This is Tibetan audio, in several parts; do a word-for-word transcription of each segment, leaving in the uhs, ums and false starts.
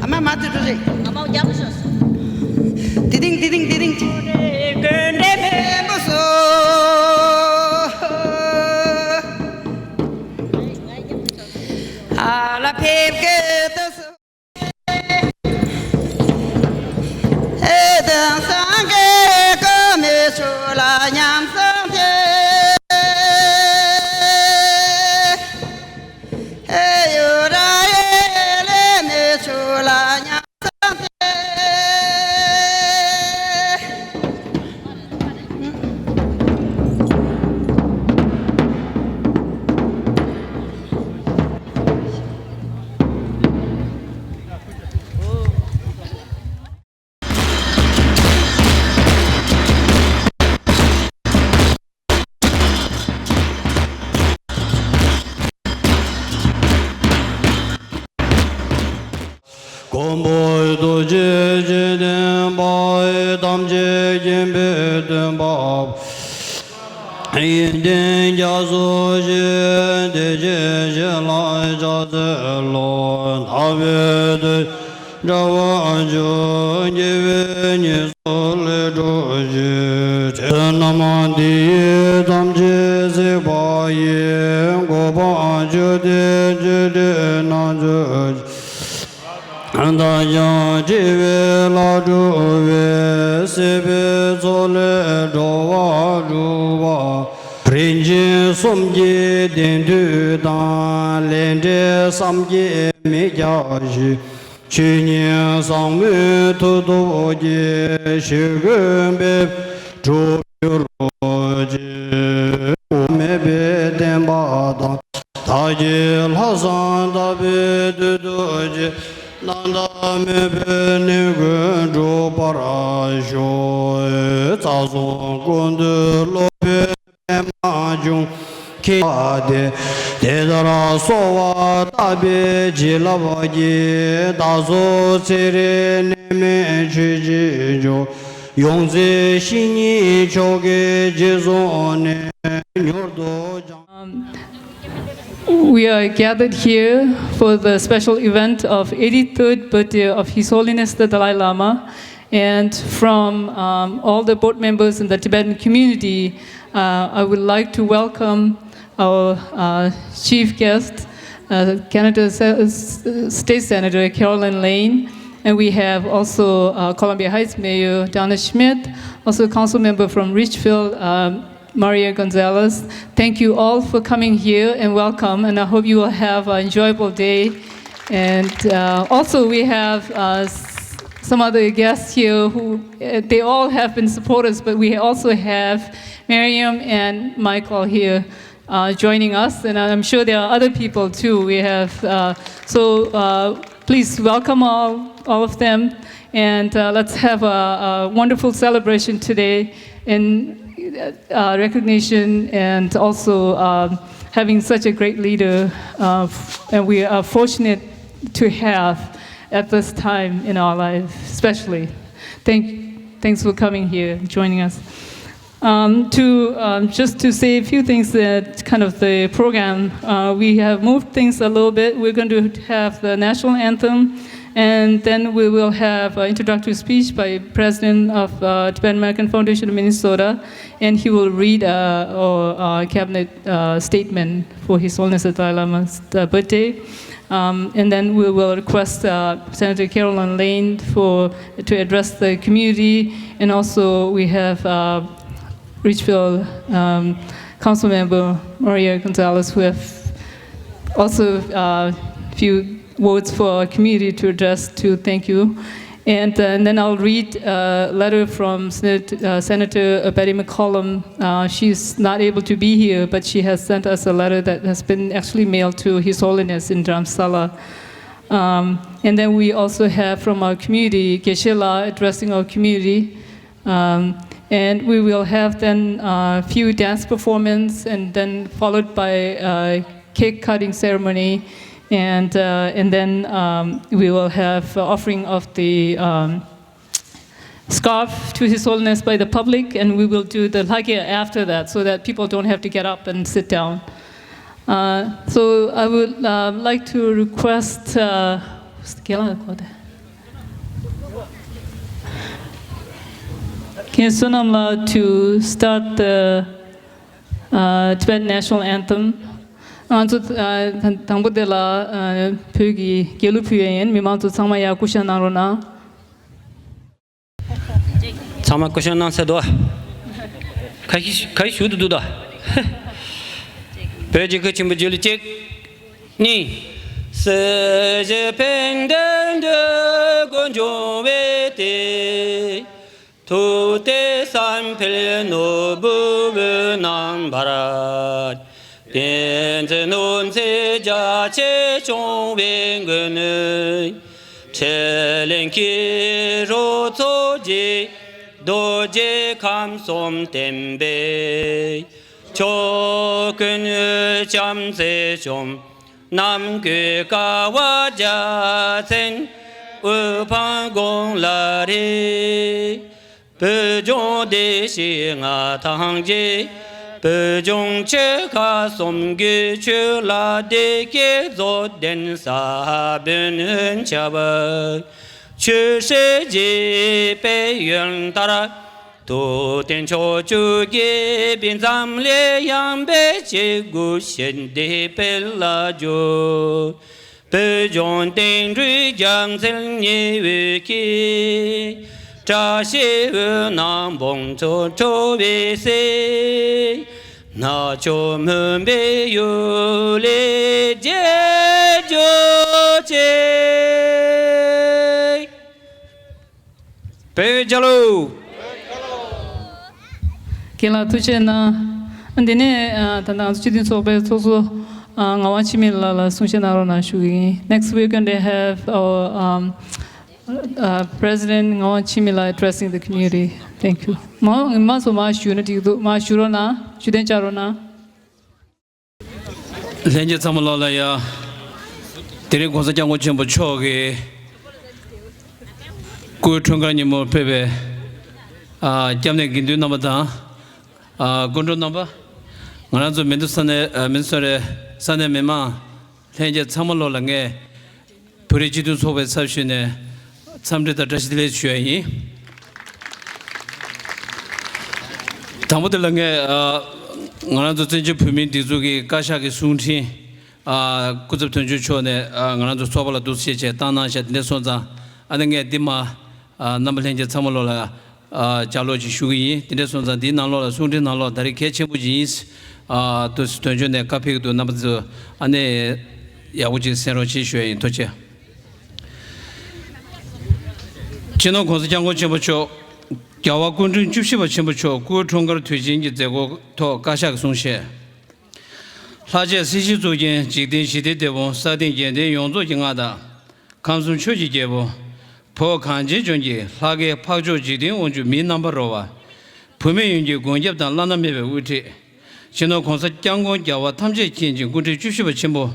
ཨ་མ་མ་ཐུག་ཐུག་རེད། ཨ་མ་རྒྱབ་ཤོག་དེ་རིང་དེ་རིང་དེ་རིང་། ཨ་ལ་ཕེབས་ཀྱི་ཏུ་སུ། ཨེ་དང་སངས་རྒྱས་ཀྱི་མི་ཆོས་ལ་ཉམས་སུ་ཐལ། ཨེ་ཡུ་ར་ཨེ་ལེ་མི་ཆོས་ལ་ཉམས་སུ་ཐལ། མགོན་པོ་རྡོ་རྗེ་འཇིག་རྟེན་དཔའ། ཐམས་ཅད་མཁྱེན་པའི་སྟོན་པ། ཡོན་ཏན་རྒྱ་མཚོ་ཆེ། བདེ་ཆེན་ཞི་ལྷ་ཕྱག་འཚལ་ལོ། ཐར་པའི་དོན་དྲ་བར་གྱུར། དགེ་བའི་ཉེས་སོགས་ལས་སྒྲོལ་ཕྱིར། ཆོས་རྣམས་འདི་ཡིས་ཐམས་ཅད་གཟིགས་པ་ཡིས། གོ་འཕང་མཆོག་ཐོབ་སྤྱད་པའི་རྣལ་འབྱོར་ཆེ། བདག་ཀྱང་འཆི་བའི་ལས་སྒྲོལ་བའི། སྲིད་པའི་མཚོ་ལས་འགྲོ་བ་སྒྲོལ་བ། རིན་ཆེན་གསུམ་གྱི་གདན་དུ་བཏང་། ལས་འབྲས་བསམ་གྱིས་མི་ཁྱབ་ཞིང་། ཆོས་ཉིད་ཟབ་མོའི་མཐུ་སྟོབས་ཀྱིས། ཞིང་ཀུན་འཕེལ་བའི་གྲུབ་འགྱུར་རོ་ཅིག། དབྱེར་མེད་པའི་བརྟན་པ་དང་། བདག་གི་ལྷག་བསམ་དག་པའི་མཐུ་སྟོབས་ཀྱིས། རྣམ་དག་མོས་པའི་གནས་ཀུན་འགྲུབ་པར་ཤོག། རྩ་གསུམ་ཀུན་འདུས་སློབ་དཔོན་པདྨ་འབྱུང་ཁྱེད་དེ། དེ་ལྟར་གསོལ་བ་བཏབ་པའི་བྱིན་རླབས་ཀྱིས། བདག་སོགས་ཚེ་རིང་ནད་མེད་ཆོས་ཀྱི་འབྱུང་། ཡོངས་འཛིན་བཤེས་གཉེན་མཆོག་གི་རྗེས་བཟུང་ནས། མྱུར་དུ་བྱང་། Um, we are gathered here for the special event of eighty-third birthday of His Holiness the Dalai Lama. And from, um, all the board members in the Tibetan community, uh, I would like to welcome our, uh, chief guest, uh, Canada Se-, uh, S-, State Senator Carolyn Lane, and we have also, uh, Columbia Heights Mayor Donna Schmidt, also council member from Richfield, um, Maria Gonzalez. Thank you all for coming here and welcome, and I hope you will have an enjoyable day. And, uh, also we have, uh, s-, some other guests here who, uh, they all have been supporters, but we also have Miriam and Michael here. uh, joining us, and I'm sure there are other people too. We have, uh, so uh, please welcome all, all of them, and uh, let's have a, a wonderful celebration today in uh, recognition and also um, having such a great leader. Uh, and we are fortunate to have at this time in our life, especially. Thank, thanks for coming here, joining us. Um, to um, just to say a few things that kind of the program, uh, we have moved things a little bit. We're going to have the national anthem, and then we will have an introductory speech by President of uh, Tibetan American Foundation of Minnesota, and he will read uh, our uh, cabinet uh, statement for His Holiness the Dalai Lama's uh, birthday. Um, and then we will request uh, Senator Carolyn Lane for to address the community, and also we have uh, Richfield um, Council Member Maria Gonzalez, who have also a uh, few words for our community to address to thank you. And, uh, and then I'll read a letter from Senate, uh, Senator Betty McCollum. Uh, she's not able to be here, but she has sent us a letter that has been actually mailed to His Holiness in Dharamsala. Um, and then we also have from our community, Geshe-la addressing our community. Um, and we will have then a few dance performance and then followed by a cake cutting ceremony. And, uh, and then um, we will have offering of the um, scarf to His Holiness by the public, and we will do the lhagya after that so that people don't have to get up and sit down. Uh, so I would uh, like to request uh, Ken Sonam to start the uh, Tibetan national anthem. ང་ཚོ་དང་པོ་དེ་ལ་བོད་ཀྱི་རྒྱལ་གླུ་ཕུལ་ཡ་ཡིན། མི་མང་ཚོ་ཚང་མ་ཡར་སྐུ་ཞབས་གནང་རོགས་གནང་། ཚང་མ་སྐུ་ཞབས་གནང་ཚར་འདུག་ཁ་ཤས་ཁ་ཤས་ཞུ་འདུག་འདུག་ད། བོད་ཀྱི་གུས་ཆེན་པོ་རྒྱལ་གླུ་གཅིག་གཉིས། སྲིད་ཞི་ཕན་བདེ་འདོད་དགུ་འབྱུང་བའི་དེ། ཐུབ་བསྟན་བསམ་འཕེལ་ནོར་བུ་འོད་རྣམ་འབར། བསྟན་འཛིན་ནོར་འཛིན་རྒྱ་ཆེ་སྐྱོང་བའི་མགོན། ཁྲི་གླིང་གི་རོལ་ཚོགས་ཀྱིས། རྡོ་རྗེ་ཁམས་གསུམ་བསྟན་པའི་ཆོས། ཀུན་བྱམས་བརྩེ་ཆུང་ནམ་མཁའི་ཀ་བ་རྒྱལ་མཚན། དབུ་འཕང་དགུང་ལ་རེག་བོད་ལྗོངས་བདེ་གཤེགས་མངའ་ཐང་རྒྱས། བོད་ལྗོངས་ཆོལ་ཁ་གསུམ་གྱི་ཆོས་ལ་བདེ་སྐྱིད་རྫོགས་ལྡན་ས་བོན་ཆབ། ཆོས་སྲིད་ཀྱི་དཔལ་ཡོན་དར། ཐུབ་བསྟན་ཕྱོགས་བཅུར་རྒྱས་པའི་འཛམ་གླིང་ཡངས་པའི་སྐྱེ་དགུའི་ཞི་བདེའི་དཔལ་ལ་འགྱུར། བོད་ལྗོངས་དིང་རི་རྒྱལ་མཚན་ཉི་འོད་ཀྱི། བཀྲ་ཤིས་འོད་སྣང་འབུམ་ཚོགས་འཕྲོ་བའི་སྲིད། ནག་ཕྱོགས་མུན་པའི་གཡུལ་ལས་རྒྱལ་གྱུར་ཅིག་བོད་རྒྱལ་ལོ། རྒན་ལགས་ཐུགས་རྗེ་གནང་། འདི་ནས་ཨ་ད་ལྟ་ང་ཚོ་སྤྱི་མཐུན་ཚོགས་པའི་ཚོགས་གཙོ་ཨ་ངག་དབང་འཆི་མེད་ལགས་ལ་གསུང་བཤད་གནང་རོགས་གནང་ཞུ་གི་ཡིན། Next we're going to have our um, uh, President Ngawang Chimila addressing the community. Thank you. མ་མ་སོ་མ་ཞུ་ན་འགྲིག་འདུག་མ་ཞུ་རོགས་གནང་། ཞུ་དོན་བཅར་རོགས་གནང་། ལྷན་རྒྱས་ཚང་མ་ལོག་ལ་ཡ། དེ་རིང་༸གོང་ས་༸སྐྱབས་མགོན་ཆེན་པོ་མཆོག་གི་སྐུའི་འཁྲུངས་སྐར་ཉིན་མོར་ཕེབས་པའི་ཨ་སྐྱབས་གནས་དགེ་འདུན་རྣམ་པ་དང་། ཨ་སྐུ་མགྲོན་རྣམ་པ། ང་རང་ཚོ་མི་འདུག་ས་གནས་ཨ་མི་འདུག་ས་རེད་ས་གནས་མི་མང་། ལྷན་རྒྱས་ཚང་མ་ལོག་ལ་ངས་བོད་རིགས་སྤྱི་མཐུན་ཚོགས་པའི་ཚབ་ཞུས་ནས་འཚམས་འདྲི་དང་བཀྲ་ཤིས་བདེ་ལེགས་ཞུ་ཡ་ཡིན། དང་པོ་དེ་ལ་ངས་ཨ་ང་རང་ཚོ་བཙན་བྱོལ་བོད་མིའི་སྒྲིག་འཛུགས་ཀྱི་བཀའ་ཤག་གི་གསུང་འཕྲིན་ཨ་སྐུ་ཚབ་དོན་གཅོད་མཆོག་ནས་ཨ་ང་རང་ཚོ་ཚོགས་པ་ལ་འདུག་སེ་བྱས་བཏང་གནང་བྱས་དེ་འདྲ་སོང་ཙང་ཨ་ནི་ངས་འདི་མ་ཨ་རྣམ་པ་ལྷན་རྒྱས་ཚང་མ་ལོག་ལ་ཨ་ལྗགས་ཀློག་ཅིག་ཞུ་གི་ཡིན། དེ་འདྲ་སོང་ཙང་འདིའི་ནང་ལོགས་ལ་གསུང་འཕྲིན་ནང་ལོགས་ད་རེས་གལ་ཆེན་པོ་ཅིག་ཡིན། ཨ་དུ་དོན་གཅོད་ནས་བཀའ་ཕེབས་ཀྱི་འདུག་རྣམ་པ་ཚོ་ཨ་ནི་ཡག་པོ་ཅིག་གསན་རོགས་བྱེད་ཞུ་ཡ་ཡིན། ཐུགས་རྗེ་ཆེ། སྤྱི་ནོར་༸གོང་ས་༸སྐྱབས་མགོན་ཆེན་པོ་མཆོག་རྒྱལ་བ་སྐུ་ཕྲེང་བཅུ་བཞི་པ་ཆེན་པོ་མཆོག་སྐུའི་འཁྲུངས་སྐར་དུས་ཆེན་གྱི་མཛད་སྒོ་ཐོག་བཀའ་ཤག་གི་གསུང་བཤད། ལྷར་བཅས་སྲིད་ཞིའི་གཙུག་རྒྱན། འཇིག་རྟེན་ཞི་བདེའི་དེད་དཔོན། ས་སྟེང་རྒྱལ་བསྟན་ཡོངས་རྫོགས་ཀྱི་མངའ་བདག། ཁམས་གསུམ་ཆོས་ཀྱི་རྒྱལ་པོ། བོད་གངས་ཅན་ལྗོངས་ཀྱི་ལྷ་སྐལ་འཕགས་མཆོག་འཇིག་རྟེན་དབང་ཕྱུག་མིའི་རྣམ་པར་རོལ་བ། བུད་མེད་ཡོངས་ཀྱི་མགོན་སྐྱབས་དང་བླ་ན་མེད་པའི་དབུ་ཁྲིད། སྤྱི་ནོར་གོང་ས་སྐྱབས་མགོན་རྒྱལ་བ་ཐམས་ཅད་མཁྱེན་ཅིང་སྐུ་ཕྲེང་བཅུ་བཞི་པ་ཆེན་པོ།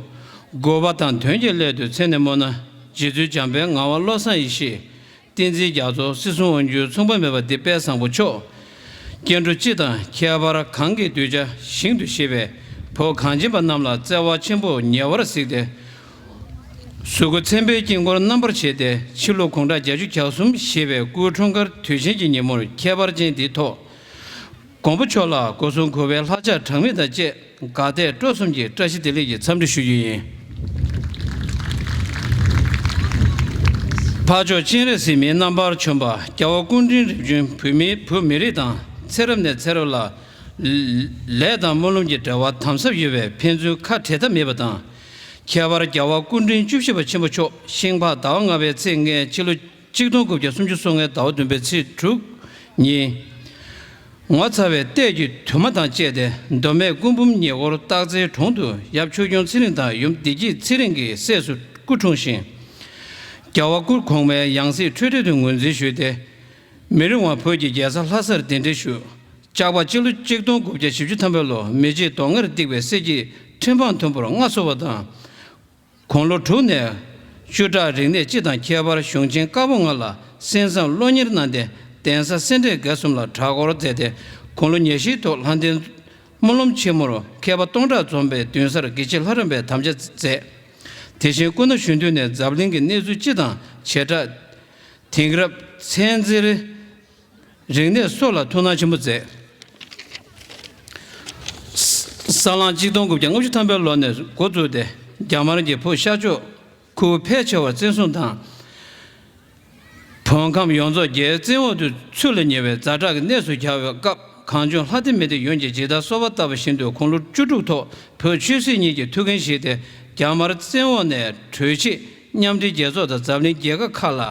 གོ་འཕང་དང་དོན་གྱི་སླད་དུ་མཚན་ནས་སྨོས་ན། རྗེ་བཙུན་འཇམ་དཔལ་ངག་དབང་བློ་བཟང་ཡེ་ཤེས། བསྟན་འཛིན་རྒྱ་མཚོ། སྲིད་གསུམ་དབང་སྒྱུར་མཚུངས་པ་མེད་པ་འདི་དཔལ་བཟང་པོ་མཆོག་སྐྱེ་འགྲོ་སྤྱི་དང་ཁྱད་པར་གང་གི་གདུལ་བྱ་ཞིང་དུ་གཤེགས་པའི་བོད་གངས་ཅན་པ་རྣམས་ལ་བརྩེ་བ་ཆེན་པོ་ཉེ་བར་གཟིགས་ཏེ། གཟུགས་སྐུ་མཚན་དཔེའི་དཀྱིལ་འཁོར་རྣམ་པར་ཕྱེ་སྟེ། ཕྱི་ལོ་དགུང་གྲངས་བརྒྱད་ཅུ་གྱ་གསུམ་བཞེས་པའི་སྐུའི་འཁྲུངས་སྐར་དུས་ཆེན་གྱི་ཉིན་མོར་ཁྱད་པར་ཅན་འདིའི་ཐོག་མགོན་པོ་མཆོག་ལ་སྒོ་གསུམ་གུས་པའི་ལྷ་ཕྱག་གྲངས་མེད་དང་བཅས། དགའ་དད་སྤྲོ་གསུམ་གྱིས་བཀྲ་ཤིས་བདེ་ལེགས་ཀྱི་འཚམས་འདྲི་ཞུ་རྒྱུ་ཡིན། འཕགས་མཆོག་སྤྱན་རས་གཟིགས་མིའི་རྣམ་པར་བྱོན་པ། རྒྱལ་བ་སྐུ་ཕྲེང་རིམ་བྱོན་བོད་མི་བོད་མི་རིགས་དང་ཚེ་རབས་ནས་ཚེ་རབས་ལ་ལས་དང་སྨོན་ལམ་གྱི་འབྲེལ་བ་དམ་ཟབ་ཡོད་པས་ཕན་ཚུན་ཁ་བྲལ་ཐབས་མེད་པ་དང་། ཁྱད་པར་རྒྱལ་བ་སྐུ་ཕྲེང་བཅུ་བཞི་པ་ཆེན་པོ་མཆོག་ཤིང་ཕག་ཟླ་བ་ལྔ་པའི་ཚེས་ལྔའི་ཕྱི་ལོ་གཅིག་སྟོང་དགུ་བརྒྱ་སུམ་ཅུ་སོ་ལྔའི་ཟླ་བ་བདུན་པའི་ཚེས་དྲུག་ཉིན། ངོ་མཚར་བའི་ལྟས་ཀྱི་དུ་མ་དང་བཅས་ཏེ། མདོ་སྨད་སྐུ་འབུམ་ཉེ་འཁོར་སྟག་རྩེའི་གྲོང་དུ་ཡབ་ཆོས་སྐྱོང་ཚེ་རིང་དང་ཡུམ་བདེ་སྐྱིད་ཚེ་རིང་གི་སྲས་སུ་སྐུ་འཁྲུངས་ཤིང་། རྒྱལ་བ་སྐུ་གོང་མའི་ཡང་སྲིད་འཕྲོས་བྲལ་དུ་ངོས་འཛིན་ཞུས་ཏེ། མི་རིང་བར་བོད་ཀྱི་རྒྱལ་ས་ལྷ་སར་གདན་འདྲེན་ཞུས། ལྕགས་པ་སྤྱི་ལོ་གཅིག་སྟོང་དགུ་བརྒྱ་བཞི་བཅུ་ཐམ་པའི་ལོ་མེ་ལྕེ་གདོང་ལྔར་བཏེགས་པའི་གསེར་གྱི་ཁྲི་འཕང་མཐོན་པོར་མངའ་གསོལ་བ་དང་། དགུང་ལོ་དྲུག་ནས་བཅུ་ཕྲག་རིག་གནས་སྤྱི་དང་ཁྱད་པར་གཞུང་ཆེན་བཀའ་པོད་ལྔ་ལ་གསན་བསམ་སློབ་གཉེར་གནང་སྟེ། གདན་ས་སེ་འབྲས་དགའ་གསུམ་ལ་གྲྭ་སྐོར་མཛད་དེ། དགུང་ལོ་ཉེར་བཞིའི་ཐོག་ལྷ་ལྡན་སྨོན་ལམ་ཆེན་མོར་མཁས་པ་སྟོང་ཕྲག་འཛོམས་པའི་མདུན་སར་དགེ་ཆེ་ལྷ་རམས་པའི་དམ་བཅའ་མཛད། དེ་བཞིན་སྐུ་ན་གཞོན་དུས་ནས་འཛམ་གླིང་གི་གནས་ཚུལ་སྤྱི་དང་བྱེ་བྲག་དེང་རབས་ཚན་རྩལ། རིག་གནས་སོགས་ལ་ཐུགས་སྣང་ཆེན་པོ་མཛད། ས་གླང་གཅིག་སྟོང་དགུ་བརྒྱ་ལྔ་བཅུ་ཐམ་པའི་ལོ་ནས་འགོ་བཙུགས་ཏེ། རྒྱ་དམར་གྱིས་བོད་ཤར་ཕྱོགས་ཁུལ་ཕལ་ཆེ་བར་བཙན་བཟུང་དང་། བོད་ཁམས་ཡོངས་རྫོགས་རྒྱའི་བཙན་འོག་ཏུ་ཚུད་ལ་ཉེ་བའི་ཛ་དྲག་གི་གནས་སུ་གྱར་བའི་སྐབས། གངས་ལྗོངས་ལྷ་སྡེ་མི་སྡེ་ཡོངས་ཀྱིས་ཇི་ལྟར་གསོལ་བ་བཏབ་པ་བཞིན་དུ། དགུང་ལོ་བཅུ་དྲུག་ཐོག་བོད་ཆོས་སྲིད་གཉིས་ཀྱི་ཐུགས་འགན་བཞེས་ཏེ། རྒྱ་དམར་བཙན་འོག་ནས་གྲོལ་ཆེད་མཉམ་འབྲེལ་རྒྱལ་ཚོགས་དང་འཛམ་གླིང་རྒྱལ་ཁབ་ཁག་ལ་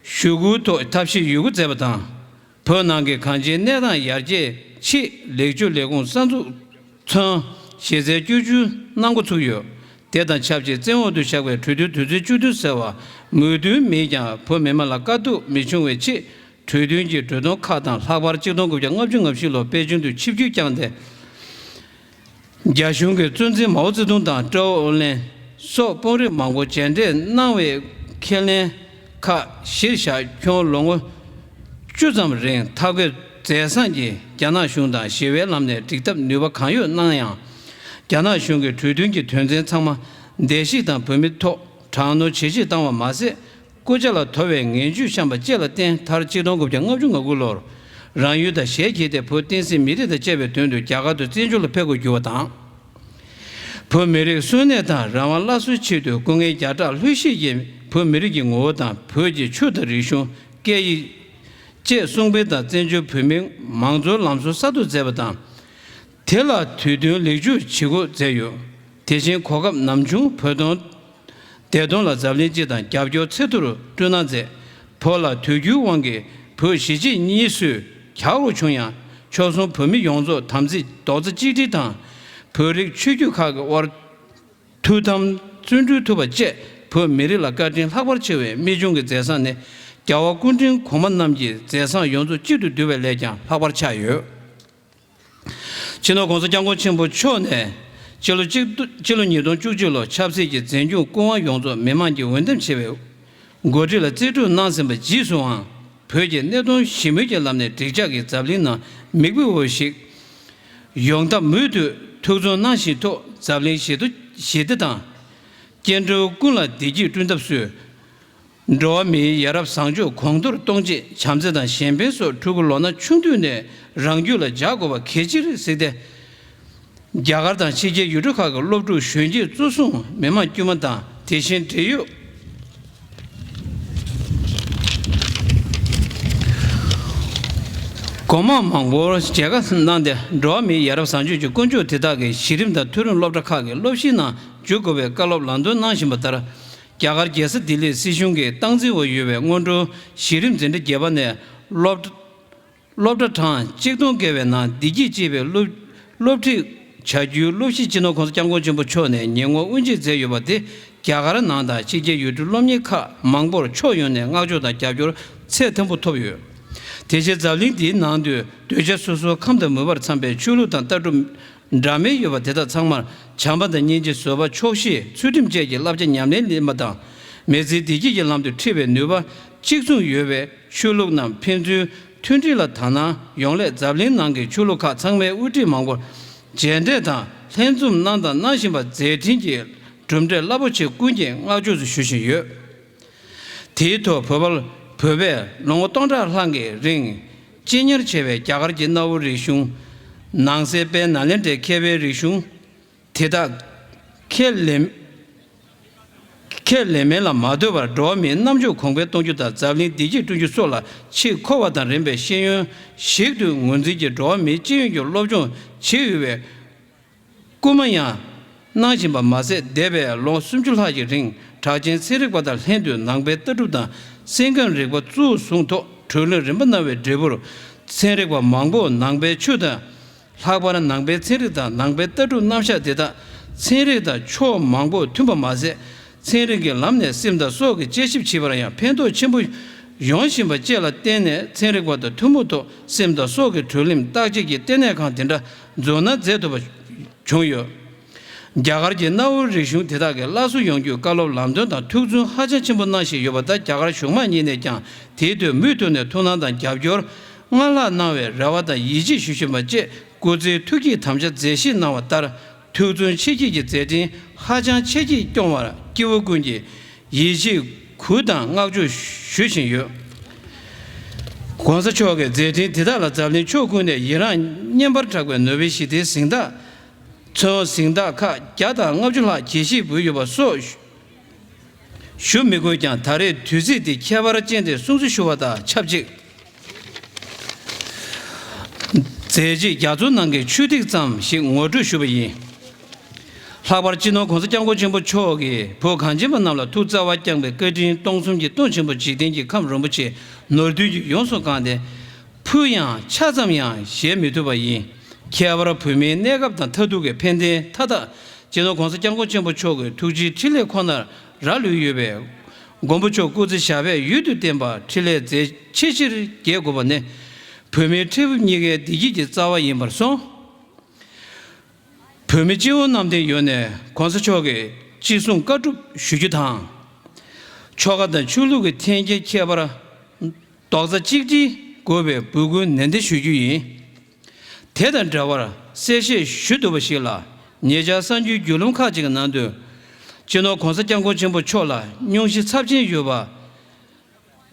ཞུ་སྐུལ་ཐོག་ཐབས་ཤེས་ཡོད་རྒུ་མཛད་པ་དང་། བོད་ནང་གི་གངས་ཅན་གནས་སྟངས་ཡར་རྒྱས་ཆེད་ལེགས་བཅོས་ལས་ཁུངས་གསར་འཛུགས་མཚོན། གཞི་རྩའི་བསྐྱར་ཞིབ་གནང་འགོ་ཚུགས་ཡོད། དེ་དང་ཆབས་ཅིག་བཙན་འོག་ཏུ་བཞག་པའི་གྲོས་མཐུན་དུས་ཚོད་བཅུ་བདུན་ཟེར་བ་མོས་མཐུན་མེད་ཀྱང་། བོད་མི་མང་ལ་དཀའ་སྡུག་མི་འབྱུང་བའི་ཆེད་གྲོས་མཐུན་གྱི་གྲོས་དོན་ཁག་དང་། ལྷག་པར་གཅིག་སྟོང་དགུ་བརྒྱ་ལྔ་བཅུ་ང་བཞི་ལོར་པེ་ཅིང་དུ་ཆིབས་བསྒྱུར་བསྐྱངས་ཏེ། རྒྱ་གཞུང་གི་གཙོ་འཛིན་མའོ་ཙེ་ཏུང་དང་ཀྲའོ་ཨོ་ལན་སོགས་དཔོན་རིགས་མང་པོ་མཇལ་འཕྲད་གནང་བའི་ཁས་ལེན་ཁག་གཞིར་བཞག་ཁྱོན་ལོ་ངོ་བཅུ་ཙམ་རིང་ཐབས་མཁས་མཛད་བཟང་གིས་རྒྱ་ནག་གཞུང་དང་ཞི་བའི་ལམ་ནས་འགྲིག་ཐབས་ནུས་པ་གང་ཡོད་གནང་ཡང་། རྒྱ་ནག་གཞུང་གིས་གྲོས་མཐུན་གྱི་དོན་ཚན་ཚང་མ་བརྡལ་བཤིག་དང་བོད་མིའི་ཐོག་དྲག་གནོན་ཇེ་ཆེར་བཏང་བ་མ་ཟད། སྐུ་ཇ་ལ་དོ་བའི་ངན་ཇུས་བཤམས་པ་བཅས་ལ་བརྟེན། མཐར་གཅིག་སྟོང་དགུ་བརྒྱ་ལྔ་བཅུ་ང་དགུ་ལོར་རང་ཡུལ་དང་ཞལ་གྱེས་ཏེ། བོད་བསྟན་སྲིད་མི་རིགས་དང་བཅས་པའི་དོན་དུ་རྒྱ་གར་དུ་བཙན་བྱོལ་ལ་ཕེབས་དགོས་གྱུར་བ་དང་། བོད་མི་རིགས་གསོན་གནས་དང་རང་དབང་སླར་གསོའི་ཆེད་དུ་སྐུ་ངལ་བརྒྱ་ཕྲག་ལྷོད་བཞེས་ཀྱིས་བོད་མི་རིགས་ཀྱི་ངོ་བོ་དང་། བོད་ཀྱི་ཆོས་དང་རིག་གཞུང་། སྐད་ཡིག་བཅས་སྲུང་སྤེལ་དང་། བཙན་བྱོལ་བོད་མིའི་མང་གཙོའི་ལམ་སྲོལ་གསར་གཏོད་མཛད་པ་དང་། དེ་ལ་དུས་མཐུན་ལེགས་བཅོས་བྱེད་སྒོ་མཛད་ཡོད། དེ་བཞིན་གོ་སྐབས་ནམ་བྱུང་བོད་དོན་བདེ་དོན་ལ་འཛམ་གླིང་སྤྱི་དང་རྒྱབ་སྐྱོར་ཚད་མཐོ་རུ་བསྐྲུན་གནང་མཛད། བོད་ལ་དུས་འགྱུར་དབང་གིས་བོད་གཞིས་བྱེས་གཉིས་སུ་གྱར་དགོས་བྱུང་ཡང་། ཆོལ་གསུམ་བོད་མི་ཡོངས་རྫོགས་དམ་ཚིག་རྡོག་རྩ་གཅིག་སྒྲིལ་དང་། བོད་རིགས་ཆོས་བརྒྱུད་ཁག་གི་དབར་ཐུགས་དམ་བརྩོན་འགྲུས་ཐུབ་པ་བཅས། བོད་མི་རིགས་ལ་བཀའ་དྲིན་ལྷག་པར་ཆེ་བའི་རྨད་བྱུང་གི་མཛད་བཟང་ནི། རྒྱལ་བ་སྐུ་ཕྲེང་གོང་མ་རྣམས་ཀྱི་མཛད་བཟང་ཡོངས་རྫོགས་གཅིག་ཏུ་བསྡུས་པའི་ལས་ཀྱང་ལྷག་པར་ཆགས་ཡོད། སྤྱི་ནོར་༸གོང་ས་༸སྐྱབས་མགོན་ཆེན་པོ་མཆོག་ནས་སྤྱི་ལོ་གཅིག་སྤྱི་ལོ་ཉིས་སྟོང་བཅུ་གཅིག་ལོར་ཆབ་སྲིད་ཀྱི་འཛིན་སྐྱོང་སྐུ་དབང་ཡོངས་རྫོགས་མི་མང་གིས་འོས་འདེམས་བྱས་པའི་འགོ་ཁྲིད་ལ་རྩིས་སྤྲོད་གནང་ཟིན་པ་རྗེས་སུའང་། བོད་ཀྱི་གནད་དོན་ཞི་མོལ་གྱི་ལམ་ནས་འགྲིག་འཇགས་ཀྱི་འཛམ་གླིང་ནང་མིག་དཔེ་འོས་ཤིག་ཡོང་ཐབས་མུ་མཐུད་ཐུགས་བརྩོན་གནང་བཞིན་ཐོག་འཛམ་གླིང་ཞི་བདེ་ཞི་བདེ་དང་། སྐྱེ་འགྲོ་ཀུན་ལ་བདེ་སྐྱིད་བསྐྲུན་ཐབས་སུ། འགྲོ་བ་མིའི་ཡ་རབས་བཟང་སྤྱོད་གོང་མཐོར་གཏོང་ཆེད་བྱམས་བརྩེ་དང་གཞན་ཕན་སོགས་ཕྲུ་གུ་ལོ་ན་ཆུང་དུས་ནས་རང་རྒྱུད་ལ་འཇགས་དགོས་པ་གལ་ཆེར་གཟིགས་ཏེ། རྒྱ་གར་དང་ཕྱི་རྒྱལ་ཡུལ་གྲུ་ཁག་གི་སློབ་ཕྲུག་གཞོན་སྐྱེས་གཙོ་བཟུང་མི་མང་དཀྱུས་མ་དང་། དེ་བཞིན་འབྲེལ་ཡོད་གོང་མ་མང་པོར་མཇལ་ཁ་གནང་སྟེ། འགྲོ་བ་མིའི་ཡ་རབས་བཟང་སྤྱོད་ཀྱི་ཀུན་སྤྱོད་དེ་དག་གི་གཞི་རིམ་དང་མཐོ་རིམ་སློབ་གྲྭ་ཁག་གི་སློབ་གཞིའི་ནང་འཇུག་དགོས་པའི་བཀའ་སློབ་ལམ་སྟོན་གནང་བཞིན་པ་ལྟར། རྒྱ་གར་རྒྱལ་ས་ལྡི་ལིར་སྲིད་གཞུང་གི་སྟངས་འཛིན་འོག་ཡོད་པའི་སྔོན་འགྲོའི་གཞི་རིམ་འཛིན་གྲྭ་བརྒྱད་པ་ནས་སློབ་སློབ་གྲྭ་གྲངས་གཅིག་སྟོང་བརྒལ་བའི་ནང་བདེ་སྐྱིད་ཅེས་པའི་སློབ་སློབ་ཁྲིད་ བྱ་རྒྱུའི་སློབ་གཞི་སྤྱི་ནོར་༸གོང་ས་༸སྐྱབས་མགོན་ཆེན་པོ་མཆོག་ནས་ཉེ་སྔོན་དབུ་འབྱེད་མཛད་ཡོད་པ་དེ་རྒྱ་གར་ནང་དང་ཕྱི་རྒྱལ་ཡུལ་གྲུའི་སློབ་གཉེར་ཁག་མང་པོར་ཕྱོགས་ཡོངས་ནས་བསྔགས་བརྗོད་དང་རྒྱབ་སྐྱོར་ཚད་མཐོན་པོ་ཐོབ་ཡོད། དེ་བཞིན་འཛམ་གླིང་འདིའི་ནང་དུ་གདུལ་བྱ་སོ་སོའི་ཁམས་དང་མོས་པར་འཚམ་པའི་ཆོས་ལུགས་དང་ལྟ་གྲུབ་འདྲ་མིན་ཡོད་པ་དེ་དག་ཚང་མར་བྱམས་པ་དང་སྙིང་རྗེ་བཟོད་པ་ཆོག་ཤེས་ཚུལ་ཁྲིམས་བཅས་ཀྱི་བསླབ་བྱ་ཉམས་ལེན་ལེན་པ་དང་། མི་ཚེའི་བདེ་སྐྱིད་ཀྱི་ལམ་དུ་ཁྲིད་པའི་ནུས་པ་གཅིག་མཚུངས་ཡོད་པའི་ཆོས་ལུགས་རྣམས་ཕན་ཚུན་མཐུན་སྒྲིལ་ལ་དག་སྣང་ཡོང་སླད་འཛམ་གླིང་ནང་གི་ཆོས་ལུགས་ཁག་ཚང་མའི་དབུ་ཁྲིད་མང་པོར་མཇལ་འཕྲད་དང་ལྷན་འཛོམས་གནང་དང་གནང་བཞིན་པ་མཛད་འཕྲིན་གྱི་གྲུབ་འབྲས་རླབས་པོ་ཆེ་ཀུན་གྱིས་བསྔགས་བརྗོད་ཞུ་བཞིན་ཡོད། དེའི་ཐོག་བོད་པ་བོད་པས་ལོ་ངོ་སྟོང་ཕྲག་ལྷག་གི་རིང་གཅེས་ཉར་བྱས་པའི་རྒྱ་གར་གྱི་གནའ་བོའི་རིག་གཞུང་། ནང་གསེས་དཔལ་ནཱ་ལེནྡྲའི་མཁས་པའི་རིག་གཞུང་དེ་དག་ཁས་ལེན་ཁས་ལེན་མིན་ལ་མ་ལྟོས་པར་འགྲོ་བ་མིའི་རྣམ་དཔྱོད་གོང་འཕེལ་གཏོང་རྒྱུ་དང་འཛམ་གླིང་བདེ་སྐྱིད་བསྐྲུན་རྒྱུ་སོགས་ལ་ཆེས་མཁོ་བ་དང་རིམ་པས་ཤེས་ཡོན་ཞིག་ཏུ་ངོས་འཛིན་གྱིས་འགྲོ་བ་མིའི་སྤྱི་ཡོངས་ཀྱི་སློབ་སྦྱོང་བྱེད་འོས་པའི་སྐུལ་མ་ཡང་གནང་བཞིན་པ་མ་ཟད། འདས་པའི་ལོ་སུམ་ཅུ་ལྷག་གི་རིང་གྲགས་ཅན་ཚན་རིག་པ་དང་ལྷན་དུ་ནང་པའི་ལྟ་གྲུབ་དང་སེམས་ཁམས་རིག་པ་གཙོ་བོར་བཟུང་ཐོག་གྲོས་གླེང་རིམ་པ་གནང་བའི་འབྲས་བུར། ཚན་རིག་པ་མང་པོས་ནང་པའི་ཆོས་དང་། ལྷག་པར་ནང་པའི་ཚན་རིག་དང་ནང་པའི་ལྟ་གྲུབ་རྣམ་གཞག་དེ་དག་ཚན་རིག་དང་ཕྱོགས་མང་པོར་མཐུན་པ་མ་ཟད། ཚན་རིག་གི་ལམ་ནས་སེམས་དང་སྲོག་གི་དཔྱད་ཞིབ་བྱེད་པར་ཡང་ཕན་ཐོགས་ཆེན་པོ་ཡོང་བཞིན་པ་བཅས་ལ་བརྟེན་ནས་ཚན་རིག་པ་དང་ཐུན་མོང་ཐོག་སེམས་དང་སྲོག་གི་གྲོས་གླེང་བརྟག་དཔྱད་ཀྱི་ལྟེ་གནས་ཁང་དེ་འདྲ་འཛུགས་གནང་མཛད་ཐུབ་པ་བྱུང་ཡོད། རྒྱ་གར་གྱི་གནའ་བོའི་རིག་གཞུང་དེ་དག་གི་སླར་གསོ་ཡོང་རྒྱུའི་བཀའ་སློབ་ལམ་སྟོན་དང་ཐུགས་བརྩོན་ཧ་ཅང་ཆེན་པོ་གནང་བཞིན་ཡོད་པ་དང་། རྒྱ་གར་གཞུང་མང་གཉིས་ནས་ཀྱང་དེའི་དོན་མུ་མཐུད་ནས་ཐུགས་སྣང་དང་རྒྱབ་སྐྱོར་སྔར་ལྷག་གནང་བའི་རེ་བ་དང་ཡིད་ཆེས་ཞུ་བཞིན་པ་བཅས་སྐུ་ཚེའི་ཐུགས་བསྐྱེད་དམ་བཅའ་མཛད་བཞེས་གནང་བ་ལྟར། ཐུགས་བརྩོན་ཆེ་བསྐྱེད་ཀྱི་མཛད་འཕྲིན་ཧ་ཅང་ཆེ་བསྐྱེད་སྐྱོང་བར་སྐྱེ་བོ་ཀུན་གྱིས་ཡིད་ཆེས་གུས་དང་བསྔགས་བརྗོད་ཞུ་བཞིན་ཡོད། ༸གོང་ས་མཆོག་གི་མཛད་འཕྲིན་དེ་དག་ལ་འཛམ་གླིང་ཕྱོགས་ཀུན་ནས་ཡི་རངས་སྙན་པར་གྲགས་པའི་ནོ་བེལ་ཞི་བདེའི་གཟེངས་རྟགས་མཚོན་གཟེངས་རྟགས་ཁག་བརྒྱ་དང་ལྔ་བཅུ་ལྷག་དགྱེས་བཞེས་འབུལ་ཡོད་པ་སོགས་ཞུ་མི་དགོས་ཀྱང་། ད་རེས་དུས་ཚིགས་འདི་ཁྱད་པར་ཅན་དེར་སྲུང་བརྩི་ཞུ་བ་དང་ཆབས་ཅིག་མཛད་རྗེས་རྒྱ་མཚོ་ནང་གི་ཆུ་ཐིགས་ཙམ་ཞིག་ངོ་སྤྲོད་ཞུ་བ་ཡིན། ལྷག་པར་སྤྱི་ནོར་༸གོང་ས་༸སྐྱབས་མགོན་ཆེན་པོ་མཆོག་གིས་བོད་གངས་ཅན་པ་རྣམས་ལ་ཐུགས་བརྩེ་བ་བསྐྱངས་པའི་བཀའ་དྲིན་སྟོང་གསུམ་གྱི་སྟོང་ཆེན་པོ་འཇིག་རྟེན་གྱི་ཁམས་རིན་པོ་ཆེ་ནོར་བདུན་གྱིས་ཡོངས་སུ་བཀང་སྟེ། ཕུལ་ཡང་ཆ་ཙམ་ཡང་བཞེས་མི་ཐུབ་པ་ཡིན། ཁྱད་པར་བོད་མིའི་གནས་སྐབས་དང་མཐར་ཐུག་གི་ཕན་བདེའི་མཐའ་དག་སྤྱི་ནོར་༸གོང་ས་༸སྐྱབས་མགོན་ཆེན་པོ་མཆོག་གི་ཐུགས་རྗེའི་འཕྲིན་ལས་ཁོ་ནར་རག་ལུས་ཡོད་པས། མགོན་པོ་མཆོག་སྐུ་ཚེ་ཞབས་པད་ཡུན་དུ་བརྟན་པར་འཕྲིན་ལས་མཛད་ཆེས་ཆེར་རྒྱས་དགོས་པ་ནི། བོད་མིའི་འཕྲལ་ཕུགས་གཉིས་ཀའི་བདེ་སྐྱིད་ཀྱི་རྩ་བ་ཡིན་པར་སོང་། བོད་མི་སྤྱི་བོ་གནམ་བསྟན་ཡོངས་ནས་༸གོང་ས་མཆོག་གི་ཅི་གསུང་བཀའ་སྒྲུབ་ཞུ་རྒྱུ་དང་། ཆོལ་ཁ་དང་ཆོས་ལུགས་ཀྱི་འཐེན་འཁྱེར་ཁྱད་པར་རྡོག་རྩ་གཅིག་སྒྲིལ་དགོས་པའི་འབོད་སྐུལ་ནན་ཏན་ཞུ་རྒྱུ་ཡིན། དེ་དང་འབྲེལ་བར་གསལ་བཤད་ཞུ་འདོད་པ་ཞིག་ལ། ཉེ་ཆར་གསར་འགྱུར་བརྒྱུད་ལམ་ཁག་ཅིག་གི་ནང་དུ། སྤྱི་ནོར་༸གོང་ས་༸སྐྱབས་མགོན་ཆེན་པོ་མཆོག་ལ་སྙུང་གཞི་ཚབས་ཆེན་ཡོད་པ།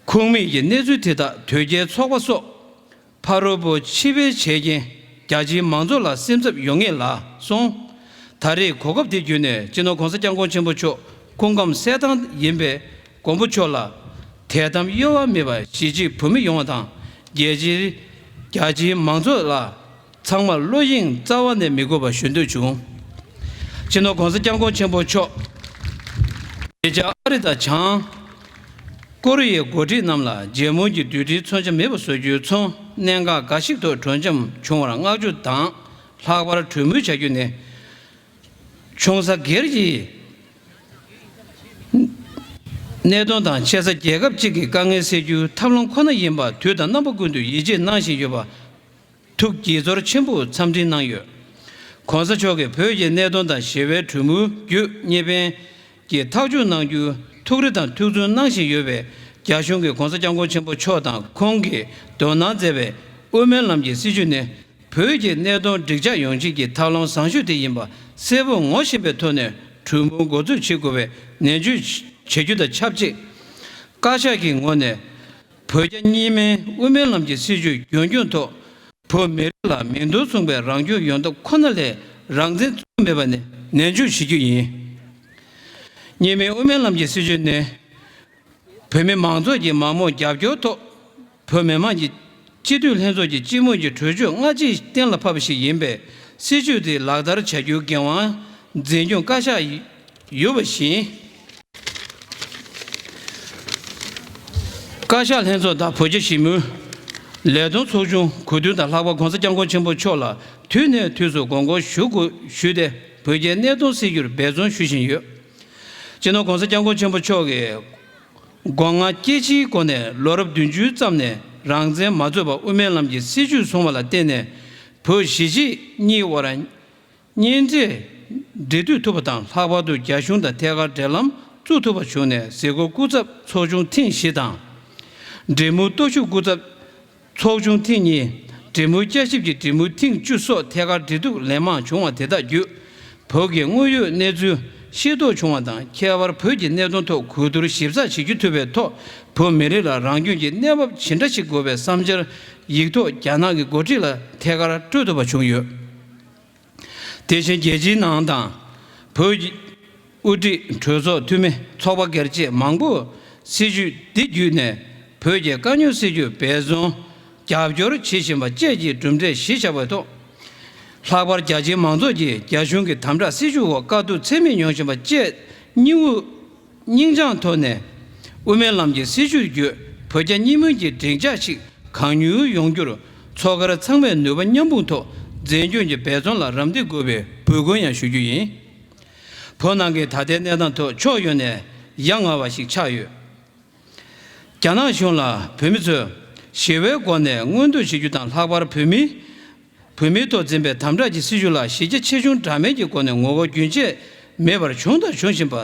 ཁུངས་མེད་ཀྱི་གནས་ཚུལ་དེ་དག་དོལ་རྒྱལ་ཚོགས་པ་སོགས་ཕ་རོལ་པོ་ཕྱི་པའི་བྱས་རྐྱེན་རྒྱ་ཆེའི་མང་ཚོགས་ལ་སེམས་འཚབ་ཡོང་ངེས་ལ་སོང་། ད་རེས་གོ་སྐབས་དེ་བརྒྱུད་ནས་སྤྱི་ནོར་༸གོང་ས་༸སྐྱབས་མགོན་ཆེན་པོ་མཆོག་སྐུ་ཁམས་གསལ་ཐང་ཡིན་པས། མགོན་པོ་མཆོག་ལ་དད་དམ་གཡོ་བ་མེད་པ་གཞིས་བྱེས་བོད་མི་ཡོངས་དང་། རྒྱལ་སྤྱིའི་རྒྱ་ཆེའི་མང་ཚོགས་ལ་ཚང་མར་བློ་གཡེང་རྩ་བ་ནས་མི་དགོས་པ་ཞུ་འདོད་བྱུང་། སྤྱི་ནོར་༸གོང་ས་༸སྐྱབས་མགོན་ཆེན་པོ་མཆོག་ཉེ་ཆར་ཨ་རི་དང་བྱང་ཀོ་རི་ཡའི་འགོ་ཁྲིད་རྣམས་ལ་རྒྱལ་མོ་གྱི་རྡུལ་ཕྲན་མཚོན་ཆ་མེད་པ་བཟོ་རྒྱུའི་ཚོང་གནད་འགག་འགའ་ཞིག་ཐོག་གྲོས་འཆམ་བྱུང་བར་བསྔགས་བརྗོད་དང་། ལྷག་པར་གྲོས་མོལ་བྱ་རྒྱུ་ནི། ཆུང་ས་སྒེར་གྱི་གནད་དོན་དང་ཆེ་ས་རྒྱལ་ཁབ་ཅིག་གི་དཀའ་ངལ་སེལ་རྒྱུའི་ཐབས་ལམ་ཁོ་ན་ཡིན་པ་དུས་དང་རྣམ་པ་ཀུན་ཏུ་ཡིད་ཆེས་གནང་བཞིན་ཡོད་པ། ཐུགས་དགྱེས་ཚོར་ཆེན་པོས་འཚམས་འདྲི་གནང་ཡོད། ༸གོང་ས་མཆོག་གིས་བོད་ཀྱི་གནད་དོན་དང་ཞི་བའི་གྲོས་མོལ་བརྒྱུད་གཉིས་ཕན་གྱི་ཐག་གཅོད་གནང་རྒྱུར་ཐུགས་རེ་དང་ཐུགས་བརྩོན་གནང་བཞིན་ཡོད་པས། རྒྱ་གཞུང་གིས་༸གོང་ས་༸སྐྱབས་མགོན་ཆེན་པོ་མཆོག་དང་ཁོང་གིས་དོ་སྣང་མཛད་པའི་དབུ་མའི་ལམ་གྱི་སྲིད་བྱུས་ནི། བོད་ཀྱི་གནད་དོན་འགྲིག་འཇགས་ཡོང་ཆེད་ཀྱི་ཐབས་ལམ་བཟང་ཤོས་དེ་ཡིན་པ་གསལ་པོར་ངོ་ཤེས་པའི་ཐོག་ནས་གྲོས་མོལ་འགོ་འཛུགས་བྱེད་དགོས་པའི་ནན་བརྗོད་བྱེད་རྒྱུ་དང་ཆབས་ཅིག་བཀའ་ཤག་གི་ངོས་ནས་བོད་རྒྱ་གཉིས་སྨན་དབུ་མའི་ལམ་གྱི་སྲིད་བྱུས་རྒྱུན་འཁྱོངས་ཐོག་བོད་མི་རིགས་ལ་མིང་དོན་མཚུངས་པའི་རང་སྐྱོང་ཡོང་ཐབས་ཁོ་ན་ལས་རང་བཙན་རྩོད་མེད་པ་ནི་ནན་བརྗོད་བྱེད་རྒྱུ་ཡིན། གཉིས་སྨན་དབུ་མའི་ལམ་གྱི་སྲིད་བྱུས་ནི། བོད་མི་མང་ཚོགས་ཀྱི་མང་མོས་རྒྱབ་སྐྱོར་ཐོག་བོད་མི་མང་གི་སྤྱི་འཐུས་ལྷན་ཚོགས་ཀྱི་སྤྱི་མོས་ཀྱི་གྲོས་ཆོད་སྔ་ཕྱི་གཏན་ལ་ཕབ་པ་ཞིག་ཡིན་པས། སྲིད་བྱུས་དེ་ལག་བསྟར་བྱ་རྒྱུའི་འགན་དབང་འཛིན་སྐྱོང་བཀའ་ཤག་ཡོད་པ་བཞིན། བཀའ་ཤག་ལྷན་ཚོགས་དང་བོད་རྒྱ་ཞི་མོལ་ལས་དོན་ཚོགས་ཆུང་གོ་བསྡུར་དང་། ལྷག་པར་༸གོང་ས་༸སྐྱབས་མགོན་ཆེན་པོ་མཆོག་ལ་ དུས་ནས་དུས་སུ་དགོངས་སྐོར་ཞུ་དགོས་ཞུས་ཏེ། བོད་རྒྱའི་གནད་དོན་སེལ་རྒྱུར་འབད་བརྩོན་ཞུ་བཞིན་ཡོད། སྤྱི་ནོར་༸གོང་ས་༸སྐྱབས་མགོན་ཆེན་པོ་མཆོག་གིས་སྒོ་ང་སྐྱེ་འཆིའི་སྒོ་ནས་ལོ་རབས་བདུན་ཅུའི་མཚམས་ནས་རང་བཙན་མ་རྩོད་པར་དབུ་མའི་ལམ་གྱི་སྲིད་བྱུས་བཟུང་བ་ལ་བརྟེན་ནས། བོད་གཞིས་བྱེས་གཉིས་དབར་གཉེན་འབྲེལ་འབྲེལ་མཐུད་ཐུབ་པ་དང་། ལྷག་པར་དུ་རྒྱ་གཞུང་དང་ཐད་ཀར་འབྲེལ་ལམ་བཙུགས་ཐུབ་པ་བྱུང་ནས། གཟིགས་སྐོར་སྐུ་ཚབ་ཚོགས་ཆུང་ཐེངས་བཞི་དང་། འབྲེལ་མོལ་སྟོབས་ཤུགས་སྐུ་ཚབ་ཚོགས་ཆུང་ཐེངས་གཉིས། འབྲེལ་མོལ་བསྐྱར་ཞིབ་ཀྱི་འབྲེལ་མོལ་ཐེངས་བཅུ་སོགས་ཐད་ཀར་འབྲེལ་གཏུག་ལན་མང་བྱུང་བ་དེ་དག་བརྒྱུད། བོད་ཀྱི་དངོས་ཡོད་གནས་ཚུལ་ཤེས་རྟོགས་བྱུང་བ་དང་། ཁྱད་པར་བོད་ཀྱི་གནད་དོན་ཐོག་གོ་བསྡུར་ཞིབ་ཚགས་བྱེད་རྒྱུ་ཐུབ་པའི་ཐོག་བོད་མི་རིགས་ལ་རང་སྐྱོང་གི་གནས་བབ་ཇི་འདྲ་ཞིག་དགོས་པའི་བསམ་འཆར་ཡིག་ཐོག་རྒྱ་ནག་གི་འགོ་ཁྲིད་ལ་ཐད་ཀར་སྤྲོད་ཐུབ་པ་བྱུང་ཡོད། དེ་བཞིན་རྒྱལ་སྤྱིའི་ནང་དང་། བོད་ཀྱི་དབུ་ཁྲིད། གྲོས་ཚོགས་འཐུས་མི། ཚོགས་པ་སྒེར་བཅས་མང་པོས་སྲིད་བྱུས་འདི་བརྒྱུད་ནས་བོད་ཀྱི་དཀའ་རྙོག་སེལ་རྒྱུར་འབད་བརྩོན་རྒྱབ་སྐྱོར་བྱེད་བཞིན་པ་བཅས་ཀྱི་གྲུབ་འབྲས་གཞི་བཞག་པའི་ཐོག་ལྷག་པར་རྒྱ་ཆེའི་མང་ཚོགས་ཀྱིས་རྒྱ་གཞུང་གི་དམ་དྲག་སྲིད་བྱུས་འོག་དཀའ་སྡུག་ཚད་མེད་མྱོང་བཞིན་པ་བཅས་སྙིང་དབུས། སྙིང་བཅངས་ཐོག་ནས་དབུ་མའི་ལམ་གྱི་སྲིད་བྱུས་བརྒྱུད་བོད་རྒྱ་གཉིས་སྨན་གྱི་སྡིངས་ཆ་ཞིག་གང་མྱུར་ཡོང་རྒྱུར། ཚོགས་སྒེར་ཚང་མས་ནུས་པ་མཉམ་སྤུངས་ཐོག་འཛིན་སྐྱོང་གི་འབད་བརྩོན་ལ་རམ་འདེགས་དགོས་པའི་འབོད་སྐུལ་ཡང་ཞུ་རྒྱུ་ཡིན། བོད་ནང་གི་ད་ལྟའི་གནས་སྟངས་ཐོག་ཕྱོགས་ཡོངས་ནས་ཡ་ང་བ་ཞིག་ཆགས་ཡོད། རྒྱ་ནག་གཞུང་ལ་བོད་མི་ཚོས་ཞི་བའི་སྒོ་ནས་མངོན་འདོད་བྱེད་རྒྱུ་དང་། ལྷག་པར་བོད་མི། བོད་མིའི་ཐོག་འཛིན་པའི་དམ་དྲག་གི་སྲིད་བྱུས་ལ་གཞི་རྒྱ་ཆེ་ཆུང་འདྲ་མིན་གྱི་སྒོ་ནས་ངོ་རྒོལ་རྒྱུན་ཆད་མེད་པར་བྱུང་དང་འབྱུང་བཞིན་པ།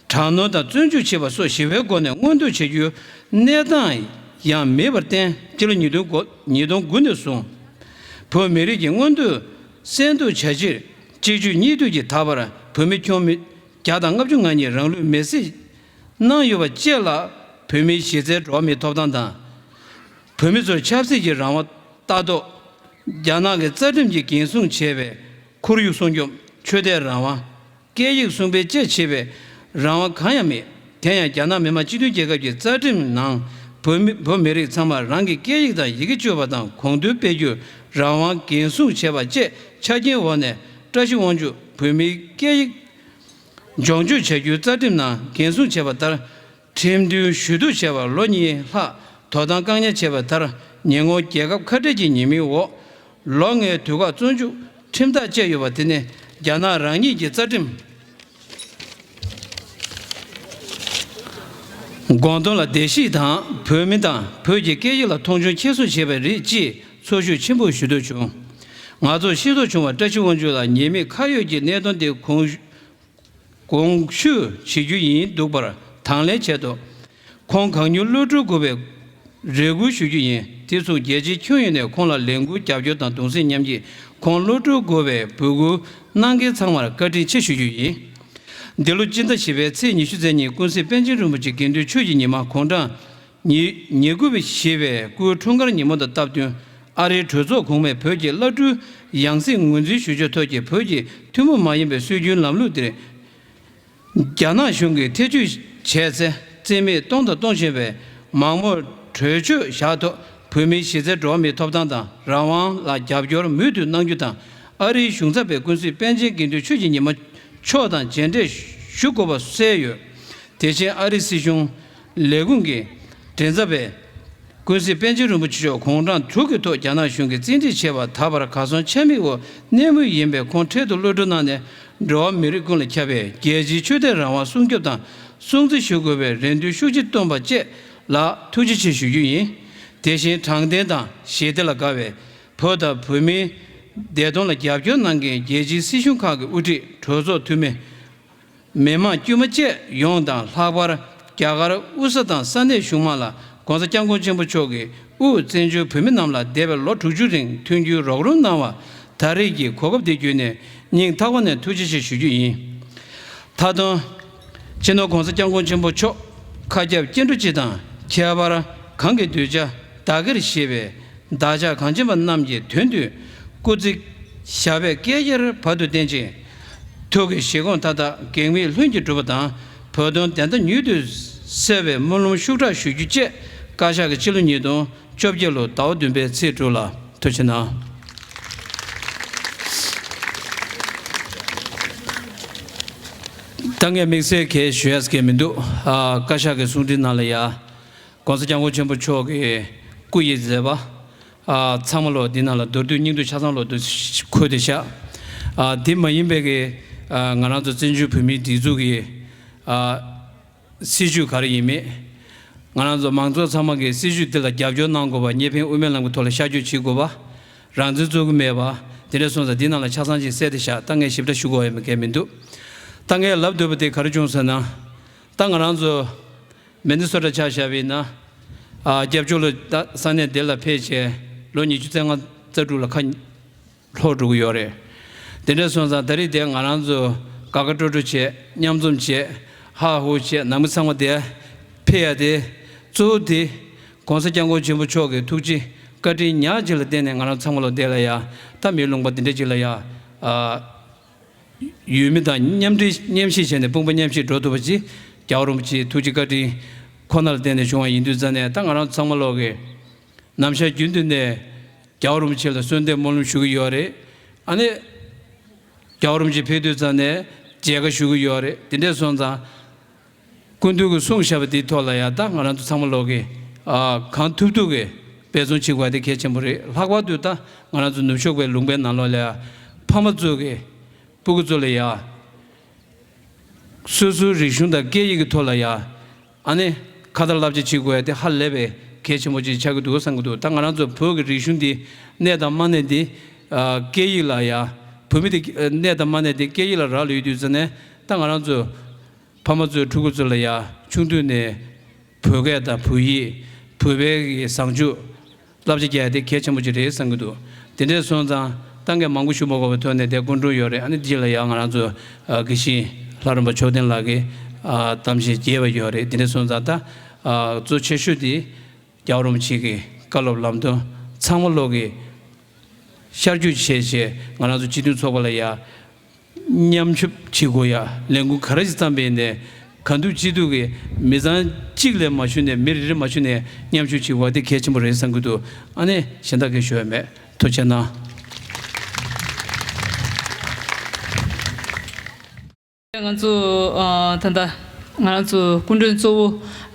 དྲག་གནོན་དང་བཙོན་འཇུག་བྱེད་པ་སོགས་ཞི་བའི་སྒོ་ནས་མངོན་འདོད་བྱེད་རྒྱུའི་གནས་སྟངས་ཡང་མེད་པར་བརྟེན། སྤྱི་ལོ་ཉིས་སྟོང་དགུ། ཉིས་སྟོང་དགུ་ནས་བཟུང་བོད་མི་རིགས་ཀྱི་མངོན་འདོད་གསལ་འདོན་བྱ་ཕྱིར། གཅིག་གཅིག་གཉིས་མཐུད་ཀྱིས་ད་བར་བོད་མི་ཁྱོན་མི་བརྒྱ་དང་ལྔ་བཅུ་ང་གཉིས་རང་ལུས་མེར་སྲེག་གནང་ཡོད་པ་བཅས་ལ། བོད་མིའི་གཞི་རྩའི་འགྲོ་བ་མིའི་ཐོབ་ཐང་དང་། བོད་མི་ཚོར་ཆབ་སྲིད་ཀྱི་རང་དབང་ལྟ་རྟོག་རྒྱ་ནག་གི་རྩ་ཁྲིམས་ཀྱིས་འགན་སྲུང་བྱས་པའི་ཁོར་ཡུག་སྲུང་སྐྱོབ། ཆོས་དད་རང་དབང་། སྐད་ཡིག་གསུང་སྤེལ་བཅས་བྱེད་པའི་རང་དབང་གང་ཡང་མེད། དེ་ཡང་རྒྱ་ནག་མི་དམངས་སྤྱི་མཐུན་རྒྱལ་ཁབ་ཀྱི་རྩ་ཁྲིམས་ནང་བོད་མི། བོད་མི་རིགས་ཚང་མར་རང་གི་སྐད་ཡིག་དང་ཡི་གེ་སྤྱོད་པ་དང་གོང་བསྡུར་སྤེལ་རྒྱུའི་རང་དབང་འགན་སྲུང་བྱས་པ་བཅས་ཆ་རྐྱེན་འོག་ནས། བཀྲ་ཤིས་དབང་ཕྱུག་བོད་མིའི་སྐད་ཡིག་སྦྱོང་སྤྱོད་བྱ་རྒྱུའི་རྩ་ཁྲིམས་ནང་འགན་སྲུང་བྱས་པ་ལྟར། ཁྲིམས་མཐུན་ཞུ་གཏུག་བྱས་པར་ལོ་གཉིས་ལྷག་དོ་དམ་བཀག་ཉར་བྱས་པ་ལྟར། ཉེ་སྔོན་རྒྱལ་ཁབ་ཁ་བྲལ་གྱི་ཉེས་མིང་འོག་ལོ་ལྔའི་དུས་བཀག་བཙོན་འཇུག་ཁྲིམས་ཐག་བཅད་ཡོད་པ་དེ་ནི་རྒྱ་ནག་རང་ཉིད་ཀྱི་རྩ་ཁྲིམས་དགོངས་དོན་ལ་བརྡལ་བཤིག་དང་། བོད་མི་དང་བོད་ཀྱི་སྐད་ཡིག་ལ་མཐོང་ཆུང་ཁྱད་གསོད་བྱས་པ་རེད་ཅེས་ཚོར་ཤུགས་ཆེན་པོས་ཞུ་འདོད་བྱུང་། ང་ཚོར་ཤེས་རྟོགས་བྱུང་བར། བཀྲ་ཤིས་དབང་ཕྱུག་ལ་ཉེས་མིང་ཁ་ཡོད་ཀྱི་གནད་དོན་དེ་གོང་གོང་ཞུས་བྱེད་རྒྱུ་ཡིན་འདུག་པར། དང་ལེན་ཆེད་དུ་ཁོང་གང་མྱུར་གློད་བཀྲོལ་དགོས་པའི་རེ་སྐུལ་ཞུ་རྒྱུ་ཡིན། དེ་མཚུངས་རྒྱལ་སྤྱིའི་ཁྱོན་ཡོངས་ནས་ཁོང་ལ་ལས་འགུལ་རྒྱབ་སྐྱོར་དང་གདུང་སེམས་མཉམ་སྐྱེད། ཁོང་གློད་བཀྲོལ་དགོས་པའི་འབོད་སྐུལ་གནང་མཁན་ཚང་མར་བཀའ་དྲིན་ཆེ་ཞུ་རྒྱུ་ཡིན། འདི་ལོ་སྤྱི་ཟླ་བཞི་པའི་ཚེས་ཉི་ཤུ་རྩ་གཉིས་ཀུན་གཟིགས་པཎ་ཆེན་རིན་པོ་ཆེ་དགེ་འདུན་ཆོས་ཀྱི་ཉི་མ་དགུང་གྲངས་ཉི་ཉེར་དགུ་པའི་བཞེས་པའི་སྐུའི་འཁྲུངས་སྐར་ཉིན་མོ་དང་སྟབས་བསྟུན། ཨ་རིའི་གྲོས་ཚོགས་གོང་མས་བོད་ཀྱི་བླ་སྤྲུལ་ཡང་སྲིད་ངོས་འཛིན་ཞུ་ཕྱོགས་ཐོག་གི་བོད་ཀྱི་ཐུན་མོང་མ་ཡིན་པའི་སྲོལ་རྒྱུན་ལམ་ལུགས་དེར། རྒྱ་ནག་གཞུང་གིས་ཐེ་བྱུས་བྱས་ཚེ། རྩིས་མེད་གཏོང་དང་གཏོང་བཞིན་པའི་མང་མོས་གྲོས་ཆོད་བཞག་ཐོག་བོད་མིའི་གཞི་རྩའི་འགྲོ་བ་མིའི་ཐོབ་ཐང་དང་རང་དབང་ལ་རྒྱབ་སྐྱོར་མུ་མཐུད་གནང་རྒྱུ་དང་། ཨ་རིའི་གཞུང་ཚབ་པས་ཀུན་གཟིགས་པཎ་ཆེན་དགེ་འདུན་ཆོས་ཀྱི་ཉི་མ་མཆོག་དང་མཇལ་འཕྲད་ཞུ་དགོས་པ་གསལ་ཡོད། དེ་བཞིན་ཨ་རིའི་སྲིད་གཞུང་ལས་ཁུངས་ཀྱི་མགྲིན་ཚབ་པས། ཀུན་གཟིགས་པཎ་ཆེན་རིན་པོ་ཆེ་མཆོག་དགུང་གྲངས་དྲུག་གི་ཐོག་རྒྱ་ནག་གཞུང་གིས་བཙན་ཁྲིད་བྱས་པ་ད་བར་གར་སོང་ཆ་མེད་འོག་གནས་མུས་ཡིན་པས། ཁོང་འཕྲལ་དུ་གློད་བཀྲོལ་གནང་ནས། འགྲོ་བ་མི་རིགས་ཀུན་ལ་ཁྱབ་པའི་རྒྱལ་སྤྱིའི་ཆོས་དད་རང་དབང་སྲུང་སྐྱོབ་དང་སྲུང་བརྩི་ཞུ་དགོས་པའི་རེ་འདུན་ཤུགས་ཆེ་བཏོན་པ་བཅས་ལ་ཐུགས་རྗེ་ཆེ་ཞུ་རྒྱུ་ཡིན། དེ་བཞིན་དྲང་བདེན་དང་ཞི་བདེ་ལ་དགའ་བའི་བོད་དང་བོད་མིའི་བདེ་དོན་ལ་རྒྱབ་སྐྱོར་གནང་མཁན་རྒྱལ་སྤྱིའི་སྲིད་གཞུང་ཁག་གི་དབུ་ཁྲིད། གྲོས་ཚོགས་འཐུས་མི། མི་མང་དཀྱུས་མ་བཅས་ཡོངས་དང་། ལྷག་པར་རྒྱ་གར་དབུས་ས་དང་ས་གནས་གཞུང་མང་ལ་༸གོང་ས་༸སྐྱབས་མགོན་ཆེན་པོ་མཆོག་གིས་དབུས་བཙན་བྱོལ་བོད་མི་རྣམས་ལ་འདས་པའི་ལོ་དྲུག་ཅུ་རིང་མཐུན་འགྱུར་རོགས་རམ་གནང་བ་ད་རེས་ཀྱི་གོ་སྐབས་འདི་བརྒྱུད་ནས་སྙིང་ཐག་པ་ནས་ཐུགས་རྗེ་ཆེ་ཞུ་རྒྱུ་ཡིན། མཐའ་དོན། སྤྱི་ནོར་༸གོང་ས་༸སྐྱབས་མགོན་ཆེན་པོ་མཆོག་མཁའ་ཁྱབ་སྐྱེ་འགྲོ་སྤྱི་དང་ཁྱད་པར་གང་གི་གདུལ་བྱ་བདག་གིར་བཞེས་པའི་བདག་ཅག་གངས་ཅན་པ་རྣམས་ཀྱི་དོན་དུ་སྐུ་ཚེ་ཞབས་པད་བསྐལ་བརྒྱར་བར་དུ་བརྟན་ཅིང་། ཐུགས་ཀྱི་བཞེད་དགོངས་མཐའ་དག་གེགས་མེད་ལྷུན་གྱིས་གྲུབ་པ་དང་། བོད་དོན་བདེན་མཐའ་མྱུར་དུ་གསལ་བའི་སྨོན་ལམ་ཤུགས་དྲག་ཞུ་རྒྱུ་བཅས་བཀའ་ཤག་གིས་ཕྱི་ལོ་ཉིས་སྟོང་བཅོ་བརྒྱད་ལོ་ཟླ་བ་བདུན་པའི་ཚེས་དྲུག་ལ། ཐུགས་རྗེ་གནང་། ད་ངས་དམིགས་བསལ་གང་ཞུ་ཡ་ཟེར་མཁན་མི་འདུག་ཨ། བཀའ་ཤག་གི་གསུང་འཕྲིན་ནང་ལ་ཡ། ༸གོང་ས་༸སྐྱབས་མགོན་ཆེན་པོ་མཆོག་གི་སྐུ་ཡི་མཛད་པ། ཨ་ཚང་མ་ལོ་འདི་ནང་ལ་མདོར་བསྡུས་སྙིང་བསྡུས་ཆ་ཚང་ལོ་འདུ་འཁོད་དེ་བཞག་ཨ་དེ་མ་ཡིན་པའི་གི་ཨ་ང་རང་ཚོ་བཙན་བྱོལ་བོད་མིའི་སྒྲིག་འཛུགས་ཀྱི་ཨ་སྲིད་བྱུས་ག་རེ་ཡིན་མེད། ང་རང་ཚོ་མང་ཚོགས་ཚང་མ་གི་སྲིད་བྱུས་འདི་ལ་རྒྱབ་སྐྱོར་གནང་དགོས་པ། གཉིས་ཕན་དབུ་མའི་ལམ་གྱི་ཐོག་ལ་ཤར་བསྐྱོད་བྱེད་དགོས་པ། རང་བཙན་རྩོད་ཀྱི་མེད་པ། དེ་འདྲ་སོང་ཙང་འདི་ནང་ལ་ཆ་ཚང་ཅིག་གསལ་ཏེ་བཞག་ད་ངས་ཞིབ་ཕྲ་ཞུ་དགོས་ཡ་མེད་མཁན་མི་འདུག་ད་ངས་ལབ་འདོད་པ་དེ་ག་རེ་བྱུང་ཟེར་ན། ད་ང་རང་ཚོ་མི་ནི་སོ་ཊ་ཆ་བཞག་པ་ཡིན་ན། ཨ་སྐྱབས་བཅོལ་ལ་ད་ས་གནས་དེ་ལ་ཕེབས་བྱས་ལོ་ཉི་ཤུ་རྩ་ལྔ་རྩ་དྲུག་ལ་ཁ་ལྷོ་འགྲོ་གི་ཡོད་རེད། དེ་འདྲ་སོང་ཙང་ད་རེས་དེ་ང་རང་ཚོ་དགའ་དགའ་སྤྲོ་སྤྲོ་བྱས། མཉམ་འཛོམས་བྱས། ཧ་ཧུ་བྱས། ནང་མི་ཚང་མ་དེ་ཕེབས་ཡ་དེ་གཙོ་བོ་དེ་༸གོང་ས་༸སྐྱབས་མགོན་ཆེན་པོ་མཆོག་གི་ཐུགས་རྗེ་བཀའ་དྲིན་ཉག་གཅིག་ལ་བརྟེན་ནས་ང་རང་ཚང་མ་ལོ་དེ་ལ་ཡ་ད་མི་ལུང་པ་དེ་འདྲ་ཅིག་ལ་ཡ་ཨ་ཡུལ་མི་དང་མཉམ་འབྲེལ་མཉམ་གཤིབ་བྱས་ནས་དཔུང་པ་མཉམ་གཤིབ་འགྲོ་ཐུབ་པ་ཅིག་རྒྱལ་བ་རིན་པོ་ཆེའི་ཐུགས་རྗེ་བཀའ་དྲིན་ཁོ་ནར་བརྟེན་ནས་བྱུང་བ་ཡིན་དུས་ཙང་ནས། ད་ང་རང་ཚང་མ་ལོ་གི་ནམ་ཞག་རྒྱུན་དུ་ནས་རྒྱལ་བ་རིན་པོ་ཆེ་ལ་གསོལ་འདེབས་སྨོན་ལམ་ཞུ་གི་ཡོད་རེད། ཨ་ནི་རྒྱལ་བ་རིན་པོ་ཆེ་ཕེབས་དུས་ཙང་ནས་མཇལ་ཁ་ཞུ་གི་ཡོད་རེད། དེ་འདྲས་སོང་ཙང་སྐུ་མདུན་གྱིས་གསུངས་བཞག་པ་དེའི་ཐོག་ལ་ཡ་ད་ང་རང་ཚོ་ཚང་མ་ལོ་གི་ཨ་གང་ཐུབ་ཐུབ་ཀྱི་འབད་བརྩོན་བྱེད་དགོས་པ་དེ་གལ་ཆེན་པོ་རེད། ལྷག་པར་དུ་ད་ང་རང་ཚོ་ནུབ་ཕྱོགས་པའི་ལུང་པའི་ནང་ལོགས་ལ་ཡ་ཕ་མ་ཚོ་གི་སྤུ་གུ་ཚོ་ལ་ཡ་སོ་སོའི་རིག་གཞུང་དང་སྐད་ཡིག་གི་ཐོག་ལ་ཡ་ཨ་ནི་ཁ་ཏ་བསླབ་བྱ་བྱེད་དགོས་ཡ་དེ་ཧ་ལས་པའི་གལ་ཆེན་པོ་ཅིག་ཆགས་ཀྱི་འདུག་བསམ་གྱི་འདུག་ད་ང་རང་ཚོ་བོད་ཀྱི་རིག་གཞུང་འདི་གནས་དང་མ་གནས་འདི་ཨ་སྐད་ཡིག་ལ་ཡ་བོད་མི་དེ་གནས་དང་མ་གནས་དེ་སྐད་ཡིག་ལ་རག་ལས་ཡོད་དུས་ཙང་ནས། ད་ང་རང་ཚོ་ཕ་མ་ཚོའི་ཕྲུ་གུ་ཚོ་ལ་ཡ་ཆུང་དུས་ནས་བོད་སྐད་དང་བོད་ཡིག་བོད་པའི་གི་བཟང་སྤྱོད་བསླབ་བྱ་རྒྱག་ཡ་དེ་གལ་ཆེན་པོ་ཅིག་རེད་བསམ་གྱི་འདུག་དེ་འདྲས་སོང་ཙང་ད་ངས་མང་པོ་ཞུ་མ་དགོས་པའི་ཐོག་ནས་དེ་སྐུ་མགྲོན་ཡོད་རེད། ཨ་ནི་འདི་ལ་ཡ་ང་རང་ཚོ་ཨ་དགེ་བཤེས་ལྷ་རམས་པ་མཆོག་ལྡན་ལགས་ཀྱིས་ཨ་གཏམ་བཤད་རྒྱས་པ་ཡོད་རེད། དེ་འདྲས་སོང་ཙང་ད་ཨ་གཙོ་ཆེ་ཤོས་དེ་རྒྱལ་བ་རིན་པོ་ཆེ་གི་བཀའ་སློབ་ལམ་སྟོན་ཚང་མ་ལོག་གི་ཤར་བསྐྱོད་བྱས་བྱས་ང་རང་ཚོ་སྤྱི་མཐུན་ཚོགས་པ་ལ་ཡ་མཉམ་ཞུགས་བྱེད་དགོས་ཡ། ལས་འགུལ་ག་རེ་ཞིག་བརྩམས་པ་ཡིན་ནའི་གང་ཐུབ་ཅི་ཐུབ་ཀྱིས་མི་ཚང་གཅིག་ལས་མ་ཞུགས་ནས་མི་རེ་རེ་མ་ཞུགས་ནས་མཉམ་ཞུགས་བྱེད་དགོས་པ་དེ་གལ་ཆེན་པོ་རེད་བསམ་གྱི་འདུག་ཨ་ནི་གཞན་དག་གིས་ཞུ་ཡ་མེད། ཐུགས་རྗེ་གནང་། ང་ཚོ་ཨ་ད་ལྟ་ང་རང་ཚོ་སྐུ་མགྲོན་གཙོ་བོ་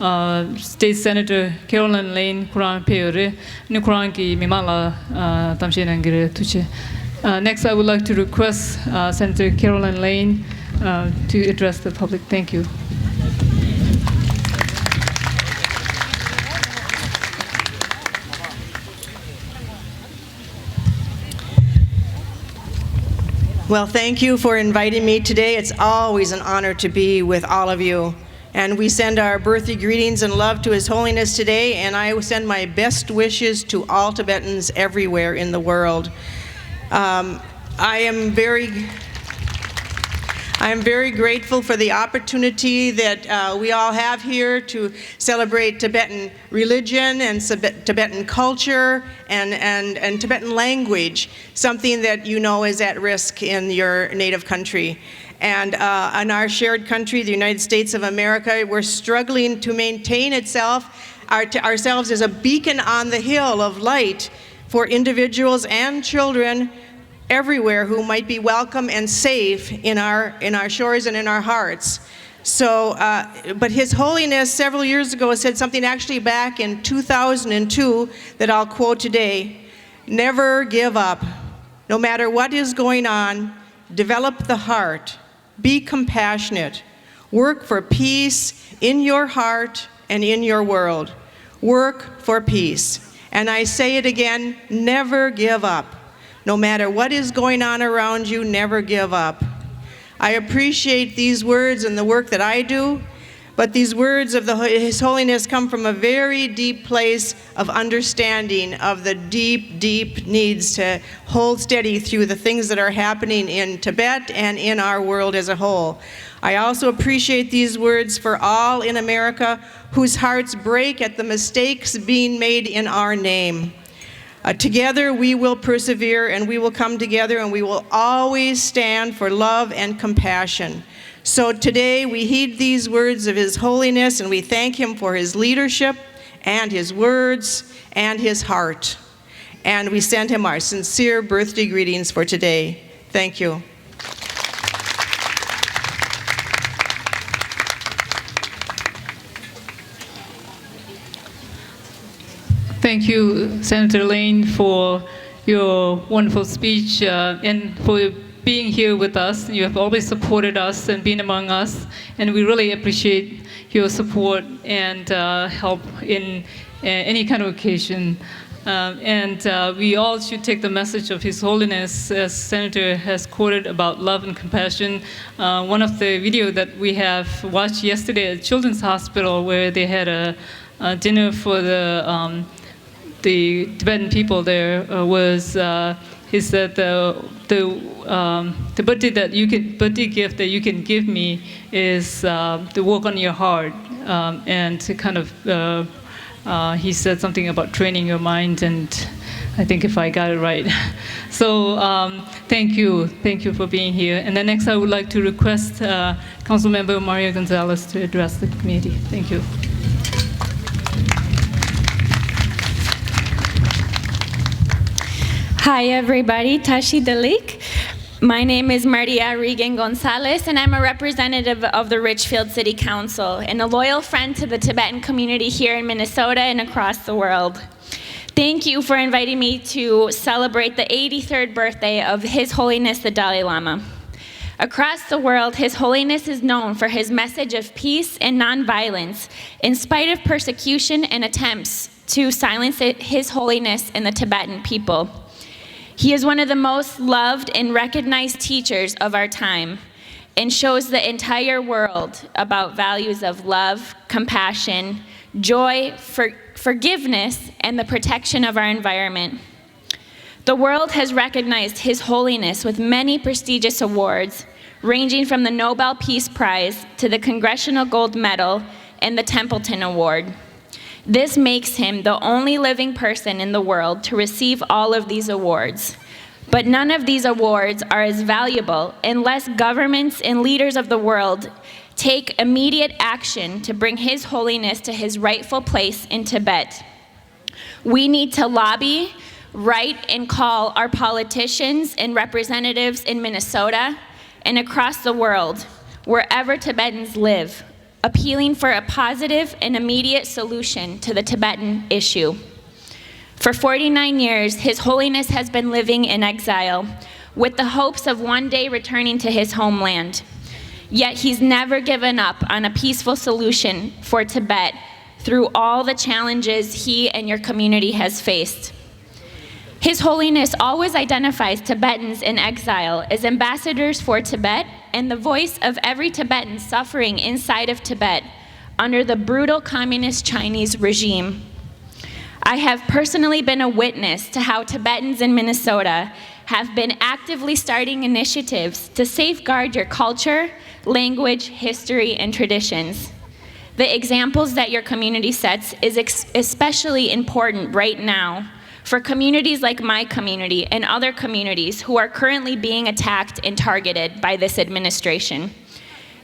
ཨ་State Senator Caroline Lane ཁོ་རང་ཕེབས་ཡོད་རེད། ཨ་ནི་ཁོ་རང་གིས་མི་མང་ལ་ཨ་གཏམ་བཤད་གནང་གི་རེད། ཐུགས་རྗེ་ཆེ། Uh, next, I would like to request uh, Senator Caroline Lane uh, to address the public. Thank you. Well, thank you for inviting me today. It's always an honor to be with all of you. And we send our birthday greetings and love to His Holiness today, and I send my best wishes to all Tibetans everywhere in the world. Um, I am very I am very grateful for the opportunity that uh, we all have here to celebrate Tibetan religion and Tibetan culture and, and, and Tibetan language, something that you know is at risk in your native country. And uh, in our shared country, the United States of America, we're struggling to maintain itself, our, ourselves as a beacon on the hill of light for individuals and children everywhere who might be welcome and safe in our, in our shores and in our hearts. So, uh, but His Holiness several years ago said something actually back in two thousand two that I'll quote today. Never give up. No matter what is going on, develop the heart. Be compassionate. Work for peace in your heart and in your world. Work for peace. And I say it again, never give up. No matter what is going on around you, never give up. I appreciate these words and the work that I do, but these words of the, His Holiness come from a very deep place of understanding of the deep, deep needs to hold steady through the things that are happening in Tibet and in our world as a whole. I also appreciate these words for all in America whose hearts break at the mistakes being made in our name. Uh, together we will persevere and we will come together and we will always stand for love and compassion. So today we heed these words of His Holiness and we thank Him for His leadership and His words and His heart. And we send Him our sincere birthday greetings for today. Thank you. Thank you, Senator Lane, for your wonderful speech uh, and for being here with us. You have always supported us and been among us, and we really appreciate your support and uh, help in uh, any kind of occasion. Uh, and uh, we all should take the message of His Holiness, as Senator has quoted, about love and compassion. Uh, one of the video that we have watched yesterday at Children's Hospital, where they had a, a dinner for the um, the Tibetan people there uh, was uh, he said the the um, the birthday that you can birthday gift that you can give me is uh, to work on your heart um, and to kind of uh, uh, he said something about training your mind and I think if I got it right. So um, thank you, thank you for being here. And then next, I would like to request uh, Council Member Mario Gonzalez to address the committee. Thank you. Hi, everybody. Tashi Dalik. My name is Maria Regan Gonzalez, and I'm a representative of the Richfield City Council and a loyal friend to the Tibetan community here in Minnesota and across the world. Thank you for inviting me to celebrate the eighty-third birthday of His Holiness the Dalai Lama. Across the world, His Holiness is known for his message of peace and nonviolence, in spite of persecution and attempts to silence His Holiness and the Tibetan people. He is one of the most loved and recognized teachers of our time and shows the entire world about values of love, compassion, joy, for, forgiveness, and the protection of our environment. The world has recognized His Holiness with many prestigious awards, ranging from the Nobel Peace Prize to the Congressional Gold Medal and the Templeton Award. This makes him the only living person in the world to receive all of these awards. But none of these awards are as valuable unless governments and leaders of the world take immediate action to bring His Holiness to his rightful place in Tibet. We need to lobby, write, and call our politicians and representatives in Minnesota and across the world, wherever Tibetans live, appealing for a positive and immediate solution to the Tibetan issue. For forty-nine years, His Holiness has been living in exile with the hopes of one day returning to his homeland. Yet he's never given up on a peaceful solution for Tibet through all the challenges he and your community has faced. His Holiness always identifies Tibetans in exile as ambassadors for Tibet and the voice of every Tibetan suffering inside of Tibet under the brutal communist Chinese regime. I have personally been a witness to how Tibetans in Minnesota have been actively starting initiatives to safeguard your culture, language, history, and traditions. The examples that your community sets is ex- especially important right now for communities like my community and other communities who are currently being attacked and targeted by this administration.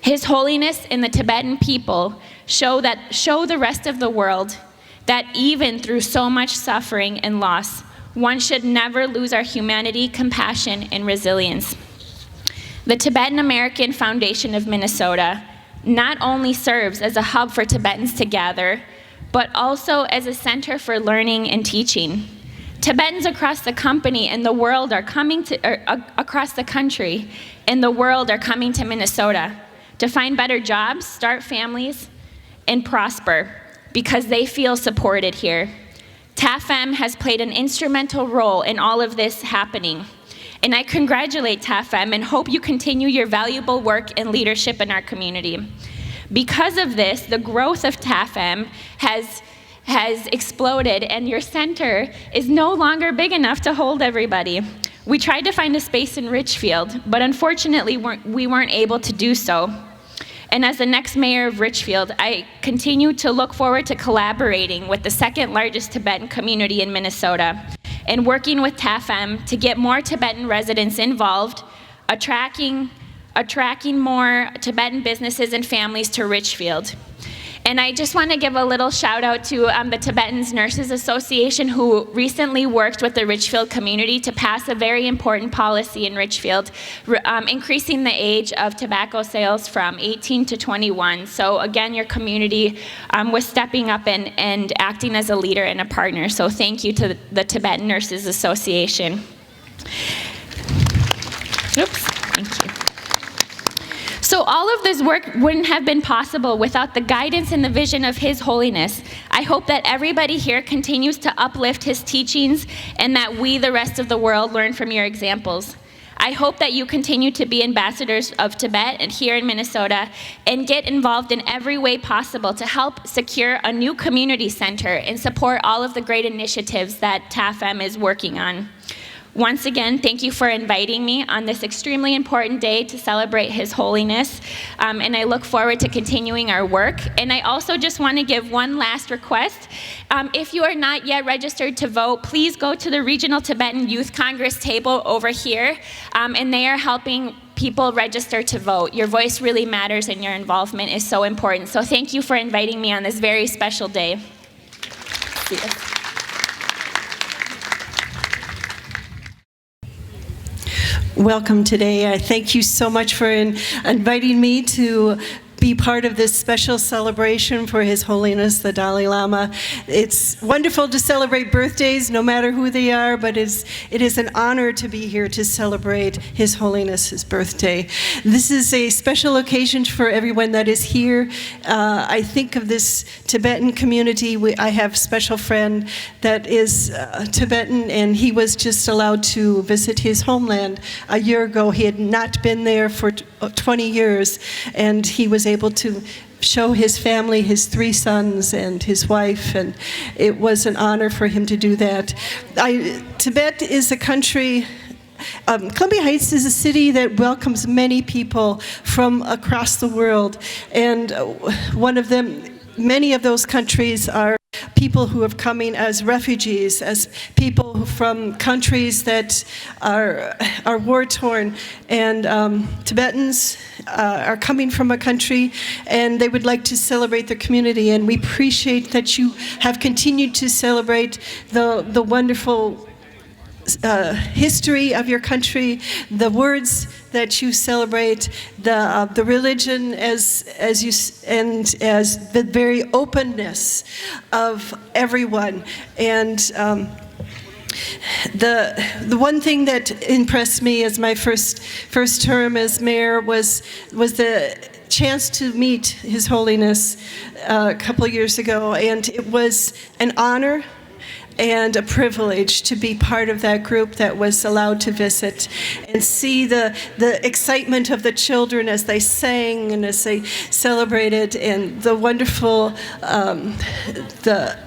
His Holiness and the Tibetan people show that show the rest of the world that even through so much suffering and loss, one should never lose our humanity, compassion, and resilience. The Tibetan American Foundation of Minnesota not only serves as a hub for Tibetans to gather, but also as a center for learning and teaching. Tibetans across the company and the world are coming to, er, across the country and the world are coming to Minnesota to find better jobs, start families, and prosper because they feel supported here. TAFM has played an instrumental role in all of this happening. And I congratulate TAFM and hope you continue your valuable work and leadership in our community. Because of this, the growth of TAFM has has exploded and your center is no longer big enough to hold everybody. We tried to find a space in Richfield, but unfortunately weren't, we weren't able to do so. And as the next mayor of Richfield, I continue to look forward to collaborating with the second largest Tibetan community in Minnesota and working with TAFM to get more Tibetan residents involved, attracting attracting more Tibetan businesses and families to Richfield. And I just want to give a little shout out to um, the Tibetans Nurses Association, who recently worked with the Richfield community to pass a very important policy in Richfield, re- um, increasing the age of tobacco sales from eighteen to twenty-one. So, again, your community um, was stepping up and, and acting as a leader and a partner. So, thank you to the Tibetan Nurses Association. Oops, thank you. So, all of this work wouldn't have been possible without the guidance and the vision of His Holiness. I hope that everybody here continues to uplift his teachings and that we, the rest of the world, learn from your examples. I hope that you continue to be ambassadors of Tibet and here in Minnesota and get involved in every way possible to help secure a new community center and support all of the great initiatives that TAFM is working on. Once again, thank you for inviting me on this extremely important day to celebrate His Holiness, um, and I look forward to continuing our work. And I also just want to give one last request. Um, if you are not yet registered to vote, please go to the Regional Tibetan Youth Congress table over here, um, and they are helping people register to vote. Your voice really matters, and your involvement is so important. So thank you for inviting me on this very special day. Welcome today. I thank you so much for in, inviting me to be part of this special celebration for His Holiness the Dalai Lama. It's wonderful to celebrate birthdays, no matter who they are, but it's, it is an honor to be here to celebrate His Holiness's birthday. This is a special occasion for everyone that is here. Uh, I think of this Tibetan community. We, I have a special friend that is uh, Tibetan, and he was just allowed to visit his homeland a year ago. He had not been there for t- uh, twenty years, and he was able to show his family, his three sons, and his wife, and it was an honor for him to do that. I, Tibet is a country um, Columbia Heights is a city that welcomes many people from across the world, and uh, one of them, many of those countries are people who have coming as refugees, as people from countries that are are war torn, and um, Tibetans uh, are coming from a country, and they would like to celebrate the community, and we appreciate that you have continued to celebrate the the wonderful uh, history of your country, the words that you celebrate, the uh, the religion as as you s- and as the very openness of everyone, and um, the the one thing that impressed me as my first first term as mayor was was the chance to meet His Holiness uh, a couple years ago, and it was an honor and a privilege to be part of that group that was allowed to visit and see the, the excitement of the children as they sang and as they celebrated, and the wonderful, um, the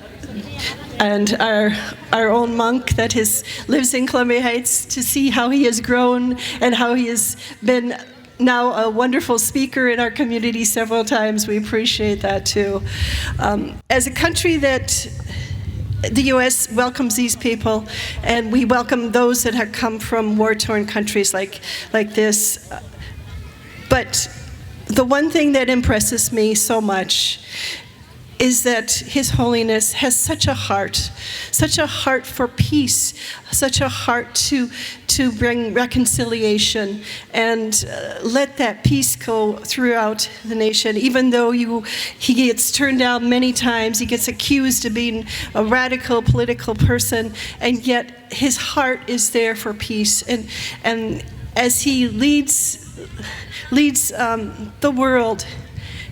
and our our own monk that is lives in Columbia Heights, to see how he has grown and how he has been now a wonderful speaker in our community several times. We appreciate that too. Um, as a country that the U S welcomes these people, and we welcome those that have come from war-torn countries like like this. But the one thing that impresses me so much is that His Holiness has such a heart, such a heart for peace, such a heart to to bring reconciliation and uh, let that peace go throughout the nation. Even though you, he gets turned down many times, he gets accused of being a radical political person, and yet his heart is there for peace. And and as he leads leads um, the world,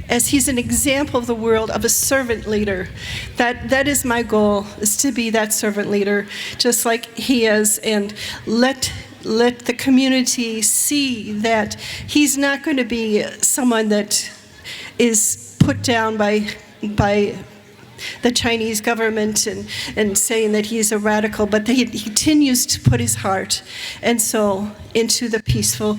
as he's an example of the world of a servant leader. That that is my goal, is to be that servant leader, just like he is, and let let the community see that he's not going to be someone that is put down by by the Chinese government and, and saying that he's a radical, but he continues to put his heart and soul into the peaceful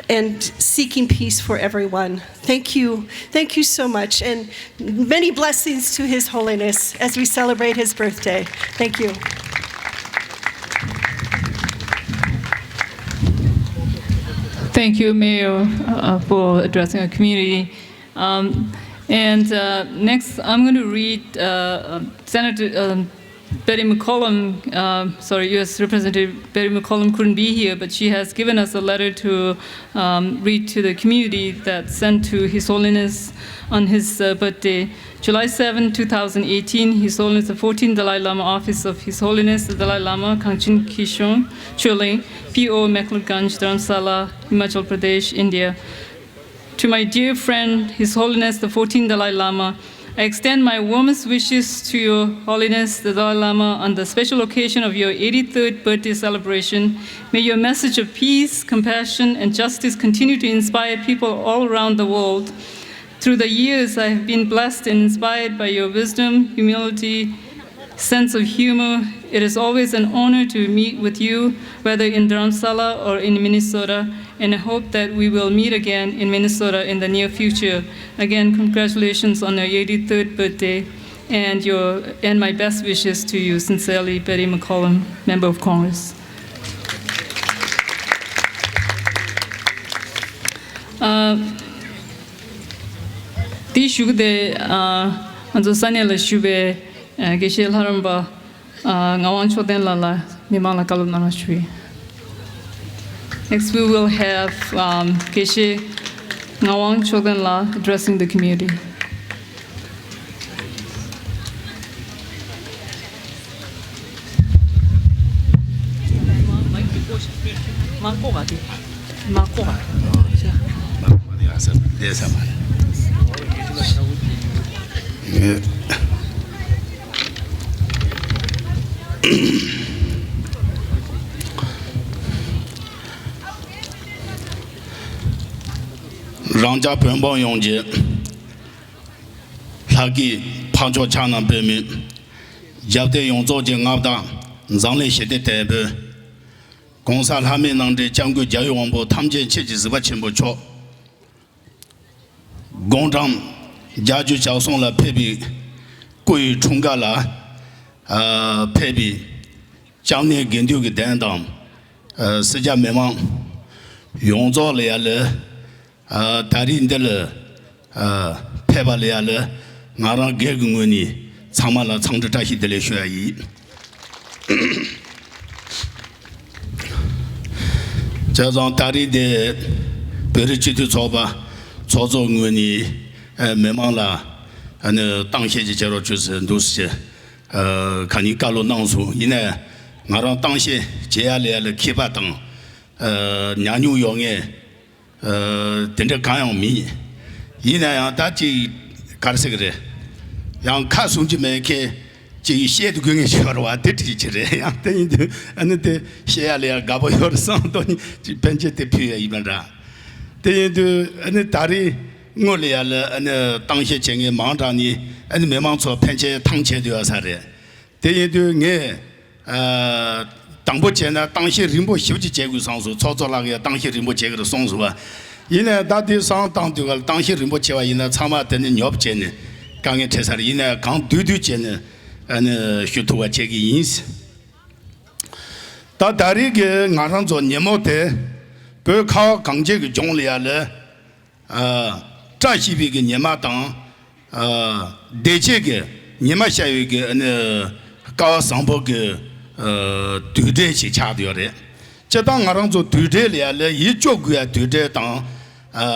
and seeking peace for everyone. Thank you. Thank you so much. And many blessings to His Holiness as we celebrate his birthday. Thank you. Thank you, Mayor, uh, for addressing the community. Um, And uh, next, I'm going to read uh, uh, Senator um, Betty McCollum. Uh, sorry, U S Representative Betty McCollum couldn't be here, but she has given us a letter to um, read to the community that sent to His Holiness on his uh, birthday. July seventh, two thousand eighteen, His Holiness the fourteenth Dalai Lama, Office of His Holiness the Dalai Lama, Kangchen Kishon Choling, P O, Mekloutganj, Dharamsala, Himachal Pradesh, India. To my dear friend, His Holiness the fourteenth Dalai Lama, I extend my warmest wishes to Your Holiness the Dalai Lama on the special occasion of your eighty-third birthday celebration. May your message of peace, compassion, and justice continue to inspire people all around the world. Through the years, I have been blessed and inspired by your wisdom, humility, sense of humor. It is always an honor to meet with you, whether in Dharamsala or in Minnesota, and I hope that we will meet again in Minnesota in the near future. Again, congratulations on your eighty-third birthday, and your and my best wishes to you. Sincerely, Betty McCollum, Member of Congress. Uh, དེའི་གཞུག་དེ་ང་ཚོ་ས་གནས་ལ་བཞུགས་པའི་དགེ་བཤེས་ལྷ་རམས་པ་ངག་དབང་མཆོག་ལྡན་ལགས་ལ་མི་མང་ལ་བཀའ་སློབ་གནང་རོགས་ཞུ་ཡི། Next, we will have um, དགེ་བཤེས་ངག་དབང་མཆོག་ལྡན་ལགས addressing the community. རང་ཅག་བོད་འབངས་ཡོངས་ཀྱི་ལྷ་སྐལ་འཕགས་མཆོག་ཕྱག་ན་པདྨོ། རྒྱབ་རྟེན་ཡོངས་རྫོགས་ཀྱི་མངའ་བདག་འཛམ་གླིང་ཞི་བདེ་དེད་དཔོན། ༸གོང་ས་ལྷ་མིའི་རྣམ་འདྲེན་སྐྱབས་མགོན་རྒྱལ་བའི་དབང་པོ་ཐམས་ཅད་མཁྱེན་ཅིང་གཟིགས་པ་ཆེན་པོ་མཆོག་དགུང་གྲངས་བརྒྱད་ཅུ་གྱ་གསུམ་ལ་ཕེབས་པའི་སྐུ་ཡི་འཁྲུངས་སྐར་ལ་ཕེབས་པའི་སྐྱབས་གནས་དགེ་འདུན་གྱི་སྡེ་དང་སེར་སྐྱ་མི་མང་ཡོངས་རྫོགས་ལ་ཡ་ལ། ད་རེས་འདི་ལ་ཕེབས་པ་ལ་ཡ་ལ་ང་རང་སྒེར་གྱི་ངོས་ནས་ཚང་མ་ལ་འཚམས་འདྲི་བཀྲ་ཤིས་བདེ་ལེགས་ཞུ་ཡ་ཡིན། བྱས་ཙང་ད་རེས་འདི་བོད་རིགས་སྤྱི་མཐུན་ཚོགས་པ་ཚོགས་གཙོ་ངོས་ནས་མི་མང་ལ་གཏམ་བཤད་ཅིག་བྱེད་རོགས་བྱོས་ཟེར་འདུག་ཟེར་ག་ནས་བཀའ་སློབ་གནང་སོང་། ཡིན་ནའི་ང་རང་གཏམ་བཤད་བྱེད་ཡ་ལ་ཡ་ལ་མཁས་པ་དང་ཉམས་མྱོང་ཡོད་མཁན། དེ་འདྲ་གང་ཡང་མིན། ཡིན་ན་ཡང་ད་ཅིག་ག་རེ་ཟེར་གི་རེད། ཡང་ཁ་གསུང་རྒྱུ་མེད་མཁན་ཅིག་བཤད་དགོས་ངེས་ཤོར་བ་དེ་འདྲ་ཅིག་རེད། ཡང་དེ་ཡིན་དུས་ཨ་ནི་དེ་བཤད་ཡ་ལ་ཡ་དགའ་པོ་ཡོད་རེད་བསམ་དོན་ཅིག་ཕན་ཆད་དེ་ཕུལ་ཡ་ཡིན་པ་འདྲ། དེ་ཡིན་དུས་ཨ་ནི་ད་རེས་དངོས་ལ་ཡ་ལ་ཨ་ནི་གཏམ་བཤད་བྱེད་མཁན་མང་དྲགས་ནས་ཨ་ནི་མི་མང་ཚོ་ཕན་ཆད་ཐང་ཆད་དུ་ཡོད་ས་རེད། དེ་ཡིན་དུས་ངས་ཨ་དང་པོ་བྱས་ན་གཏམ་བཤད་རིང་པོ་ཞེ་པོ་ཅིག་བྱེད་དགོས་བསམ་སོང་། ཚོགས་གཙོ་ལགས་ཀྱིས་གཏམ་བཤད་རིང་པོ་བྱེད་ཀྱི་རེད་གསུངས་སོང་བ། ཡིན་ནའི་ད་དེ་བསམ་བཏང་དུས་ག་ལ་གཏམ་བཤད་རིང་པོ་བྱས་པ་ཡིན་ན་ཚང་མ་དེ་ནི་ཉོབ་བྱས་ནས་དཀའ་ངལ་འཕྲད་ས་རེད། ཡིན་ནའི་གང་བསྡུས་བསྡུས་བྱས་ནས་ཨ་ནི་ཞུ་ཐུབ་པ་བྱེད་ཀྱི་ཡིན། ད་ད་རེས་ཀྱི་ང་རང་ཚོ་ཉིན་མོ་དེ་བོད་ཁ་བ་གངས་ཅན་གྱི་ལྗོངས་ལ་ཡ་ལ། ཨ་བཀྲ་ཤིས་པའི་གི་ཉི་མ་དང་། ཨ་བདེ་སྐྱིད་ཀྱི་ཉི་མ་ཤར་བའི་གི་ཨ་ནི་སྐལ་བ་བཟང་པོ་གི་ཨ་དུས་དྲན་ཞིག་ཆགས་བསྡད་ཡོད་རེད། སྤྱིར་བཏང་ང་རང་ཚོ་དུས་དྲན་ལ་ཡ་ལ་ཡིད་སྐྱོ་དགོས་ཡ་དུས་དྲན་དང་། ཨ་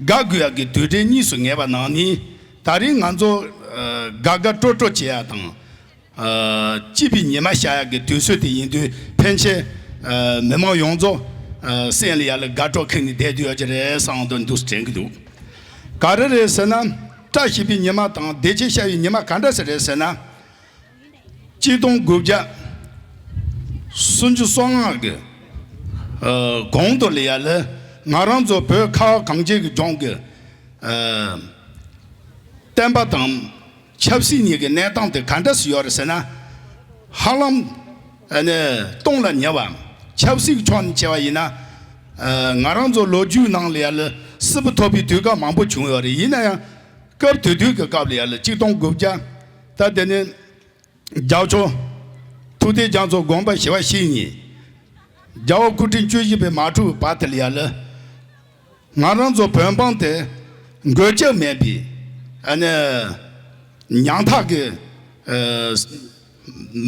དགའ་དགོས་ཡ་གི་དུས་དྲན་གཉིས་སུ་ངེས་པ་ནང་ནས་ད་རིང་ང་ཚོ་ཨ་དགའ་དགའ་སྤྲོ་སྤྲོ་བྱེད་ཡ་དང་། ཨ་སྐྱིད་པའི་ཉི་མ་ཤར་ཡག་གི་དུས་ཚོད་དེ་ཡིན་དུས་ཕན་ཆད་ཨ་མི་མང་ཡོངས་རྫོགས་ཨ་སེམས་ལ་ཡ་ལ་དགའ་སྤྲོ་ཁེངས་ནས་བསྡད་དུ་ཡོད་ཀྱི་རེད་བསམ་དོན་འདུག་དྲན་གྱི་འདུག་ག་རེ་རེད་ཟེར་ན། བཀྲ་ཤིས་པའི་ཉི་མ་དང་བདེ་སྐྱིད་ཤར་བའི་ཉི་མ་ག་འདྲ་ཞིག་རེད་ཟེར་ན། གཅིག་སྟོང་དགུ་བརྒྱ་སུམ་ཅུ་སོ་ལྔ་གི་ཨ་གོང་དུ་ལ་ཡ་ལ་ང་རང་ཚོ་བོད་ཁ་བ་གངས་ཅན་གྱི་ལྗོངས་ཀྱི་ཨ་བསྟན་པ་དང་ཆབ་སྲིད་གཉིས་ཀྱི་གནས་སྟངས་དེ་ག་འདྲ་སུ་ཡོད་རེད་ཟེར་ན། ཧ་ལམ་ཨ་ནི་སྟོང་ལ་ཉེ་བ། ཆབ་སྲིད་ཀྱི་ཕྱོགས་ནས་བྱས་པ་ཡིན་ན། ཨ་ང་རང་ཚོ་ལོ་རྒྱུས་ནང་ལ་ཡ་ལ་སྲིད་པ་ཐོབ་པའི་དུས་སྐབས་མང་པོ་བྱུང་ཡོད་རེད། ཡིན་ན་ཡང་སྐབས་དེ་དུས་ཀྱི་སྐབས་ལ་ཡ་ལ་གཅིག་སྟོང་དགུ་བརྒྱ་ད་དེ་ནི། རྒྱལ་མཆོག་ཐུབ་བསྟན་རྒྱ་མཚོ་དགོངས་པ་ཞི་བ་བཞེས་ནས། རྒྱལ་བ་སྐུ་ཕྲེང་བཅུ་བཞི་པའི་མ་འཁྲུགས་བར་དེ་ལ་ཡ་ལ། ང་རང་ཚོ་བོད་འབངས་དེ་འགོས་ཁྱབ་མེད་པའི་ ཨ་ནི་ཉང་ཐག་གི་ཨ་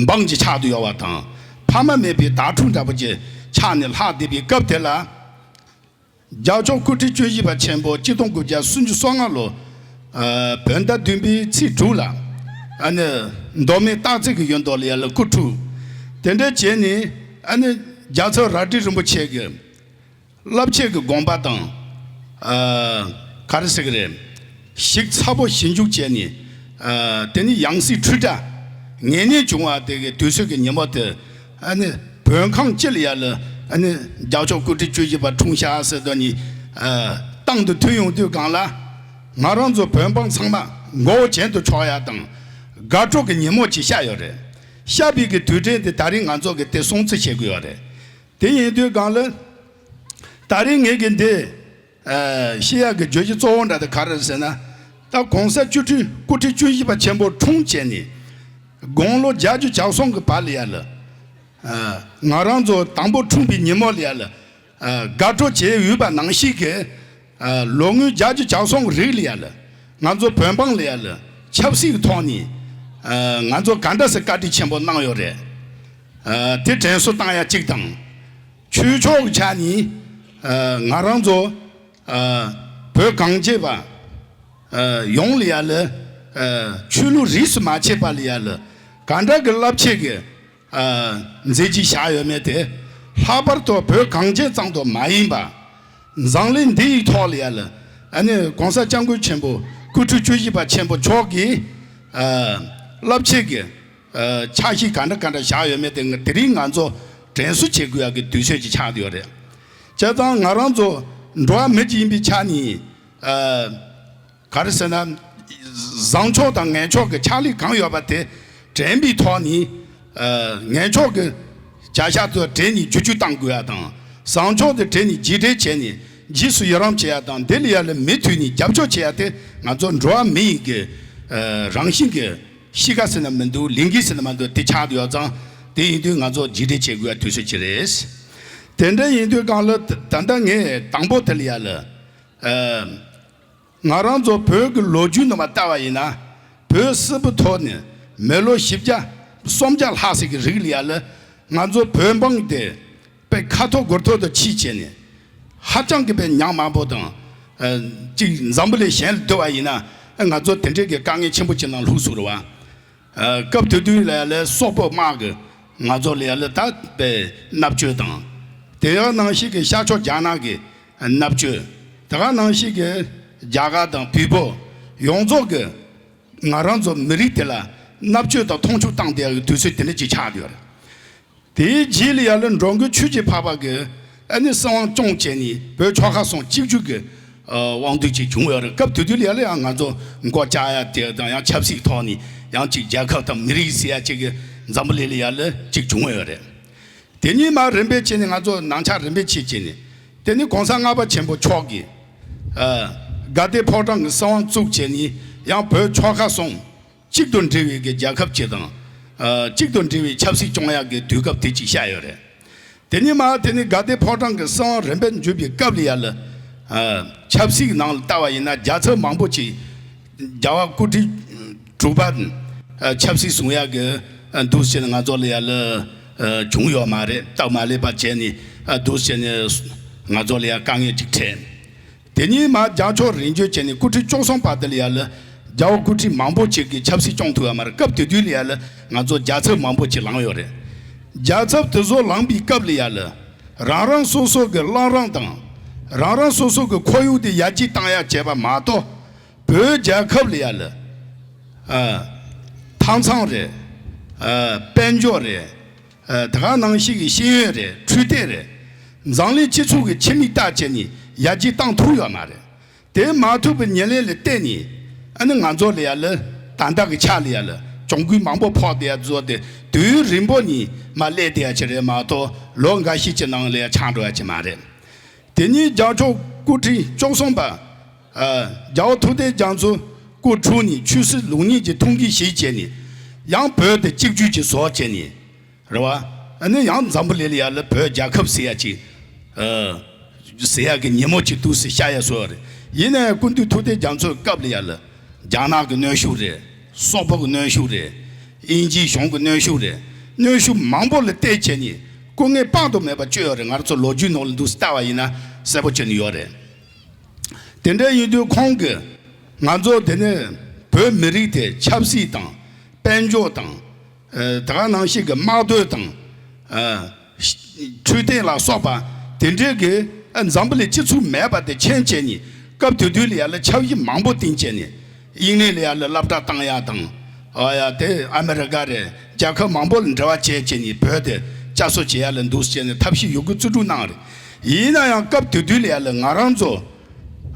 འབངས་ཀྱི་ཆགས་ཏུ་ཡོད་པ་དང་། ཕ་མ་མེད་པའི་དྭ་ཕྲུག་འདྲ་པོ་ཅིག་ཆགས་ནས་ལྷག་བསྡད་པའི་སྐབས་དེ་ལ། རྒྱལ་མཆོག་སྐུ་ཕྲེང་བཅུ་བཞི་པ་ཆེན་པོ་གཅིག་སྟོང་དགུ་བརྒྱ་སུམ་ཅུ་སོ་ལྔ་ལོ། ཨ་བོད་ཟླ་བདུན་པའི་ཚེས་དྲུག་ལ། ཨ་ནི་མདོ་སྨད་སྟག་རྩེ་གི་ཡུལ་མདོ་ལ་ཡ་ལ་སྐུ་འཁྲུངས། དེ་འདྲ་བྱས་ནས་ཨ་ནི་རྒྱལ་ཚབ་རལ་གྲི་རིན་པོ་ཆེ་གི་བསླབ་བྱ་གི་དགོངས་པ་དང་། ཨ་ག་རེ་ཟེར་གི་རེད། ཞིབ་ཚགས་པོ་ཞིབ་འཇུག་བྱས་ནས། ཨ་དེ་ནི་ཡང་སྲིད་འཁྲུལ་སྒྲ་ངེས་གནས་བྱུང་བ་དེ་གི་དུས་ཚོད་ཀྱི་ཉིན་མོ་དེ། ཨ་ནི་བོད་ཁམས་སྤྱི་ལ་ཡ་ལ་ཨ་ནི་རྒྱལ་མཆོག་སྐུ་ཕྲེང་བཅུ་བཞི་པ་འཁྲུངས་ཤག་ཟེར་དོན་ནི། ཨ་གཏམ་དེ་ཐོས་ཡོང་དུས་སྒང་ལ། ང་རང་ཚོ་བོད་འབངས་ཚང་མ་མགོ་བོ་གྱེན་དུ་ཕྱོགས་ཡ་དང་། དགའ་སྤྲོ་གི་ཉིན་མོ་ཅིག་ཤར་ཡོད་རེད། ཤར་བའི་གི་དུས་དྲན་དེ་ད་རིང་ང་ཚོ་གི་དེ་སྲུང་བརྩི་བྱེད་དགོས་ཡོད་རེད། དེ་ཡིན་དུས་སྒང་ལ། ད་རིང་ངེད་ཀྱི་འདི། ཨ་བཤད་ཡག་གི་བརྗོད་གཞི་གཙོ་བོ་འདྲ་དེ་ག་རེ་རེད་ཟེར་ན། ད་གོང་ས་བཅུ་ཕྲག་སྐུ་ཕྲེང་བཅུ་བཞི་པ་ཆེན་པོ་འཁྲུངས་བྱས་ནས། དགུང་ལོ་བརྒྱད་ཅུ་གྱ་གསུམ་གྱི་བར་ལ་ཡ་ལ། ཨ་ང་རང་ཚོ་དང་པོ་འཁྲུངས་པའི་ཉིན་མོ་ལ་ཡ་ལ། ཨ་དགའ་སྤྲོ་བྱེད་འོས་པ་ནང་བཞིན་གྱི། ཨ་ལོ་ངོ་བརྒྱད་ཅུ་གྱ་གསུམ་གྱི་རིང་ལ་ཡ་ལ། ང་ཚོ་བོད་འབངས་ལ་ཡ་ལ་ཆབ་སྲིད་ཀྱི་ཐོག་ནས། ཨ་ང་ཚོ་ག་འདྲ་སེ་བཀའ་དྲིན་ཆེན་པོ་གནང་ཡོད་རེད། ཨ་དེ་དྲན་གསོ་བཏང་ཡ་གཅིག་དང་། ཆོས་ཕྱོགས་ཀྱི་ཆ་ནས། ཨ་ང་རང་ཚོ། ཨ་བོད་གངས་ཅན་པ། ཨ་ཡོངས་ལ་ཡ་ལ། ཨ་ཆོས་ལུགས་རིས་སུ་མ་ཆད་པ་ལ་ཡ་ལ། ག་འདྲ་གི་རླབས་ཆེ་གི། ཨ་མཛད་རྗེས་བཞག་ཡོད་མེད་དེ། ལྷག་པར་དུ་བོད་གངས་ཅན་ཙམ་དུ་མ་ཡིན་པ། འཛམ་གླིང་འདི་ཡི་ཐོག་ལ་ཡ་ལ། ཨ་ནི་གོང་ས་སྐྱབས་མགོན་ཆེན་པོ་སྐུ་ཕྲེང་བཅུ་བཞི་པ་ཆེན་པོ་མཆོག་གིས། ཨ་རླབས་ཆེ་གི། ཨ་ཕྱག་བཞེས་ག་འདྲ་ག་འདྲ་བཞག་ཡོད་མེད་དེ་ང་དེ་རིང་ང་ཚོ་དྲན་གསོ་བྱེད་དགོས་ཡག་གི་དུས་ཚོད་ཅིག་ཆགས་བསྡད་ཡོད་རེད། བྱས་ཙང་ང་རང་ཚོ་འགྲོ་བ་མི་ཅིག་ཡིན་པའི་ཆ་ནས། ཨ་ག་རེ་ཟེར་ན། བཟང་ཕྱོགས་དང་ངན་ཕྱོགས་ཀྱི་ཕྱག་ལས་གང་ཡོད་པ་དེ་དྲན་པའི་ཐོག་ནས། ཨ་ངན་ཕྱོགས་ཀྱི་བྱ་གཞག་ཚོ་དྲན་ནས་བསྒྱུར་བཅོས་གཏང་དགོས་ཡག་དང་། བཟང་ཕྱོགས་དེ་དྲན་ནས་རྗེས་དྲན་བྱས་ནས་རྗེས་སུ་ཡི་རང་བྱེད་ཡག་དང་། དེ་ལ་ཡ་ལ་མུ་མཐུད་ནས་རྒྱབ་སྐྱོར་བྱེད་ཡག་དེ་ང་ཚོ་འགྲོ་བ་མི་ཡི་གི། ཨ་རང་བཞིན་གྱི། གཤིས་ཀ་ཟེར་ན་མི་འདུག་ལས་འགན་ཟེར་ན་མི་འདུག་དེ་ཆགས་བསྡད་ཡོད་ཙང་། དེ་ཡིན་དུས་ང་ཚོ་རྗེས་དྲན་བྱེད་དགོས་ཡ་དུས་ཚོད་ཅིག་རེད། དེ་འདྲ་ཡིན་དུས་སྒང་ལ་ད་ད་ལྟ་ངས་དང་པོ་དེ་ལ་ཡ་ལ། ཨ་ང་རང་ཚོ་བོད་ཀྱི་ལོ་རྒྱུས་ནང་མ་ལྟ་བ་ཡིན་ན། བོད་སིལ་བུ་ཐོར་ནས་མི་ལོ་བཞི་བརྒྱ་སུམ་བརྒྱ་ལྷག་ཙམ་གྱི་རིང་ལ་ཡ་ལ། ང་ཚོ་བོད་འབངས་དེ། དཔེ་ཁ་ཐོར་སྒོར་ཐོར་དུ་ཕྱིས་བྱས་ནས། ཧ་ཅང་གི་དཔེ་ཉག་དམར་པོ་དང་། ཨ་གཅིག་འཛམ་བུ་གླིང་གཞན་ལ་སྡོད་པ་ཡིན་ན། ང་ཚོ་དེ་འདྲའི་གི་དཀའ་ངལ་ཆེན་པོ་ཅིག་ནང་ལྷུག་སོང་རེད་བ། ཨ་སྐབས་དེ་དུས་ལ་ལས་སོག་པོ་དམག་གི་ང་ཚོ་ལ་ལས་ད་དཔེ་མནར་གཅོད་དང་། དེ་ཡང་ནང་བཞིན་གི་ཤར་ཕྱོགས་རྒྱ་ནག་གི་མནར་གཅོད། དེ་ག་ནང་བཞིན་གི་རྒྱ་གར་དང་བལ་པོ་ཡོངས་རྫོགས་གི་ང་རང་ཚོ་མི་རིགས་དེ་ལ་མནར་གཅོད་དང་མཐོང་ཆུང་བཏང་བསྡད་ཡག་གི་དུས་ཚོད་དེ་འདྲ་ཅིག་ཆགས་ཡོད་རེད། དེའི་རྗེས་ལ་ཡ་ལ་འགྲོ་མགོན་ཆོས་ཀྱི་འཕགས་པ་གིས་ཨ་ནི་སྲིད་དབང་སྐྱོང་བྱས་ནས་བོད་ཆོལ་ཁ་གསུམ་གཅིག་གྱུར་གྱི་ཨ་དབང་སྡུད་ཅིག་བྱུང་ཡོད་རེད། སྐབས་དེ་དུས་ལ་ཡ་ལ་ཡང་ང་ཚོ་མགོ་བཅག་ཡ་དེ་དང་། ཡང་ཆབ་སྲིད་ཐོག་ནས་ཡང་ཅིག་རྒྱལ་ཁབ་དང་མི་རིགས་ཟེར་ཡ་ཅིག་གི་འཛམ་བུ་གླིང་ལ་ཡ་ལ་ཅིག་བྱུང་ཡོད་རེད། དེ་ནས་མར་རིམ་པས་བྱས་ནས་ང་ཚོ་ནང་ཆ་རིམ་པས་ཕྱིན་བྱས་ནས། དེ་ནས་གོང་ས་ལྔ་པ་ཆེན་པོ་མཆོག་གིས་ཨ་དགའ་ལྡན་ཕོ་བྲང་གི་སྲིད་དབང་བཙུགས་བྱས་ནས། ཡང་བོད་ཆོལ་ཁ་གསུམ་གཅིག་ཏུ་འབྲེལ་བའི་གི་རྒྱལ་ཁབ་ཅིག་དང་། ཨ་གཅིག་ཏུ་འབྲེལ་བའི་ཆབ་སྲིད་སྐྱོང་ཡག་གི་དུས་སྐབས་དེ་ཅིག་ཤར་ཡོད་རེད། དེ་ནས་མར་དེ་ནས་དགའ་ལྡན་ཕོ་བྲང་གི་སྲིད་དབང་རིམ་པས་འཇུག་པའི་སྐབས་ལ་ཡ་ལ། ཨ་ཆབ་སྲིད་ནང་ལ་ལྟ་བ་ཡིན་ན་རྒྱལ་ཚབ་མང་པོ་ཅིག་རྒྱལ་བ་སྐུ་ཕྲེང་དྲུག་པ། ཨ་ཆབ་སྲིད་བཟུང་ཡག་གི་ཨ་འདུག་ཟེར་ནས་ང་ཚོ་ལ་ཡ་ལ་ཨ་བྱུང་ཡོད་མ་རེད། སྟབས་མ་ལེགས་པ་བྱས་ནས་ཨ་འདུག་ཟེར་ནས་ང་ཚོ་ལ་ཡ་དཀའ་ངལ་ཅིག་འཕྲད། དེ་ནས་མར་རྒྱལ་མཆོག་རིམ་བྱོན་བྱས་ནས་སྐུ་ཕྲེང་བཅུ་གསུམ་པ་དེ་ལ་ཡ་ལ་རྒྱལ་བ་སྐུ་ཕྲེང་མང་པོ་ཅིག་གིས་ཆབ་སྲིད་སྐྱོང་ཐུབ་ཡ་མ་རེད། སྐབས་དེ་དུས་ལ་ཡ་ལ་ང་ཚོ་རྒྱལ་ཚབ་མང་པོ་ཅིག་ལངས་ཡོད་རེད། རྒྱལ་ཚབ་དེ་ཚོ་ལངས་པའི་སྐབས་ལ་ཡ་ལ་རང་རང་སོ་སོ་གི་བླ་རང་དང་། རང་རང་སོ་སོ་གི་ཁོར་ཡུག་དེ་ཡར་རྒྱས་བཏང་ཡ་བྱས་པ་མ་གཏོགས། བོད་རྒྱལ་ཁབ་ལ་ཡ་ལ་ཨ་མཐའ་མཚམས་རེད། ཨ་དཔལ་འབྱོར་རེད། ཨ་དེ་ག་ནང་བཞིན་གྱི་ཤེས་ཡོན་རེད། འཕྲོད་བསྟེན་རེད། འཛམ་གླིང་སྤྱི་ཚོགས་ཀྱི་ཁྱིམ་མིག་ལྟ་བྱས་ནས་ཡར་རྒྱས་བཏང་ཐུབ་ཡོད་མ་རེད། དེ་མ་ཐུབ་པའི་ཉེར་ལེན་ལ་བརྟེན་ནས་ཨ་ནི་ང་ཚོ་ལ་ཡ་ལ་ད་ལྟ་གི་ཆ་ལ་ཡ་ལ་གྱོང་གུན་མང་པོ་ཕོག་བསྡད་ཡ་བཟོ་དེ་དུས་རིང་པོ་ནས་མར་སླེབས་བསྡད་ཡ་ཅིག་རེད་མ་གཏོགས། ལོ་འགའ་ཤས་ཀྱི་ནང་ལ་ཡ་ཆགས་འགྲོ་ཡ་ཅིག་མ་རེད། དེ་ནས་རྒྱལ་མཆོག་སྐུ་ཕྲེང་བཅུ་གསུམ་པ་ཨ་རྒྱལ་བ་ཐུབ་བསྟན་རྒྱ་མཚོ་སྐུ་འཁྲུངས་ནས་ཆོས་སྲིད་ལུགས་གཉིས་ཀྱི་ཐུགས་འགན་བཞེས་བྱས་ནས། ཡང་བོད་དེ་གཅིག་གྱུར་གྱི་བཟོ་བྱས་ནས། རེད་བ། ཨ་ནི་ཡང་འཛམ་བུ་གླིང་ལ་ཡ་ལ་བོད་རྒྱལ་ཁབ་ཟེར་ཡ་ཅིག་ཨ་ཟེར་ཡ་གི་ཉིན་མོ་ཅིག་འདུག་སེ་ཤར་ཡ་བཟོ་བ་རེད། ཡིན་ནའི་སྐུ་མདུན་ཐུབ་བསྟན་རྒྱ་མཚོའི་སྐབས་ལ་ཡ་ལ་ རྒྱ་ནག་གི་གནོན་ཤུགས་རེད། སོག་པོ་གི་གནོན་ཤུགས་རེད། དབྱིན་ཇིའི་གཞུང་གི་གནོན་ཤུགས་རེད། གནོན་ཤུགས་མང་པོ་ལ་བརྟེན་བྱས་ནས་སྐུ་ངལ་དཔག་ཏུ་མེད་པ་བསྐྱོད་ཡོད་རེད། ང་རང་ཚོ་ལོ་རྒྱུས་ནང་ལ་འདུག་ལྟ་བ་ཡིན་ན་གསལ་པོ་བྱས་ནས་ཡོད་རེད། དེ་འདྲ་ཡིན་དུས་ཁོང་གིས་ང་ཚོ་དེ་ནས་བོད་མི་རིགས་དེ་ཆབ་སྲིད་དང་། དཔལ་འབྱོར་དང་། ཨ། ད་ག་ནང་བཞིན་གྱི་དམག་དོན་དང་། ཨ། འཕྲོད་བསྟེན་ལ་སོགས་པ་དེ་འདྲའི་གི། ཨ། འཛམ་བུ་གླིང་སྤྱི་ཚོགས་མེད་པ་དེ་མཁྱེན་བྱས་ནས། སྐབས་དེ་དུས་ལ་ཡ་ལ་འཆར་གཞི་མང་པོ་བཏིང་བྱས་ནས། དབྱིན་ལན་ལ་ཡ་ལ་སློབ་གྲྭ་བཏང་ཡ་དང་། ཨ། ཡ་དེ་ཨ་མེ་རི་ཀ་རེད། རྒྱལ་ཁབ་མང་པོ་ལ་འབྲེལ་བ་བྱས་བྱས་ནས་བོད་དེ་བསྐྱར་གསོ་བྱེད་ཡ་ལ་འདུག་བྱས་ནས་ཐབས་ཤེས་ཡོད་རྒུ་རྩིས་སྤྲོད་གནང་རེད། ཡིན་ན་ཡང་སྐབས་དེ་དུས་ལ་ཡ་ལ་ང་རང་ཚོ།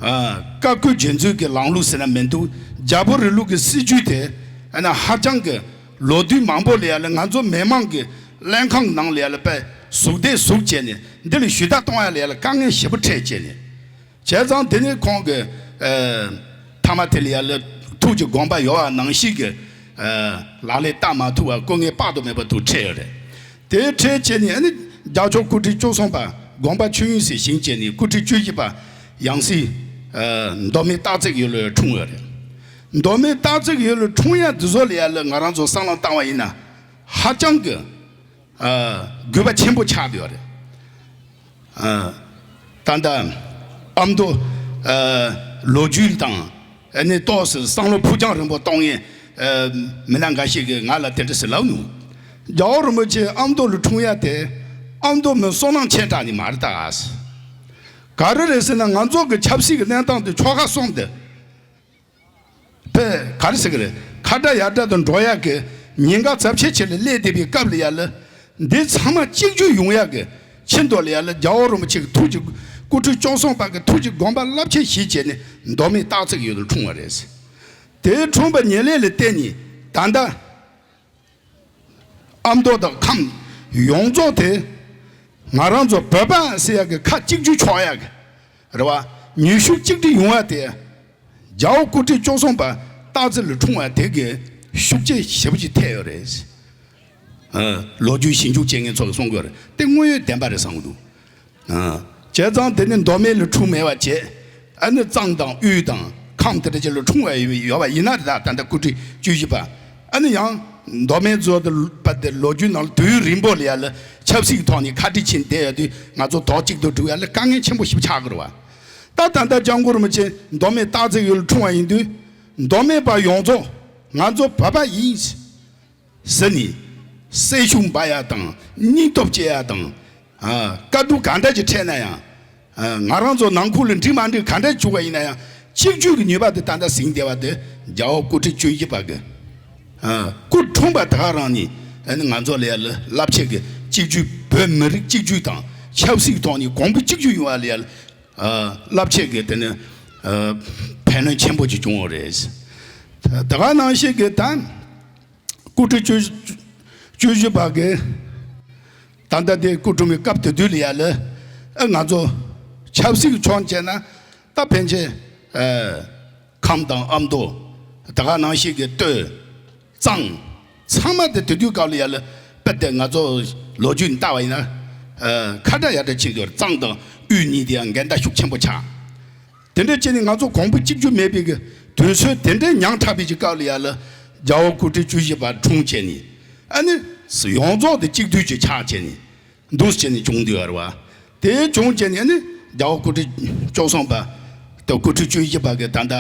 ཨ། བཀའ་བཀོད་རྒྱུད་འཛིན་གྱི་ལམ་ལུགས་ཟེར་ན་མི་འདུག་རྒྱལ་པོ་རིང་ལུགས་ཀྱི་སྲིད་བྱུས་དེ། ཨ་ནི་ཧ་ཅང་གི་ལོ་དུས་མང་པོ་ལ་ཡ་ལ་ང་ཚོ་མི་མང་གི་ལྷན་ཁང་ནང་ལ་ཡ་ལ་དཔེ་ཟུག་བསྡད་ཟུག་བྱས་ནས། འདི་ལ་ཞུ་དག་གཏོང་ཡ་ལ་ཡ་ལ་དཀའ་ངལ་ཞེ་པོ་འཕྲད་བྱས་ནས། བྱས་ཙང་དེ་ནས་ཁོང་གི། ཨ། མཐའ་མ་དེ་ལ་ཡ་ལ་ཐུགས་ཀྱི་དགོངས་པ་ཡོད་པ་ནང་བཞིན་གྱི། ཨ། ལག་ལེན་བསྟར་མ་ཐུབ་པ་སྐུ་ངལ་དཔག་ཏུ་མེད་པ་དུ་འཕྲད་ཡོད་རེད། དེ་འཕྲད་བྱས་ནས་ཨ་ནི་རྒྱལ་མཆོག་སྐུ་ཕྲེང་བཅུ་གསུམ་པ་དགོངས་པ་ཆོས་དབྱིངས་སུ་བཞེངས་བྱས་ནས་སྐུ་ཕྲེང་བཅུ་བཞི་པ་ཡང་སྲིད། ཨ། མདོ་སྨད་སྟག་རྩེ་ཡུལ་ལ་འཁྲུངས་ཡོད་རེད། མདོ་སྨད་སྟག་རྩེ་ཡུལ་ལ་འཁྲུངས་ཡ་འདི་ཚོ་ལ་ཡ་ལ་ང་རང་ཚོ་བསམ་བློ་བཏང་བ་ཡིན་ན། ཧ་ཅང་གི། ཨ། དགོས་པ་ཆེན་པོ་ཆགས་བསྡད་ཡོད་རེད། ཨ། ད་ལྟ་ཨ་མདོ། ཨ། ལོ་རྒྱུས་དང་། ཨ་ནི་ཏོག་ཙམ་བསམ་བློ་ཕུགས་རྒྱང་རིང་པོ་གཏོང་མཁན། ཨ། མི་སྣ་འགའ་ཞིག་གིས་ང་ལ་དེ་འདྲ་ཟེར་ལབ་ནུས། རྒྱལ་བ་རིན་པོ་ཆེ་ཨ་མདོ་ལ་འཁྲུངས་ཡ་དེ་ཨ་མདོ་མི་བསོད་ནམས་ཆེ་དྲགས་ནི་མ་རེད་ད། ག་རེ་རེད་ཟེར་ན། ང་ཚོ་གི་ཆབ་སྲིད་ཀྱི་གནས་སྟངས་དེ་ཆོལ་ཁ་གསུམ་དེ། དཔེ་ག་རེ་ཟེར་གི་རེད། ཁ་བྲལ་ཡ་བྲལ་དུ་འགྲོ་ཡག་གི་ཉེན་ཁ་ཚབས་ཆེ་ཆེ་ལ་སླེབས་བསྡད་པའི་སྐབས་ལ་ཡ་ལ། འདི་ཚང་མ་གཅིག་གྱུར་ཡོང་ཡག་གི་ཆེད་དུ་ལ་ཡ་ལ། རྒྱལ་བ་རིན་པོ་ཆེ་གི་ཐུགས་ཀྱི། སྐུ་ཕྲེང་བཅུ་གསུམ་པ་གི་ཐུགས་ཀྱི་དགོངས་པ་རླབས་ཆེན་བཞེས་བྱས་ནས་མདོ་སྨད་སྟག་རྩེ་ཡུལ་དུ་འཁྲུངས་པ་རེད། དེ་འཁྲུངས་པ་ཉེར་ལེན་ལ་བརྟེན་ནས་ད་ལྟ། ཨ་མདོ་དང་ཁམས་ཡོངས་རྫོགས་དེ་ང་རང་ཚོ་བོད་པ་ཟེར་ཡག་གི་ཁ་གཅིག་གྱུར་ཆགས་ཡག་གི་རེད་བ། ནུས་ཤུགས་གཅིག་སྒྲིལ་ཡོང་བ་དེ། རྒྱལ་བ་སྐུ་ཕྲེང་བཅུ་གསུམ་པ་སྟག་རྩེ་ལ་འཁྲུངས་པ་དེ་གིས་ཤུགས་རྐྱེན་ཞེ་པོ་ཅིག་ཐེབས་ཡོད་རེད། ཨ། ལོ་རྒྱུས་ཞིབ་འཇུག་བྱེད་མཁན་ཚོ་གིས་གསུང་གི་ཡོད་རེད། དེ་དངོས་ཡོད་བདེན་པ་རེད་བསམ་གི་འདུག་ཨ། བྱས་ཙང་དེ་ནི་མདོ་སྨད་ལ་འཁྲུངས་མེད་པ་བྱས། ཨ་ནི་གཙང་དང་དབུས་དང་ཁམས་དེ་འདྲ་ཅིག་ལ་འཁྲུངས་པ་ཡོད་པ་ཡིན་ན་རེད། ད་ད་ལྟ་སྐུ་ཕྲེང་བཅུ་བཞི་པ། ཨ་ནི་ཡང་མདོ་སྨད་ཚོ་དེ་པ་དེ་ལོ་རྒྱུས་ནང་ལ་དུས་ཡུན་རིང་པོ་ལ་ཡ་ལ་ཆབ་སྲིད་ཀྱི་ཐོག་ནས་ཁ་བྲལ་ཕྱིན་བསྡད་ཡོད་དུས། ང་ཚོ་དོག་གཅིག་ཏུ་སྒྲིལ་ཡ་ལ་དཀའ་ངལ་ཆེན་པོ་ཞིག་ཆགས་ཀྱི་རེད་བ། ད་ད་ལྟ་སྐྱབས་མགོན་རིན་པོ་ཆེ་མདོ་སྨད་སྟག་རྩེ་ཡུལ་ལ་འཁྲུངས་པ་ཡིན་དུས། མདོ་སྨད་པ་ཡོངས་རྫོགས་ང་ཚོ་བོད་པ་ཡིན་ཟེར་ནས་སེམས་ཤུགས་འབར་ཡ་དང་། སྙིང་སྟོབས་བསྐྱེད་ཡ་དང་། ཨ། དཀའ་སྡུག་ག་འདྲ་ཅིག་འཕྲད་ན་ཡང་། ཨ། ང་རང་ཚོ་ནང་ཁུལ་ལ་འགྲིག་མ་འགྲིག་ག་འདྲ་བྱུང་བ་ཡིན་ན་ཡང་། གཅིག་གྱུར་གྱི་ནུས་པ་དེ་ད་ལྟ་ཟིན་བསྡད་པ་དེ་རྒྱལ་བ་སྐུ་ཕྲེང་བཅུ་བཞི་པ་གི། ཨ། སྐུ་འཁྲུངས་པ་དེ་ག་རང་ནས། ཨ་ནི་ང་ཚོ་ལ་ཡ་ལ་རླབས་ཆེན་གྱི་གཅིག་གྱུར། བོད་མི་རིགས་གཅིག་གྱུར་དང་ཆབ་སྲིད་ཐོག་ནས་གོང་བུ་གཅིག་གྱུར་ཡོང་བ་ལ་ཡ་ལ། ཨ། རླབས་ཆེན་གྱི་དེ་ནི། ཨ། ཕན་ལུན་ཆེན་པོ་ཅིག་བྱུང་བ་རེད། ད་ག་ནང་བཞིན་གྱི་ད་སྐུ་ཕྲེང་བཅུ་བཅུ་བཞི་པ་གི་ད་ལྟ་དེ་སྐུ་འཁྲུངས་པའི་སྐབས་དེ་དུས་ལ་ཡ་ལ། ཨ། ང་ཚོ་ཆབ་སྲིད་ཀྱི་ཕྱོགས་བྱས་ན་ད་ཕན་ཆད། ཨ། ཁམས་དང་ཨ་མདོ། ད་ག་ནང་བཞིན་གྱི་སྟོད། གཙང་། ཚང་མ་དེ་དེ་དུས་སྐབས་ལ་ཡ་ལ། དཔེ་དེ་ང་ཚོ་ལོ་རྒྱུས་ནས་བལྟ་བ་ཡིན་ན། ཨ། ཁ་བྲལ་ཡ་བྲལ་ཕྱིན་དུས། གཙང་དང་དབུས་གཉིས་དེ་ཡང་འགལ་ཟླ་ཤུགས་ཆེན་པོ་ཆགས། དེ་འདྲ་བྱས་ནས་ང་ཚོ་གོང་བུ་གཅིག་གྱུར་མེད་པའི་གི་དུས་ཚོད་དེ་འདྲའི་ཉག་ཕྲ་བའི་གི་སྐབས་ལ་ཡ་ལ། རྒྱལ་བ་སྐུ་ཕྲེང་བཅུ་བཞི་པ་འཁྲུངས་བྱས་ནས། ཨ་ནི་ཡོངས་རྫོགས་དེ་གཅིག་སྡུད་ཅིག་ཆགས་བྱས་ནས། འདུག་སེ་བྱས་ནས་བྱུང་བསྡད་ཡོད་རེད་བ། དེ་བྱུང་བྱས་ནས་ནི་རྒྱལ་བ་སྐུ་ཕྲེང་བཅུ་གསུམ་པ་དང་སྐུ་ཕྲེང་བཅུ་བཞི་པ་གི་ད་ལྟ་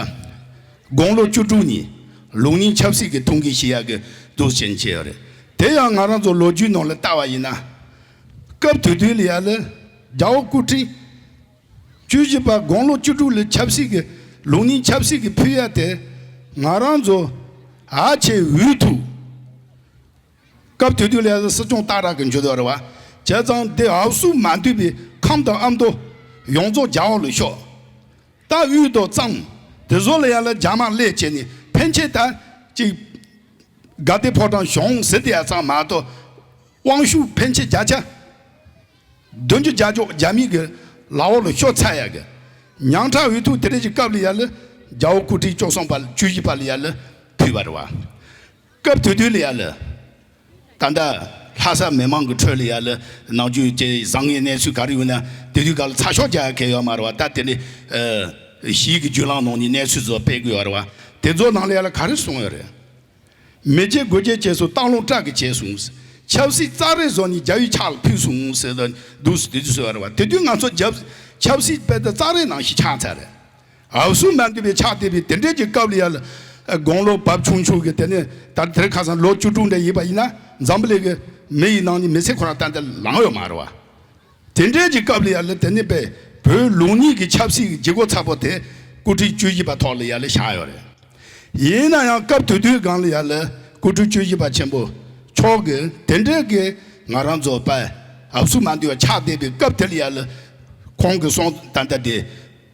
དགུང་ལོ་བཅུ་དྲུག་ནས་ལུགས་གཉིས་ཆབ་སྲིད་ཀྱི་ཐུགས་འགན་བཞེས་ཡག་གི་འདུག་སེ་བྱས་ནས་བྱས་ཡོད་རེད། དེ་ཡང་ང་རང་ཚོ་ལོ་རྒྱུས་ནང་ལ་བལྟ་བ་ཡིན་ན། སྐབས་དེ་དུས་ལ་ཡ་ལ་རྒྱལ་བ་སྐུ་ཕྲེང་བཅུ་བཞི་པ་དགུང་ལོ་བཅུ་དྲུག་ལ་ཆབ་སྲིད་ཀྱི་ལུགས་གཉིས་ཆབ་སྲིད་ཀྱི་ཕུལ་ཡ་དེ། ང་རང་ཚོ་ཨ་ཆེ་འུ་ཐུག་སྐབས་དེ་དུས་ལ་ཡ་ལ་སྲིད་སྐྱོང་སྟག་ར་གི་འཇུ་དོ་རེད་བ། བྱས་ཙང་དེ་འུ་སུ་མ་འདུས་པའི་ཁམས་དང་ཨ་མདོ་ཡོངས་རྫོགས་རྒྱ་འོག་ལ་ཤོར། ད་དབུས་དང་གཙང་དེ་ཚོ་ལ་ཡ་ལ་རྒྱ་དམག་སླེབས་བྱས་ནས་ཕན་ཆད་ད་ཅིག་དགའ་ལྡན་ཕོ་བྲང་བཞེངས་ཟེར་དེ་ཡ་ཙམ་མ་གཏོགས། དབང་ཤུགས་ཕན་ཆད་བརྒྱ་ཆ་བདུན་ཅུ་བརྒྱད་ཅུ་རྒྱ་མི་གི་ལག་འོག་ལ་ཤོར་ཚར་ཡ་གི། ཉག་ཕྲ་འུ་ཐུག་དེ་འདྲ་གི་སྐབས་ལ་ཡ་ལ་རྒྱལ་བ་སྐུ་ཕྲེང་བཅུ་གསུམ་པ་བཅུ་བཞི་པ་ལ་ཡ་ལ་ཕུལ་བ་རེད་བ། སྐབས་དེ་དུས་ལ་ཡ་ལ། ད་ལྟ་ལྷ་ས་མི་མང་གི་ཁྲོད་ལ་ཡ་ལ་ནམ་རྒྱུན་ཅིག་བཟང་ངན་གནས་ཚུལ་ག་རེ་ཡོད་ན་དེ་དུས་སྐབས་ལ་ཚ་ཤོག་རྒྱག་ཡ་གལ་ཡོད་མ་རེད་བ། ད་དེ་ནི་ཨ་གཞས་ཀྱི་བརྒྱུད་ལམ་ནང་ནས་གནས་ཚུལ་ཚོ་སྤེལ་གི་ཡོད་རེད་བ། དེ་ཚོ་ནང་ལ་ཡ་ལ་ག་རེ་གསུངས་ཡོད་རེད། མི་རྗེ་དགོས་རྗེ་བྱས་སོང་། སྟག་ལུང་བཀྲ་གིས་བྱས་སོང་། ཆབ་སྲིད་རྩ་རེ་བཟོ་ནས་རྒྱལ་བའི་ཕྱག་ལ་ཕུལ་སོང་ཟེར་དུས་འདུག་སེ་དེ་ཚོ་ཟེར་བ་རེད་བ། དེ་དུས་ང་ཚོ་རྒྱབ་ཆབ་སྲིད་དཔེ་དེ་རྩ་རེ་ནང་བཞིན་ཆགས་ཚར་རེད། འུ་ཚོ་མ་འདུས་པའི་ཕྱག་དེ་བས་དེ་འདྲའི་གི་སྐབས་ལ་ཡ་ལ་དགུང་ལོ་བབ་ཆུང་ཆུང་གི་དེ་ནས་ད་དེར་ཁ་སང་ལོ་བཅུ་དྲུག་འདྲ་ཡིན་པ་ཡིན་ན་འཛམ་བུ་གླིང་གི་མི་ཡི་ནང་ནས་མི་ཚེ་ཁོ་རང་ཏན་ཏན་ལངས་ཡོད་མ་རེད་བ། དེ་འདྲའི་གི་སྐབས་ལ་ཡ་ལ་དེ་ནས་པའི་བོད་ལུགས་གཉིས་ཀྱི་ཆབ་སྲིད་ཀྱི་ལྗིད་ཁོག་ཚ་པོ་དེ་སྐུ་ཕྲེང་བཅུ་བཞི་པ་ཐོག་ལ་ཡ་ལ་བཞག་ཡོད་རེད། ཡིན་ན་ཡང་སྐབས་དེ་དུས་སྒང་ལ་ཡ་ལ་སྐུ་ཕྲེང་བཅུ་བཞི་པ་ཆེན་པོ་མཆོག་གིས་དེ་འདྲའི་གི་ང་རང་ཚོ་པའི་འུ་ཚོ་མ་འདུས་པ་ཆགས་བསྡད་པའི་སྐབས་དེ་ལ་ཡ་ལ་ཁོང་གི་གསུང་ད་ལྟ་དེ་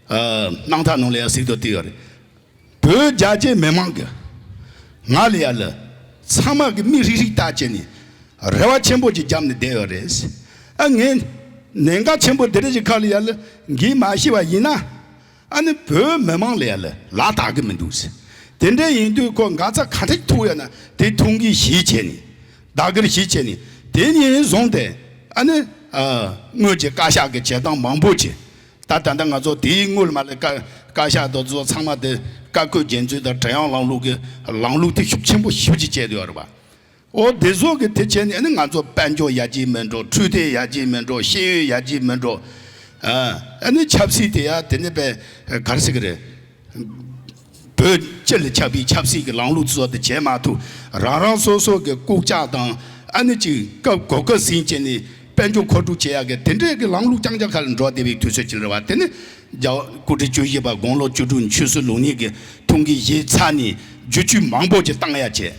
ཨ་སྣང་ཐག་ནང་ལ་ཡ་གཟིགས་དུ་བསྡད་ཡོད་རེད། བོད་རྒྱ་ཆེ་མི་མང་གི་ང་ལ་ཡ་ལ་ཚང་མ་གི་མིག་ཧྲིག་ཧྲིག་བལྟས་བྱས་ནས་རེ་བ་ཆེན་པོ་ཅིག་བརྒྱབ་ནས་བསྡད་ཡོད་རེད། ཨ་ངས་གནད་འགག་ཆེན་པོ་འདི་འདྲ་ཅིག་ཁ་ལ་ཡ་ལ་འགན་མ་བཞེས་པ་ཡིན་ན་ཨ་ནི་བོད་མི་མང་ལ་ཡ་ལ་ལ་དྭགས་གི་མི་འདུག་དེ་འདྲ་ཡིན་དུས་ཁོ་འགག་རྩ་ག་འདྲ་ཐུག་ཡོད་ན་དེ་ཐུགས་འགན་བཞེས་བྱས་ནས་བདག་གིར་བཞེས་བྱས་ནས་དེ་ནས་བཟུང་སྟེ་ཨ་ནི་ཨ་སྔོན་གྱི་བཀའ་ཤག་གི་བྱེད་སྟངས་མང་པོ་ཅིག་ད་ད་ལྟ་ང་ཚོ་དེའི་སྔོན་ལ་མ་ལས་བཀའ་བཀའ་ཤག་དང་ཚོ་ཚང་མ་དེ་བཀའ་བཀོད་རྒྱུད་འཛིན་དང་བྲན་གཡོག་ལམ་ལུགས་ཀྱི་ལམ་ལུགས་དེ་ཤུགས་ཆེན་པོ་ཞེ་པོ་ཅིག་བྱས་བསྡད་ཡོད་རེད་པ། འོ་དེ་ཚོ་གི་དེ་བྱས་ནས་ཨ་ནི་ང་ཚོ་དཔལ་འབྱོར་ཡར་རྒྱས་མི་འགྲོ། འཕྲོད་བསྟེན་ཡར་རྒྱས་མི་འགྲོ། ཤེས་ཡོན་ཡར་རྒྱས་མི་འགྲོ། ཨ་ཨ་ནི་ཆབ་སྲིད་དེ་ཡ་དེ་ནས་པའི་ག་རེ་ཟེར་གི་རེད། བོད་སྤྱི་ལ་ཁྱབ་པའི་ཆབ་སྲིད་ཀྱི་ལམ་ལུགས་ཚོ་དེ་བྱེད་མ་ཐུབ། རང་རང་སོ་སོ་གི་ལྐུགས་ལྕག་དང་ཨ་ནི་ཅིག་སྐབས་གོ་སྐབས་ཟིན་བྱས་ནས་དཔལ་འབྱོར་མཁོ་སྒྲུབ་བྱེད་ཡག་གི་དེ་འདྲའི་གི་ལམ་ལུགས་རྐྱང་རྐྱང་ཁ་ལ་འགྲོ་བསྡད་པའི་དུས་ཚོད་ཅིག་རེད་བ། དེ་ནི་རྒྱལ་བ་སྐུ་ཕྲེང་བཅུ་བཞི་པ་དགུང་ལོ་བཅུ་དྲུག་ཆོས་སྲིད་ལུགས་གཉིས་ཀྱི་ཐུགས་འགན་བཞེས་ཚར་ནས་བསྒྱུར་བཅོས་མང་པོ་ཅིག་བཏང་ཡག་བྱས།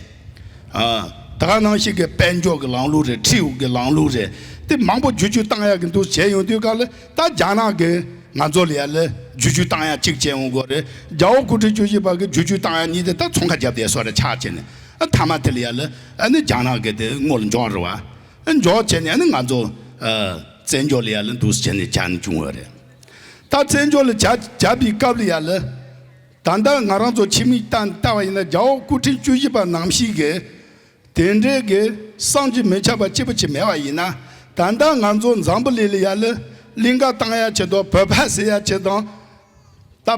ཨ་ད་ག་ནང་བཞིན་གྱི་དཔལ་འབྱོར་གྱི་ལམ་ལུགས་རེད། ཁྲིམས་ཀྱི་ལམ་ལུགས་རེད། དེ་མང་པོ་བསྒྱུར་བཅོས་བཏང་ཡག་གི་འདུག་བྱས་ཡོང་དུས་ག་ལ་ད་རྒྱ་ནག་གི་ང་ཚོ་ལ་ཡ་ལ་བསྒྱུར་བཅོས་བཏང་ཡག་གཅིག་བྱས་ཡོང་དགོས་རེད། རྒྱལ་བ་སྐུ་ཕྲེང་བཅུ་བཞི་པ་གི་བསྒྱུར་བཅོས་བཏང་ཡག་གཉིས་དེ་ད་ཚོང་ཁ་རྒྱབ་བསྡད་སོ་རེ་ཆགས་བྱས་ནས་ཨ་མཐའ་མ་དེ་ལ་ཡ་ལ་ཨ་ནི་རྒྱ་ནག་གི་དེ་ངོ་ལ་འཇོག་རེད་བ། ཨ་འཇོག་བྱས་ནས་ཨ་ནི་ང་ཚོ་ཨ་བཙན་བྱོལ་ལ་ཡ་ལ་འདུག་བྱས་ནས་བྱས་ནས་བྱུང་བ་རེད། ད་བཙན་བྱོལ་ལ་བྱ་བྱ་བའི་སྐབས་ལ་ཡ་ལ་ད་ལྟ་ང་རང་ཚོ་ཕྱི་མིག་ལྟ་ལྟ་བ་ཡིན་ན་རྒྱལ་བ་སྐུ་ཕྲེང་བཅུ་བཞི་པ་ནང་བཞིན་གྱི་དེ་འདྲའི་གི་བསམ་གྱིས་མི་ཁྱབ་པ་སྐྱིད་པོ་ཅིག་མེད་པ་ཡིན་ན། ད་ལྟ་ང་ཚོ་འཛམ་བུ་གླིང་ལ་ཡ་ལ་གླིང་ག་བཏང་ཡ་ཆེད་དང་བོད་པ་ཟེར་ཡ་ཆེད་དང་། ད་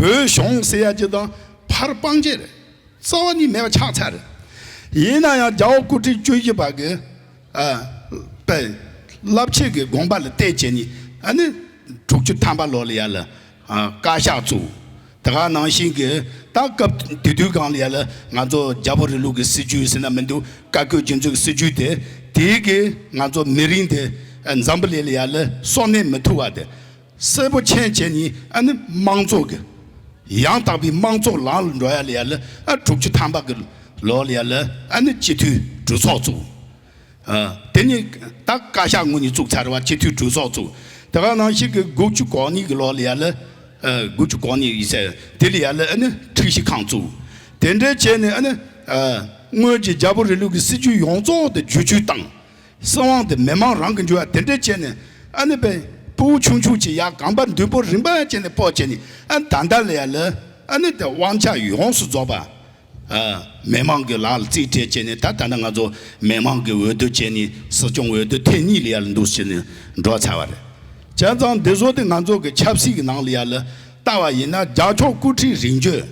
བོད་གཞུང་ཟེར་ཡ་ཆེད་དང་ཕར་སྤང་བྱེད་རེད། རྩ་བ་ནས་མེད་པ་ཆགས་ཚར་རེད། ཡིན་ན་ཡང་རྒྱལ་བ་སྐུ་ཕྲེང་བཅུ་བཞི་པ་གི་ཨ་པའི་རླབས་ཆེན་གྱི་དགོངས་པ་ལ་བལྟས་བྱས་ནས་ཨ་ནི་དྲུག་ཅུ་ཐམ་པ་ལོ་ལ་ཡ་ལ་ཨ་བཀའ་ཤག་བཙུགས། དེ་ག་ནང་བཞིན་གྱི་ད་སྐབས་དེ་དུས་སྒང་ལ་ཡ་ལ་ང་ཚོ་རྒྱལ་པོ་རིང་ལུགས་ཀྱི་སྲིད་བྱུས་ཟེར་ན་མི་འདུག་བཀའ་བཀོད་རྒྱུད་འཛིན་གྱི་སྲིད་བྱུས་དེ་དེའི་གི་ང་ཚོ་མི་རིགས་དེ་ཨ་འཛམ་བུ་གླིང་ལ་ཡ་ལ་སོར་གནས་མི་ཐུབ་པ་དེ་གསལ་པོ་མཁྱེན་བྱས་ནས་ཨ་ནི་དམངས་གཙོ་གི་ཡང་དག་པའི་དམངས་གཙོ་ལམ་ལ་འགྲོ་ཡ་ལ་ཡ་ལ་ཨ་དྲུག་ཅུ་ཐམ་པ་གི་ལོ་ལ་ཡ་ལ་ཨ་ནི་སྤྱི་འཐུས་གྲོས་ཚོགས་བཙུགས། ཨ་དེ་ནི་ད་བཀའ་ཤག་ངོས་ནས་བཙུགས་ཚར་བ་སྤྱི་འཐུས་གྲོས་ཚོགས་བཙུགས། དེ་ག་ནང་བཞིན་གྱི་དགུ་བཅུ་གོ་གཉིས་ཀྱི་ལོ་ལ་ཡ་ལ་ཨ་དགུ་བཅུ་གོ་གཉིས་ཡིན་ཟེར་དེ་ལ་ཡ་ལ་ཨ་ནི་ཁྲིམས་ཞིབ་ཁང་བཙུགས། དེ་འདྲའི་བྱས་ནས་ཨ་ནི་ཨ་སྔོན་གྱི་རྒྱལ་པོ་རིང་ལུགས་ཀྱི་སྲིད་བྱུས་ཡོངས་རྫོགས་དེ་བསྒྱུར་བཅོས་བཏང་། སྲིད་དབང་དེ་མི་མང་རང་གི་འཇུ་བ་དེ་འདྲ་བྱས་ནས་ཨ་ནི་པའི་ཕྲུ་གུ་ཆུང་ཆུང་ཅིག་ཡ་གོམ་པ་མདུན་སྤོ་རིམ་པ་བྱས་ནས་སྤོ་བྱས་ནས་ཨ་ད་ལྟ་ལ་ཡ་ལ་ཨ་ནི་དེ་དབང་ཆ་ཡོངས་སུ་རྫོགས་པ་ཨ་མི་མང་གི་ལག་ལ་རྩིས་སྤྲད་བྱས་ནས་ད་ད་ལྟ་ང་ཚོ་མི་མང་གི་འོས་བསྡུ་བྱས་ནས་སྲིད་སྐྱོང་འོས་བསྡུ་ཐེངས་གཉིས་ལ་ཡ་ལ་འདུག་བྱས་ནས་འགྲོ་ཚར་བ་རེད། བྱས་ཙང་འདི་ཚོ་དེ་ང་ཚོ་གི་ཆབ་སྲིད་ཀྱི་ནང་ལ་ཡ་ལ་ལྟ་བ་ཡིན་ན་རྒྱལ་མཆོག་སྐུ་ཕྲེང་རིམ་བྱོན།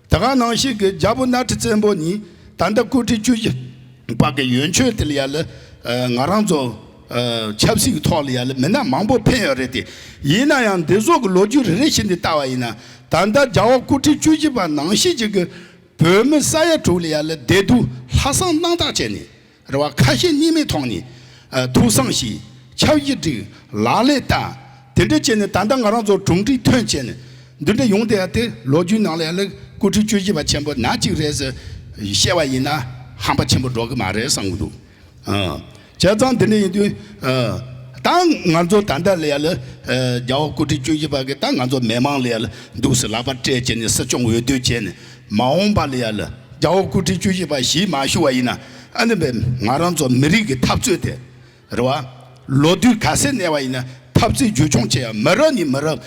དེ་ག་ནང་བཞིན་གྱི་རྒྱལ་པོ་གནམ་གྲུ་བཙན་པོ་ནི་ད་ལྟ་སྐུ་ཕྲེང་བཅུ་བཞི་པ་གི་ཡོན་མཆོད་དེ་ལ་ཡ་ལ་ང་རང་ཚོ་ཆབ་སྲིད་ཀྱི་ཐོག་ལ་ཡ་ལ་མི་སྣ་མང་པོ་ཕེབས་ཡོད་རེད་དེ། ཡིན་ན་ཡང་འདི་ཚོ་གི་ལོ་རྒྱུས་རེ་རེ་བཞིན་དུ་ལྟ་བ་ཡིན་ན་ད་ལྟ་རྒྱལ་བ་སྐུ་ཕྲེང་བཅུ་བཞི་པ་ནང་བཞིན་ཅིག་གི་བོད་མི་ས་ཡ་དྲུག་ལ་ཡ་ལ་བདེ་སྡུག་ལྷག་བསམ་རྣམ་དག་བྱས་ནས། རེ་བ་ཁ་ཞེ་གཉིས་མེད་ཐོག་ནས་ཨ་ཐུགས་བསམ་བཞེས། ཆབ་ཡིག་བསྒྲིགས། ལག་ལེན་བསྟར། དེ་འདྲ་བྱས་ནས་ད་ལྟ་ང་རང་ཚོ་གྲུབ་འབྲས་ཐོན་བྱས་ནས་འདི་འདྲ་ཡོང་བསྡད་ཡ་དེ་ལོ་རྒྱུས་ནང་ལ་ཡ་ལ་སྐུ་ཕྲེང་བཅུ་བཞི་པ་ཆེན་པོ་ན་གཅིག་རེད་ཟེར་བཤད་པ་ཡིན་ན་ཧམ་པ་ཆེན་པོ་འགྲོ་གི་མ་རེད་བསམ་གི་འདུག་ཨ་བྱས་ཙང་འདི་འདྲ་ཡིན་དུས་ཨ་ད་ང་ཚོ་ད་ལྟ་ལ་ཡ་ལ་ཨ་རྒྱལ་བ་སྐུ་ཕྲེང་བཅུ་བཞི་པ་གི་ད་ང་ཚོ་མི་མང་ལ་ཡ་ལ་འདུག་སེ་ལག་པ་སྤྲད་བྱས་ནས་སྲིད་སྐྱོང་འོས་བསྡུ་བྱས་ནས་མ་འོངས་པ་ལ་ཡ་ལ་རྒྱལ་བ་སྐུ་ཕྲེང་བཅུ་བཞི་པ་གཞིས་མ་ཞུ་བ་ཡིན་ན། ཨ་ནི་བས་ང་རང་ཚོ་མི་རིགས་ཀྱི་འཐབ་རྩོད་དེ་རེད་བ། ལོ་དུས་ག་ཚད་གནས་པ་ཡིན་ན་འཐབ་རྩོད་རྒྱུན་འཁྱོངས་བྱེད་ཡ་མི་རབས་ནས་མི་རབས་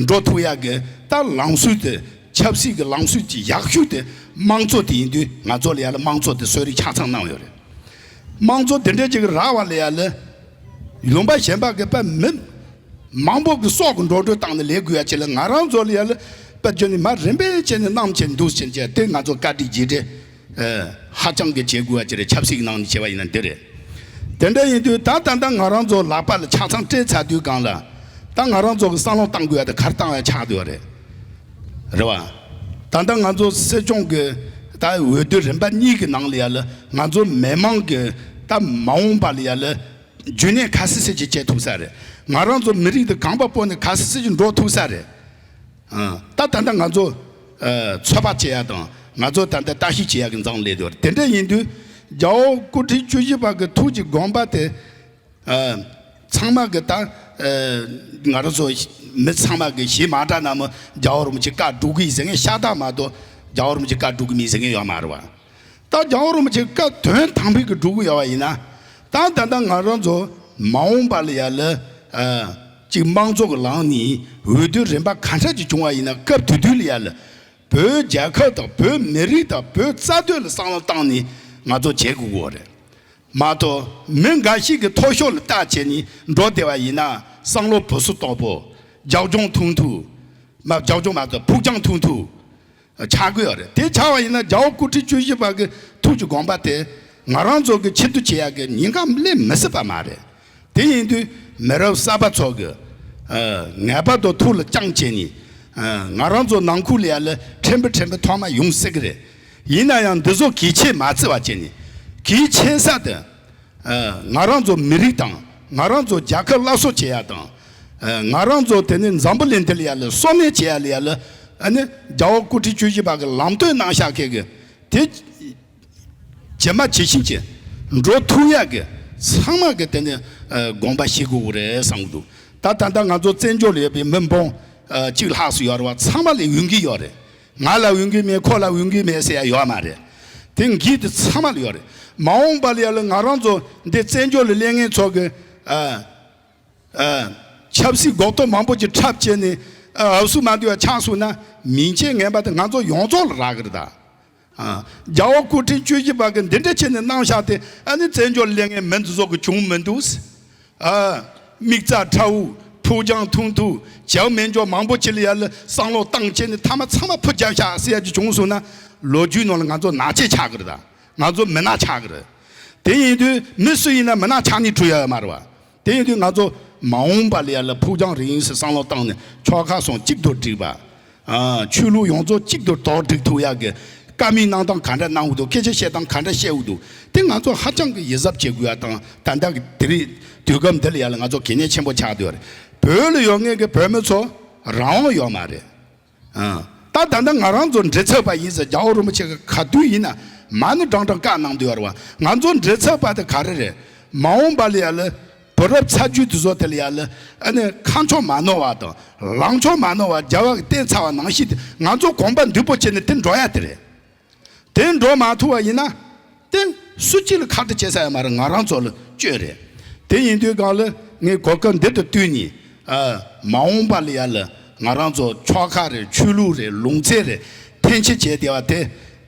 འགྲོ་ཐུབ་ཡ་གི་ད་ལམ་སྲོལ་དེ་ཆབ་སྲིད་ཀྱི་ལམ་སྲོལ་གྱི་ཡག་ཤོས་དེ་དམངས་གཙོ་དེ་ཡིན་དུས་ང་ཚོ་ལ་ཡ་ལ་དམངས་གཙོ་དེ་གསོལ་རས་ཆ་ཚང་གནང་ཡོད་རེད། དམངས་གཙོ་དེ་འདྲ་ཅིག་རག་པ་ལ་ཡ་ལ་ལུང་པ་གཞན་པ་གི་པ་མི་མང་པོ་གི་སྲོག་གི་འགྲོ་གྲོན་བཏང་ནས་ལས་དགོས་ཡ་ཆེ་ལ་ང་རང་ཚོ་ལ་ཡ་ལ་ པ་བརྗོད་ནས་མར་རིམ་པས་བྱས་ནས་གནང་བྱས་འདུག་བྱས་བྱས་དེ་ང་ཚོ་བཀའ་དྲིན་རྗེས་དྲན་ཧ་ཅང་གི་བྱེད་དགོས་པ་ཅིག་རེད། ཆབ་སྲིད་ནང་ནས་བྱས་པ་ཡིན་ན་འདི་རེད། དེ་འདྲ་ཡིན་དུས་ད་ད་ལྟ་ང་རང་ཚོ་ལག་པ་ལ་ཆ་ཚང་སྤྲད་ཚར་དུས་སྒང་ལ་ད་ང་རང་ཚོ་གི་བསམ་བློ་བཏང་དགོས་ཡ་དེ་ག་རེ་བཏང་ཡ་ཆགས་བསྡད་པ་རེད། རེད་བ། ད་ལྟ་ང་ཚོ་སྲིད་སྐྱོང་གི་ད་འོས་བསྡུ་རིམ་པ་གཉིས་ཀྱི་ནང་ལ་ཡ་ལ་ང་ཚོ་མི་མང་གི་ད་མ་འོངས་པ་ལ་ཡ་ལ་རྒྱུན་གནས་ག་སེ་སེ་ཅིག་བྱེད་ཐུབ་ས་རེད། ང་རང་ཚོ་མི་རིགས་དེ་གོམ་པ་སྤོས་ནས་ག་སེ་སེ་ཅིག་འགྲོ་ཐུབ་ས་རེད། ཨ། ད་ད་ལྟ་ང་ཚོ་ཨ་ཚོད་དཔག་བྱེད་ཡ་དང་ང་ཚོ་ད་ལྟ་བརྟག་ཞིབ་བྱེད་ཡ་གི་མཚམས་སླེབས་འདུག་དེ་འདྲ་ཡིན་དུས་རྒྱལ་བ་སྐུ་ཕྲེང་བཅུ་བཞི་པ་གི་ཐུགས་ཀྱི་དགོངས་པ་དེ་ཨ་ཚང་མ་གི་ད་ཨ་ང་རང་ཚོ་མི་ཚང་མ་གི་གཞས་མ་འདྲ་ན་མོ་རྒྱལ་བ་རིན་པོ་ཆེ་བཀའ་སྒྲུབ་གི་ཡིན་ཟེར་མཁན་ཤ་སྟག་མ་གཏོགས་རྒྱལ་བ་རིན་པོ་ཆེ་བཀའ་སྒྲུབ་གི་མིན་ཟེར་མཁན་ཡོད་མ་རེད་བ། ད་རྒྱལ་བ་རིན་པོ་ཆེ་བཀའ་དོན་དམ་པའི་གི་སྒྲུབ་གི་ཡོད་པ་ཡིན་ན། ད་ད་ལྟ་ང་རང་ཚོ་མ་འོངས་པ་ལ་ཡ་ལ་ཨ་ཅིག་དམངས་གཙོ་གི་ལམ་ནས་འོས་བསྡུ་རིམ་པ་ག་འདྲ་ཅིག་བྱུང་བ་ཡིན་ན་སྐབས་དེ་དུས་ལ་ཡ་ལ་བོད་རྒྱལ་ཁབ་དང་བོད་མི་རིགས་དང་བོད་རྩ་དོན་ལ་བསམ་བློ་བཏང་ནས་ང་ཚོ་བྱེད་དགོས་ཀྱི་ཡོད་རེད། མ་གཏོགས་མི་འགའ་ཞིག་གི་མཐོ་ཤོས་ལ་ལྟ་བྱས་ནས་འགྲོ་བསྡད་པ་ཡིན་ན་བསམ་བློ་བུ་སུ་དོག་པོ། རྒྱབ་ལྗོངས་ཐུང་ཐུང་། མ་རྒྱབ་ལྗོངས་མ་གཏོགས་ཕུགས་རྒྱང་ཐུང་ཐུང་། ཆགས་ཀྱི་ཡོད་རེད། དེ་ཆགས་པ་ཡིན་ན་རྒྱལ་བ་སྐུ་ཕྲེང་བཅུ་བཞི་པ་གི་ཐུགས་ཀྱི་དགོངས་པ་དེ་ང་རང་ཚོ་གི་ཆེད་དུ་བྱེད་ཡག་གི་ཉེན་ཁ་སླེབས་མི་སྲིད་པ་མ་རེད། དེ་ཡིན་དུས་མི་རབས་གསར་པ་ཚོ་གི་ཨ་ངེས་པར་དུ་ཐུགས་ལ་བཅངས་བྱས་ནས་ཨ་ང་རང་ཚོ་ནང་ཁུལ་ལ་ཡ་ལ་ཕྲན་བུ་ཕྲན་བུ་ཐོག་མ་ཡོང་སྲིད་གི་རེད། ཡིན་ན་ཡང་འདི་ཚོ་གལ་ཆེ་མ་བརྩི་བ་བྱས་ནས་གལ་ཆེ་ས་དེ། ཨ་ང་རང་ཚོ་མི་རིགས་དང་ང་རང་ཚོ་རྒྱལ་ཁབ་སླར་གསོ་བྱེད་ཡ་དང་། ཨ་ང་རང་ཚོ་དེ་ནས་འཛམ་བུ་གླིང་འདི་ལ་ཡ་ལ་གསོ་སྣོན་བྱེད་ཡ་ལ་ཡ་ལ་ཨ་ནི་རྒྱལ་བ་སྐུ་ཕྲེང་བཅུ་བཞི་པ་གི་ལམ་སྟོན་གནང་ཤག་མཁན་གི་དེ་ཇི་མ་ཇི་བཞིན་གྱི་འགྲོ་ཐུབ་ཡ་གི་ཚང་མ་གི་དེ་ནས་ཨ་དགོངས་པ་བཞེས་དགོས་ཀྱི་རེད་བསམ་གྱི་འདུག་ད་ད་ལྟ་ང་ཚོ་བཙན་བྱོལ་ལ་ཡོད་པའི་མི་འབུམ་ཨ་གཅིག་ལྷག་ཙམ་ཡོད་རེད་བ། ཚང་མ་ལ་འོས་འགན་ཡོད་རེད། ང་ལ་འོས་འགན་མེད་ཁོ་ལ་འོས་འགན་མེད་ཟེར་ཡ་ཡོད་མ་རེད། དེ་འགན་དེ་ཚང་མ་ལ་ཡོད་རེད། མ་འོངས་པ་ལ་ཡ་ལ་ང་རང་ཚོ་འདི་བཙན་བྱོལ་ལ་སླེབས་མཁན་ཚོ་གི་ཨ་ཨ་ཆབ་སྲིད་འགོག་ཐབས་མང་པོ་ཅིག་འཁྲབ་བྱས་ནས་ཨ་འུ་སུ་མ་འདུས་པ་ཆགས་སོང་ན་མིང་ཆད་ངན་པ་དེ་ང་ཚོ་ཡོངས་རྫོགས་ལ་རག་གི་རེད་ད། ཨ་རྒྱལ་བ་སྐུ་ཕྲེང་བཅུ་བཞི་པ་གི་འདི་འདྲ་བྱས་ནས་གནང་བཞག་དེ་ཨ་ནི་བཙན་བྱོལ་ལ་སླེབས་མཁན་མི་འདི་ཚོ་གི་བྱུང་མི་འདུག་ཨ། མིག་རྩ་ཁྲ་བོ། ཕུགས་རྒྱང་ཐུང་ཐུང་། བྱ་བ་མེད་འཇོག་མང་པོ་ཅིག་ལ་ཡ་ལ་བསམ་བློ་བཏང་བྱས་ནས་མཐའ་མ་ཚང་མ་ཕུ་རྒྱབ་ཤག་ཟེར་ཡ་ཅིག་བྱུང་སོང་ན་ལོ་རྒྱུས་ནང་ལ་ང་ཚོ་ནག་ཆེ་ཆགས་ཀྱི་རེད་ད། ང་ཚོ་མི་ནག་ཆགས་ཀྱི་རེད། དེ་ཡིན་དུས་མི་སུ་ཡིན་ན་མི་ནག་ཆགས་ནས་བྲོས་ཡ་ཡོད་མ་རེད་བ། དེ་ཡིན་དུས་ང་ཚོ་མ་འོངས་པ་ལ་ཡ་ལ་ཕུགས་རྒྱང་རིང་ཟེར་བསམ་བློ་བཏང་ནས་ཕྱོགས་ཁག་སོང་གཅིག་ཏུ་བསྒྲིགས་པ། ཨ། ཆོས་ལུགས་ཡོངས་རྫོགས་གཅིག་ཏུ་དོར་བསྒྲིགས་ཐུབ་ཡག་གི་བཀའ་མོལ་གནང་སྟངས་ག་འདྲ་གནང་འདུག་སྐད་ཆ་བཤད་སྟངས་ག་འདྲ་བཤད་འདུག་དེ་ང་ཚོ་ཧ་ཅང་གི་ཡིད་གཟབ་བྱེད་དགོས་ཡ་དང་ད་ལྟ་གི་དེ་རིང་དུས་སྐབས་འདི་ལ་ཡ་ལ་ང་ཚོ་གལ་གནད་ཆེན་པོ་ཆགས་བསྡད་ཡོད་རེད། བོད་ལ་ཡོད་མཁན་གྱི་བོད་མི་ཚོ་རང་དབང་ཡོད་མ་རེད། ཨ། ད་ད་ལྟ་ང་རང་ཚོ་འདྲི་ཚགས་པ་ཡིན་ཟེར་རྒྱལ་བ་རིན་པོ་ཆེ་གི་ག་དུས་ཡིན་ན་མ་ཎི་བགྲང་བགྲང་བཀའ་གནང་བསྡད་ཡོད་རེད་བ། ང་ཚོ་འདྲི་ཚགས་པ་དེ་ག་རེ་རེད། མ་འོངས་པ་ལ་ཡ་ལ་བུ་རབས་ཚ་རྒྱུད་དེ་ཚོ་དེ་ལ་ཡ་ལ་ཨ་ནི་ཁ་མཆོག་མ་ནོར་བ་དང་ལག་མཆོག་མ་ནོར་བ་རྒྱལ་བ་གི་བསྟན་ཚར་བ་ནང་བཞིན་དེ་ང་ཚོ་གོམ་པ་མདུན་སྤོ་བྱས་ནས་དེ་འགྲོ་ཡ་དེ་རེད། དེ་འགྲོ་མ་ཐུབ་པ་ཡིན་ན་དེ་སུ་གཅིག་ལ་ཁ་ཏ་བྱེད་ས་ཡོད་མ་རེད། ང་རང་ཚོ་ལ་བཅོས་རེད། དེ་ཡིན་དུས་སྒང་ལ་ངས་གོ་སྐབས་འདི་དང་བསྟུན་ནས་ཨ་མ་འོངས་པ་ལ་ཡ་ལ་ང་རང་ཚོ་ཆོལ་ཁ་རེད། ཆོས་ལུགས་རེད། ལུང་ཚན་རེད། འཐེན་འཁྱེར་བྱས་བསྡད་པ་དེ་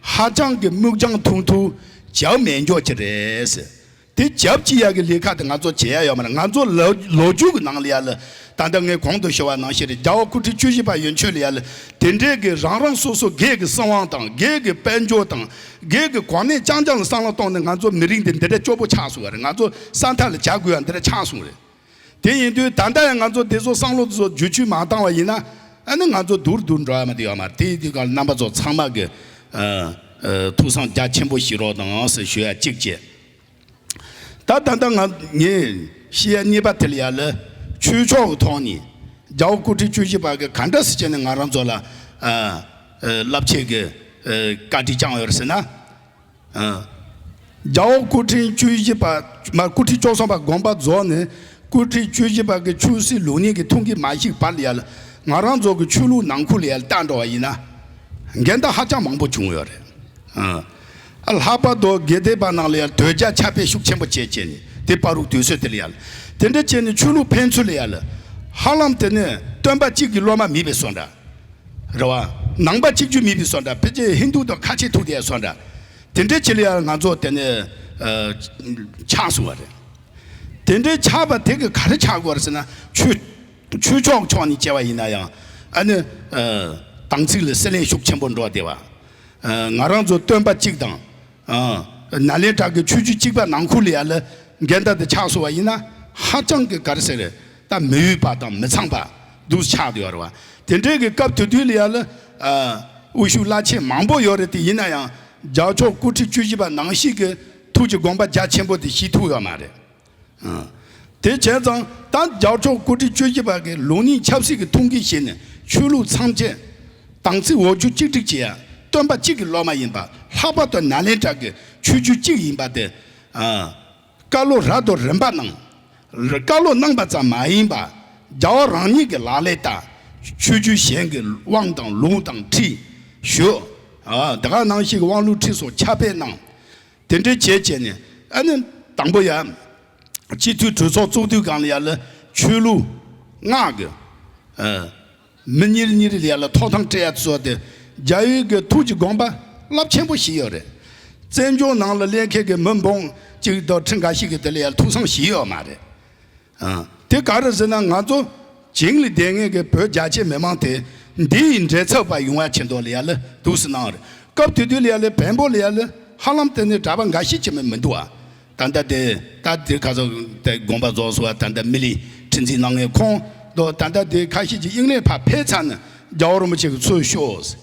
ཧ་ཅང་གི་མིག་རྒྱང་ཐུང་ཐུང་བྱ་བ་མེད་འཇོག་ཅིག་རེད་ཟེར། དེ་རྒྱབ་ཀྱི་ཡ་གི་ལས་ཀ་དེ་ང་ཚོ་བྱེད་ཡ་ཡོད་མ་རེད། ང་ཚོ་ལོ་ལོ་རྒྱུས་ཀྱི་ནང་ལ་ཡ་ལ་ད་ལྟ་ངས་གོང་དུ་ཞུ་བ་ནང་བཞིན་རེད། རྒྱལ་བ་སྐུ་ཕྲེང་བཅུ་བཞི་པ་ཡན་ཆོད་ལ་ཡ་ལ་དེ་འདྲའི་གི་རང་རང་སོ་སོ་སྒེར་གྱི་སྲིད་དབང་དང་སྒེར་གྱི་དཔལ་འབྱོར་དང་སྒེར་གྱི་གོ་གནས་རྐྱང་རྐྱང་ལ་བསམ་བློ་གཏོང་ནས་ང་ཚོ་མི་རིགས་འདི་འདི་འདྲ་སྐྱོ་པོ་ཆགས་སོང་བ་རེད། ང་ཚོ་ས་མཐའ་ལ་བྱ་དགོས་ཡ་འདི་འདྲ་ཆགས་སོང་རེད། དེ་ཡིན་དུས་ད་ལྟ་ཡང་ང་ཚོ་དེ་ཚོ་བསམ་བློ་དེ་ཚོ་བསྒྱུར་བཅོས་མ་བཏང་བ་ཡིན་ན་ཨ་ནི་ང་ཚོ་སྡུག་རུ་སྡུག་འགྲོ་ཡ་མ་དེ་ཡོད་དུས་ག་ལ་རྣམ་པ་ཚོ་ཚང་མ་གི་ཨ་ཨ་ཐུགས་བསམ་རྒྱ་ཆེན་པོ་བཞེས་རོགས་གནང་ཟེར་ཞུ་ཡ་གཅིག་བྱས། ད་ད་ལྟ་ང་ངས་བཤད་ཡ་གཉིས་པ་དེ་ལ་ཡ་ལ་ཆོས་ཕྱོགས་ཀྱི་ཐོག་ནས་རྒྱལ་བ་སྐུ་ཕྲེང་བཅུ་བཞི་པ་གི་ག་འདྲ་སེ་བྱས་ནས་ང་རང་ཚོ་ལ་ཨ་ཨ་རླབས་ཆེན་གྱི་ཨ་བཀའ་དྲིན་བསྐྱངས་ཡོད་རེད་ཟེར་ན། ཨ། རྒྱལ་བ་སྐུ་ཕྲེང་བཅུ་བཞི་པ་མ་སྐུ་ཕྲེང་བཅུ་གསུམ་པ་དགོངས་པ་རྫོགས་ནས་སྐུ་ཕྲེང་བཅུ་བཞི་པ་གི་ཆོས་སྲིད་ལུགས་གཉིས་ཀྱི་ཐུགས་འགན་མ་བཞེས་བར་ལ་ཡ་ལ་ང་རང་ཚོ་གི་ཆོས་ལུགས་ནང་ཁུལ་ལ་ཡ་ལ་ལྟ་འགྲོ་བ་ཡིན་ན་འགལ་ཟླ་ཧ་ཅང་མང་པོ་བྱུང་ཡོད་རེད། ཨ། ལྷག་པར་དུ་དགེ་ལྡན་པ་ནང་ལ་ཡ་དོལ་རྒྱལ་ཆབ་སྤེལ་ཤུགས་ཆེན་པོ་བྱས་བྱས་ནས་དེ་བར་དུ་དུས་ཚོད་དེ་ལ་ཡ་ལ་དེ་འདྲ་བྱས་ནས་ཆོས་ལུགས་ཕན་ཚུན་ལ་ཡ་ལ་ཧ་ལམ་དེ་ནས་སྟོན་པ་གཅིག་གི་སློབ་མ་མེད་པའི་བཟོ་འདྲ། རེད་བ། ནང་པ་གཅིག་གྱུར་མེད་པའི་བཟོ་འདྲ། ཕལ་ཆེར་ཧིན་དུ་དང་ཁ་ཆེ་ཐུག་བསྡད་བཟོ་འདྲ། དེ་འདྲའི་ཆེད་ལ་ཡང་ང་ཚོ་དེ་ནས་ཨ་ཆགས་སོང་བ་རེད། དེ་འདྲའི་ཆགས་པ་དེ་གི་ག་རེ་ཆགས་དགོས་རེད་ཟེར་ན་ཆོས་ཆོས་ཕྱོགས་ཕྱོགས་ནས་བྱས་པ་ཡིན་ན་ཡང་ཨ་ནི་ཨ་ དམ་ཚིག་ལ་བསྲེ་ལེན་ཤུགས་ཆེན་པོ་འགྲོ་བསྡད་པ། ཨ། ང་རང་ཚོ་སྟོན་པ་གཅིག་དང་། ཨ། ནཱ་ལེནྡྲ་གི་ཆོས་བརྒྱུད་གཅིག་པ་ནང་ཁུལ་ལ་ཡ་ལ་འགལ་ཟླ་དེ་ཆགས་སོང་བ་ཡིན་ན་ཧ་ཅང་གི་ག་རེ་ཟེར་རེད། ད་མི་འོས་པ་དང་མི་ཚང་པ་འདུག་ཆགས་བསྡད་ཡོད་རེད་བ། དེ་འདྲའི་གི་སྐབས་དེ་དུས་ལ་ཡ་ལ། ཨ། དབུ་བཞུགས་བླ་ཆེན་མང་པོ་ཡོད་རེད། དེ་ཡིན་ན་ཡང་རྒྱལ་མཆོག་སྐུ་ཕྲེང་བཅུ་བཞི་པ་ནང་བཞིན་གྱི་ཐུགས་ཀྱི་དགོངས་པ་རྒྱ་ཆེན་པོ་དེ་བཞེས་ཐུབ་ཡོད་མ་རེད། ཨ། དེ་བྱས་ཙང་ད་རྒྱལ་མཆོག་སྐུ་ཕྲེང་བཅུ་བཞི་པ་གི་ལུགས་གཉིས་ཆབ་སྲིད་ཀྱི་ཐུགས་འགན་བཞེས་ནས་ཆོས་ལུགས་ཚང་ཅན། དམ་ཚིག་འོ་བཅུད་གཅིག་སྒྲིལ་བྱེད་ཡ། སྟོན་པ་གཅིག་གི་སློབ་མ་ཡིན་པ། ལྷག་པར་དུ་ནཱ་ལེནྡྲ་གི་ཆོས་བརྒྱུད་གཅིག་ཡིན་པ་དེ། ཨ། བཀའ་སློབ་རབ་དང་རིམ་པ་གནང་། བཀའ་སློབ་གནང་པ་ཙམ་མ་ཡིན་པ། རྒྱལ་བ་རང་ཉིད་ཀྱི་ལག་ལེན་བསྟར། ཆོས་བརྒྱུད་གཞན་གྱི་དབང་དང་ལུང་དང་ཁྲིད་ཞུ། ཨ། དེ་ག་ནང་བཞིན་གྱི་དབང་ལུང་ཁྲིད་སོགས་ཁྱབ་སྤེལ་གནང་། དེ་འདྲའི་བྱས་བྱས་ནས། ཨ་ནི་དང་པོ་ཡ། སྤྱི་འཐུས་གྲོས་ཚོགས་བཙུགས་དུས་སྒང་ལ་ཡ་ལ་ཆོས་ལུགས་སྔགས་ཀྱི། ཨ། མི་གཉིས་གཉིས་ལ་ཡ་ལ་ཐོབ་ཐང་སྤྲད་ཡ་བཟོ་སྟེ། རྒྱལ་ཡུལ་གྱི་ཐུགས་ཀྱི་དགོངས་པ་རླབས་ཆེན་པོ་ཞིག་ཡོད་རེད། བཙན་བྱོལ་ནང་ལ་ལས་མཁན་གྱི་མི་འབུམ་གཅིག་དང་ཁྲི་འགའ་ཞིག་གི་དེ་ལ་ཡ་ལ་ཐུགས་བསམ་ཞིག་ཡོད་མ་རེད། ཨ། དེ་ག་རེ་ཟེར་ན་ང་ཚོ་བྱིངས་ལ་བསྡད་མཁན་གྱི་བོད་རྒྱ་ཆེ་མི་མང་དེ་འདི་ཡི་འབྲེལ་ཚབ་པ་ཡོང་བ་ཆེད་དུ་ལ་ཡ་ལ་འདུག་སེ་གནང་རེད། སྐབས་དེ་དུས་ལ་ཡ་ལ་བོན་པོ་ལ་ཡ་ལ་ཧ་ལམ་དེ་ནས་གྲྭ་པ་འགའ་ཤས་ཀྱི་མི་མི་འདུག་ཨ། ད་ལྟ་དེ་ད་དེ་ཁ་སང་དེ་དགོངས་པ་རྫོགས་སོང་བ། ད་ལྟ་མི་ལི་ཁྲི་འཛིན་གནང་མཁན་ཁོང་དོ། ད་ལྟ་དེ་ཁ་ཤས་ཀྱི་དབྱིངས་ལས་ཕར་ཕེབས་ཚར་ནས་རྒྱལ་བ་རིན་པོ་ཆེ་གི་ཚུར་ཤོག།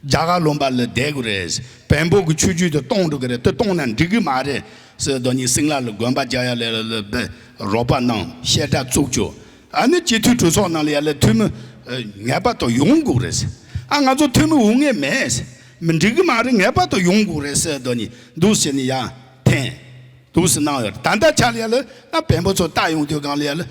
རྒྱ་གར་ལུང་པ་ལ་བསྡད་དགོས་རེད། བོན་པོ་གི་ཆོས་བརྒྱུད་དེ་སྟོང་འགྲོ་གི་རེད། དེ་སྟོང་ན་འགྲིག་གི་མ་རེད་ཟེར། དོ་ནི་སིང་ལ་ལ་དགོན་པ་རྒྱག་ཡ་ལ་ལ་ལ་རོགས་པ་གནང་། བཤད་གྲྭ་བཙུགས་ཆོག། ཨ་ནི་སྤྱི་འཐུས་གྲོས་ཚོགས་ནང་ལ་ཡ་ལ་འཐུས་མི་ངེས་པར་དུ་ཡོང་དགོས་རེད་ཟེར། ཨ། ང་ཚོ་འཐུས་མི་འོང་ངེས་མེད་ཟེར། མི་འགྲིག་གི་མ་རེད། ངེས་པར་དུ་ཡོང་དགོས་རེད་ཟེར། དོ་ནི་འདུག་ཟེར་ནི་ཡ་འཐེན། འདུག་ཟེར་གནང་ཡོད། ད་ལྟ་ཆ་ལ་ཡ་ལ་ཨ་བོན་པོ་ཚོ་ལྟ་ཡོང་དུས་སྒང་ལ་ཡ་ལ།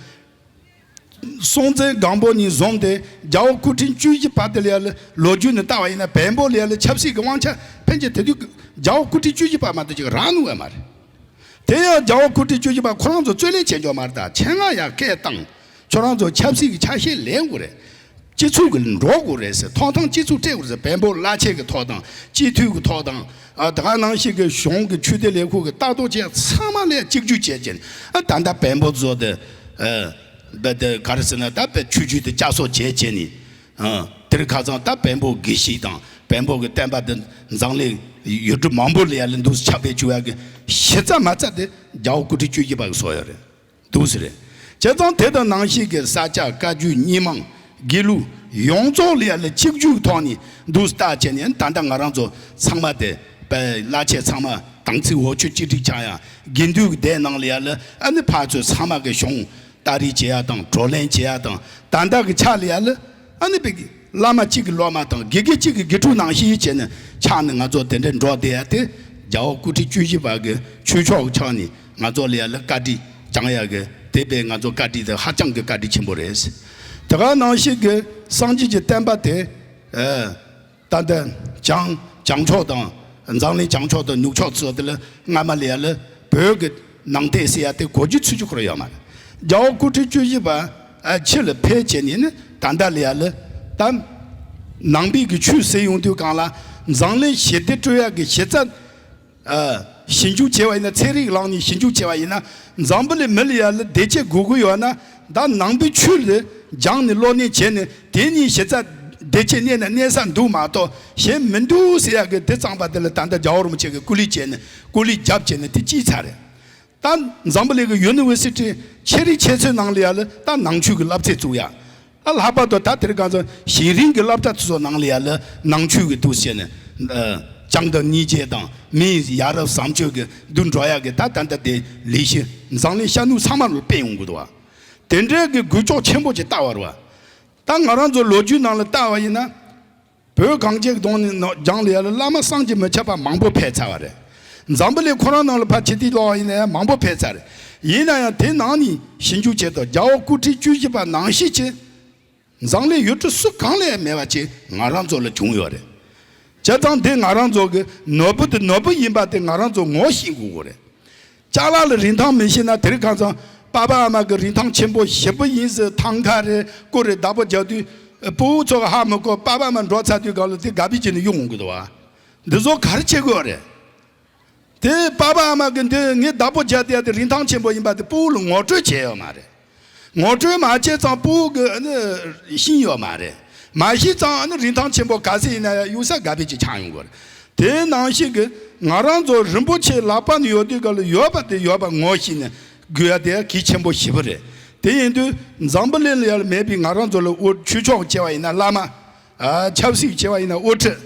སྲོང་བཙན་སྒམ་པོ་ནས་བཟུང་སྟེ་རྒྱལ་བ་སྐུ་ཕྲེང་བཅུ་བཞི་བར་དུ་ལ་ཡ་ལ་ལོ་རྒྱུས་ནས་ལྟ་བ་ཡིན་ན། བོན་པོ་ལ་ཡ་ལ་ཆབ་སྲིད་ཀྱི་དབང་ཆ་ཕན་ཆད་དེ་དུས་རྒྱལ་བ་སྐུ་ཕྲེང་བཅུ་བཞི་བར་མ་གཏོགས་ཅིག་རག་ནུས་པ་མ་རེད། དེ་ཡང་རྒྱལ་བ་སྐུ་ཕྲེང་བཅུ་བཞི་བར་ཁོ་རང་ཚོ་རྩོད་ལེན་བྱེད་འཇོག་མ་རེད། ད་ཆེད་མངགས་ཡར་སྐད་བཏང་། ཁྱོད་རང་ཚོ་ཆབ་སྲིད་ཀྱི་ཆ་ཤས་ལེན་དགོས་རེད། སྤྱི་ཚོགས་ཀྱི་འགྲོ་དགོས་རེད་ཟེར། ཐོབ་ཐང་སྤྱི་ཚོགས་སྤྲད་དགོས་རེད་ཟེར། བོན་པོ་བླ་ཆེན་གྱི་ཐོག་དང་། སྤྱི་འཐུས་ཀྱི་ཐོག་དང་། ཨ། ད་ག་ནང་བཞིན་གྱི་གཞུང་གི་ཆོས་དད་ལས་ཁུངས་ཀྱི་ལྟ་རྟོག་བྱས་ཚང་མ་ལ་གཅིག་གྱུར་བྱས་བྱས་ནས། ཨ། ད་ལྟ་བོན་པོ་ཚོ་དེ། ཨ། ད་དེ་ག་རེ་ཟེར་ན། ད་བོད་ཆོས་བརྒྱུད་དེ་བསྐྱར་གསོ་བྱས་བྱས་ནས། ཨ། དེར་ཁ་སང་ད་བོན་པོ་དགེ་བཤེས་དང་བོན་པོ་གི་བསྟན་པ་དེ་འཛམ་གླིང་ཡུལ་གྲུ་མང་པོ་ལ་ཡ་ལ་འདུག་ཁྱབ་སྤེལ་བྱུང་ཡ་གི་གཞི་རྩ་མ་རྩ་དེ་རྒྱལ་བ་སྐུ་ཕྲེང་བཅུ་བཞི་པ་གི་བཟོ་ཡོད་རེད། འདུག་ཟེར་རེད། བྱས་ཙང་དེ་དང་ནང་བཞིན་གྱི་ས་སྐྱ་བཀའ་བརྒྱུད་རྙིང་མ་དགེ་ལུགས་ཡོངས་རྫོགས་ལ་ཡ་ལ་གཅིག་གྱུར་ཐོག་ནས་འདུག་ལྟ་བྱས་ནས། ད་ལྟ་ང་རང་ཚོ་ཚང་མ་དེ་བལ་བླ་ཆེན་ཚང་མ་དམ་ཚིག་འོ་ཆུ་གཅིག་སྒྲིལ་ཆགས་ཡ། དགེ་འདུན་གྱི་སྡེ་ནང་ལ་ཡ་ལ་ཨ་ནི་ཕར་ཚུར་ཚང་མ་གི་གཞུང་ལྟ་རེས་བྱེད་ཡ་དང་། བགྲོ་གླེང་བྱེད་ཡ་དང་། ད་ལྟ་གི་ཆ་ལ་ཡ་ལ་ཨ་ནི་བི་བླ་མ་གཅིག་གི་སློབ་མ་དང་། དགེ་རྒན་གཅིག་གི་དགེ་ཕྲུག་ནང་བཞིན་བྱས་ནས་ཆགས་ནས་ང་ཚོ་དེ་འདྲའི་འགྲོ་བསྡད་ཡ་དེ། རྒྱལ་བ་སྐུ་ཕྲེང་བཅུ་བཞི་པ་གི་ཆོས་ཕྱོགས་ཀྱི་ཆ་ནས་ང་ཚོ་ལ་ཡ་ལ་བཀའ་དྲིན་བསྐྱངས་ཡ་གི་དེ་བས་ང་ཚོ་བཀའ་དྲིན་དེ་ཧ་ཅང་གི་བཀའ་དྲིན་ཆེན་པོ་རེད། དེ་ག་ནང་བཞིན་གྱི་སངས་རྒྱས་ཀྱི་བསྟན་པ་དེ། ཨ། ད་ལྟ་བྱང་བྱང་ཕྱོགས་དང་། འཛམ་གླིང་བྱང་ཕྱོགས་དང་ནུབ་ཕྱོགས་ཚོ་དེ་ལ་སྔ་མ་ལ་ཡ་ལ་བོད་ཀྱི་ནང་བསྟན་ཟེར་ཡ་དེ་གོ་རྒྱུ་ཚུལ་རྒྱུ་ཁོ་རང་ཡོད་མ་རེད། རྒྱལ་བ་སྐུ་ཕྲེང་བཅུ་བཞི་པ། ཨ། ཕྱི་ལ་ཕེབས་བྱས་ནས་ནི་ད་ལྟ་ལ་ཡ་ལ་ད་ནང་པའི་གི་ཆོས་ཟེར་ཡོང་དུས་སྒང་ལ་འཛམ་གླིང་ཞི་བདེ་སྤྲོད་ཡ་གི་གཞི་རྩ། ཨ། ཞིབ་འཇུག་བྱས་པ་ཡིན་ན། ཚན་རིག་ལམ་ནས་ཞིབ་འཇུག་བྱས་པ་ཡིན་ན། འཛམ་བུ་གླིང་མི་ལ་ཡ་ལ་བདེ་སྐྱིད་དགོས་ཀྱི་ཡོད་ན། ད་ནང་པའི་ཆོས་ལ་སྦྱངས་ནས་སློབ་གཉེར་བྱས་ནས། དེ་ནས་གཞི་རྩ་བདེ་སྐྱིད་གནས་ན་གནས་ས་འདུག་མ་གཏོགས་གཞན་མི་འདུག་ཟེར་ཡ་གི་དེ་གཙང་པ་དེ་ལ་ད་ལྟ་རྒྱལ་བ་རིན་པོ་ཆེ་གིས་སྐུ་ལས་བྱས་ནས། སྐུ་ལས་རྒྱབ་བྱས་ནས་དེ་བརྩིས་ཚར་རེད། ད་འཛམ་བུ་གླིང་གི་ཡུ་ནི་ཝར་སི་ཊི་ཆེ་རིགས་ཆེ་ཚོའི་ནང་ལ་ཡ་ལ་ད་ནང་ཆོས་ཀྱི་བསླབ་ཚན་བཙུགས་ཡ། ཨ། ལྷག་པར་དུ་ད་དེ་རིང་ཁ་སང་གཞན་རིགས་ཀྱི་སློབ་གྲྭ་ཚོ་ནང་ལ་ཡ་ལ་ནང་ཆོས་ཀྱི་འདུག་བྱས་ནས། ཨ། བྱམས་དང་སྙིང་རྗེ་དང་། མིའི་ཡ་རབས་བཟང་སྤྱོད་ཀྱི་འདུ་འགྲོ་ཡ་གི་ད་ད་ལྟ་དེ་ལས་གཞི་འཛམ་གླིང་ཤར་ནུབ་ཚང་མ་ལ་སྤེལ་ཡོང་གི་འདུག་བ། དེ་འདྲའི་གི་འགུལ་ཕྱོགས་ཆེན་པོ་ཅིག་བལྟ་བ་རེད་བ། ད་ང་རང་ཚོ་ལོ་རྒྱུས་ནང་ལ་བལྟ་བ་ཡིན་ན། བོད་གངས་ཅན་གྱི་གདོང་ནས་ནོ་རྒྱང་ལ་ཡ་ལ་བླ་མ་བསམ་གྱིས་མི་ཁྱབ་པ་མང་པོ་ཕེབས་ཚར་བ་རེད། འཛམ་བུ་གླིང་ཁོ་རང་ནང་ལ་ཕར་ཕྱི་ཐིག་ལོག་ཡིན་ན་ཡང་མང་པོ་ཕེབས་ཚར་རེད། ཡིན་ན་ཡང་དེ་ནང་ནས་ཞིབ་འཇུག་བྱས་ཏེ་རྒྱལ་བ་སྐུ་ཕྲེང་བཅུ་བཞི་པ་ནང་བཞིན་གྱི་འཛམ་གླིང་ཡུལ་གྲུ་སུ་གང་ལ་ཡང་མེད་པ་ཅིག་ང་རང་ཚོ་ལ་བྱུང་ཡོད་རེད། བྱས་ཙང་དེ་ང་རང་ཚོ་གི་ནོར་བུ་དེ་ནོར་བུ་ཡིན་པ་དེ་ང་རང་ཚོ་ངོ་ཤེས་དགོས་ཀྱི་རེད། ཅ་ལག་ལ་རིན་ཐང་མི་ཤེས་ན། དེ་རིང་ཁ་སང་པ་ཕ་ཨ་མ་གི་རིན་ཐང་ཆེན་པོ་ཞེ་པོ་ཡིན་ཟེར། ཐང་ཀ་རེད། ཀུ་རེད། བདག་པོ་རྒྱག་དུས་ཕྲུ་གུ་ཚོ་གི་ཧ་མི་གོ། པ་ཕ་ཨ་མ་འགྲོ་ཚར་དུས་སྒང་ལ་དེ་ག་པི་ཅིག་ནས་གཡུག་འོང་གི་འདུག་བ། འདི་ཚོ་ག་རེ་བྱེད་དགོས་རེད། དེ་པ་ཕ་ཨ་མ་གི་འདི་ངའི་བདག་པོ་རྒྱག་དེ་ཡ་དེ་རིན་ཐང་ཆེན་པོ་ཡིན་པ་དེ་ཕྲུ་གུ་ལ་ངོ་སྤྲོད་བྱས་ཡོད་མ་རེད། ངོ་སྤྲོད་མ་བྱས་ཙང་ཕྲུ་གུ་གི་ཨ་ནི་ཤེས་ཡོད་མ་རེད། མ་ཤེས་ཙང་ཨ་ནི་རིན་ཐང་ཆེན་པོ་ག་ཚད་ཡིན་ན་ཡང་གཡུག་ས་ག་པའི་ཅིག་ཆགས་ཡོང་གི་རེད། དེ་ནང་བཞིན་གྱི་ང་རང་ཚོ་རིན་པོ་ཆེ་ལག་པ་ནས་ཡོད་དུས་ག་ལ་ཡོད་པ་དེ་ཡོད་པ་ངོ་ཤེས་ནས་དགོས་ཡ་དེ་གལ་ཆེན་པོ་ཞེ་པོ་རེད། དེ་ཡིན་དུས་འཛམ་བུ་གླིང་ལ་ཡར་མེད་པའི་ང་རང་ཚོ་ལ་དབུ་ཆོས་ཕྱོགས་བྱས་པ་ཡིན་ན་བླ་མ། ཨ། ཆབ་སྲིད་བྱས་པ་ཡིན་ན་དབུ་ཁྲིད།